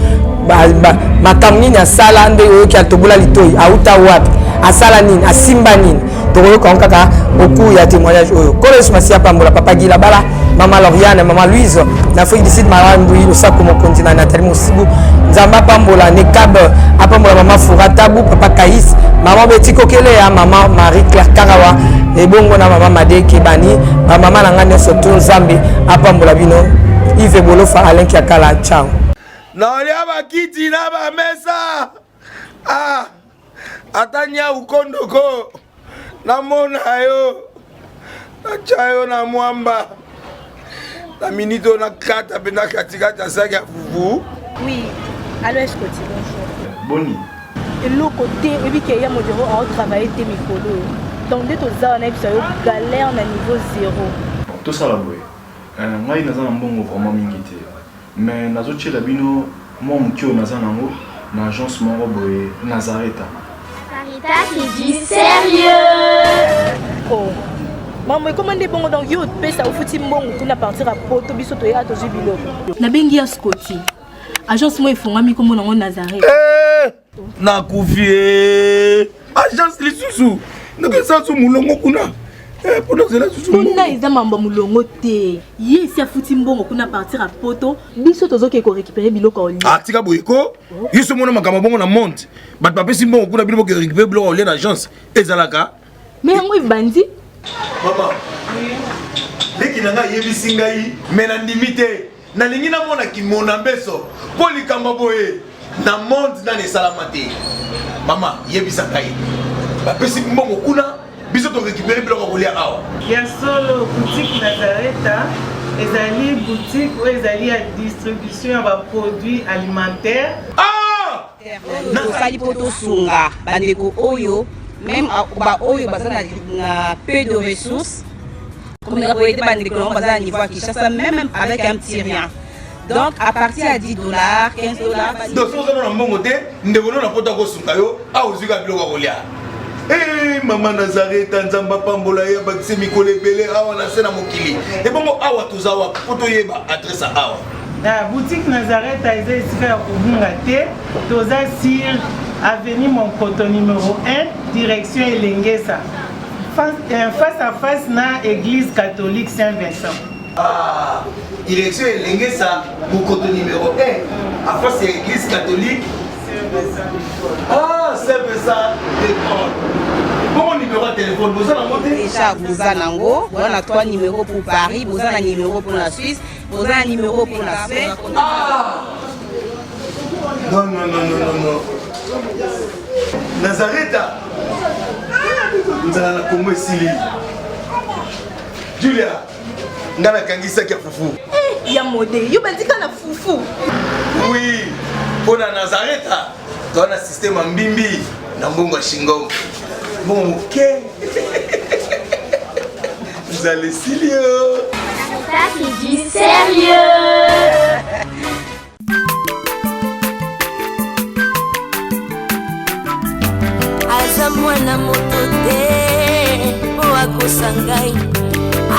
makambo nini asala nde oyoki atobola litoi auta wapi asala nini asimba nini tokoyoka yango kaka au cours ya témoignage oyo nkolo yesu masiya apambola papa gila bala mama lauriane mama louise na afrique du sud mama mbui losako mokonzi na nathalie mosibu nzambe apambola nekab apambola mama fura tabu papa kais mama beti kokeleya mama marie claire karawa ebongo na mama made kebani bamama na ngai nyonso tu nzambe apambola bino ive bolofa alain kiakala ciao naolia bakiti na bamesa ah. ata nyau kondoko namona yo natya yo na mwamba. Na minute oyo nakata mpenza katikati ya saki ya fufu. Oui, allo Escoti, bonjour. Boni. Eloko te, oyebi ke ya modero ao travailler te mikolo oyo. Donc nde toza wana yebisa yo galère na niveau zéro. Bon, tosala boye. Euh, ngai naza na mbongo vraiment mingi te. Mais nazotiela bino mwa moke oyo naza nango na agence moko boye Nazareta. Sarita c'est du sérieux. Oh. Maman ekoma nde bongo donc yo opesa ofuti mbongo kuna partir ya poto biso toya tozwi biloko. Nabengi ya Scotty. Agence moko efongwami kombo nango Nazareth. Eh, nakufi eh. Agence lisusu nakesa su mulongo kuna eh, mpo nazela susu kuna eza mambo ya molongo te ye esi afuti mbongo kuna partir ya poto biso tozokee korécupere biloko ya olia ah, tika boye ko yo so omona makambo bongo na monde bato bapesi mbongo kuna bino boke récupere biloko ya olia na agence ezalaka me yango ebandi mama leki na ngai ayebisi ngai me nandimi te nalingi namona kimona mbeso mpo likambo boye na monde nani esalama te mama yebisa ngai bapesi mbongo kuna biso torécupere biloko ya kolia awa ya solo boutique nazareta ezali boutique oyo ezali ya distribution ya baproduit alimentaire ah! Tosali mpo tosunga bandeko oyo meme baoyo baza na peu de ressources komeka koyede bandeko nango baza na niveau ya Kinshasa meme avec un petit rien donc à partir ya 10 dollars 15 dollars donc soki oza na mbongo te ndeko no na poto akosunga yo awa ozwi kaka biloko ya kolia Hey, eh, mama nazareta nzambe apambola ye abakisi mikolo ebele awa na se na mokili ebongo awa toza wapi mpo toyeba adresse ya awa Na boutique Nazareth eza esika ya kobunga te, toza sur avenue Monkoto numero 1 direction Elengesa face, euh, face à face na église catholique Saint-Vincent. Ah, direction Elengesa Monkoto numéro 1 à face ya église catholique Saint-Vincent. Ah, Saint-Vincent de Paul. Bongo numéro ya téléphone boza nango te? Déjà boza nango, boza na 3 numéros pour Paris, boza na numéro pour la Suisse, boza na numéro pour la Spain. Ah non non non non non non. Nazareta. Nzala na Congo esili. Julia, nga nakangi saki ya fufu. Eh, ya mode, yo bandika na fufu. Oui, mpo na Nazareta, toza na système ya mbimbi na mbongo ya shingom. Mbongo moke. Nzala esili yo. Ça, c'est du sérieux. aza mwana moto te mpo akosa ngai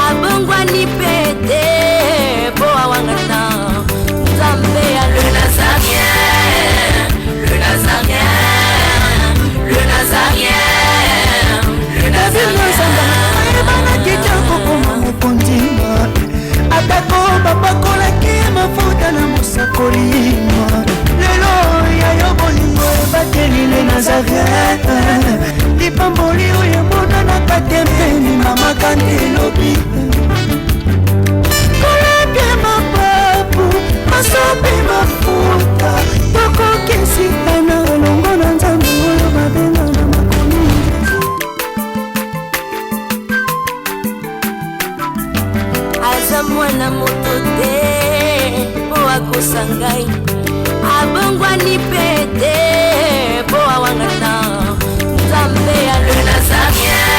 abongwani mpe te mpo awangana nzambe ya le nazarien le nazarien le nazarien le nazarien ayebanaki te kokoma mokonzi atako bapakolaki mafuta na mosakoli lelo ya yo bolingo ebateli le nazareth lipamboli oyo emonanaka te mpeni mama kante elobi kolapia mapapu masopi mafuta tokokisikana elongo na nzambe oyo babenga na makomi aza mwana moto te mpo akosa ngai abongwani mpe te mpo awangana nzambe ya le nazarien.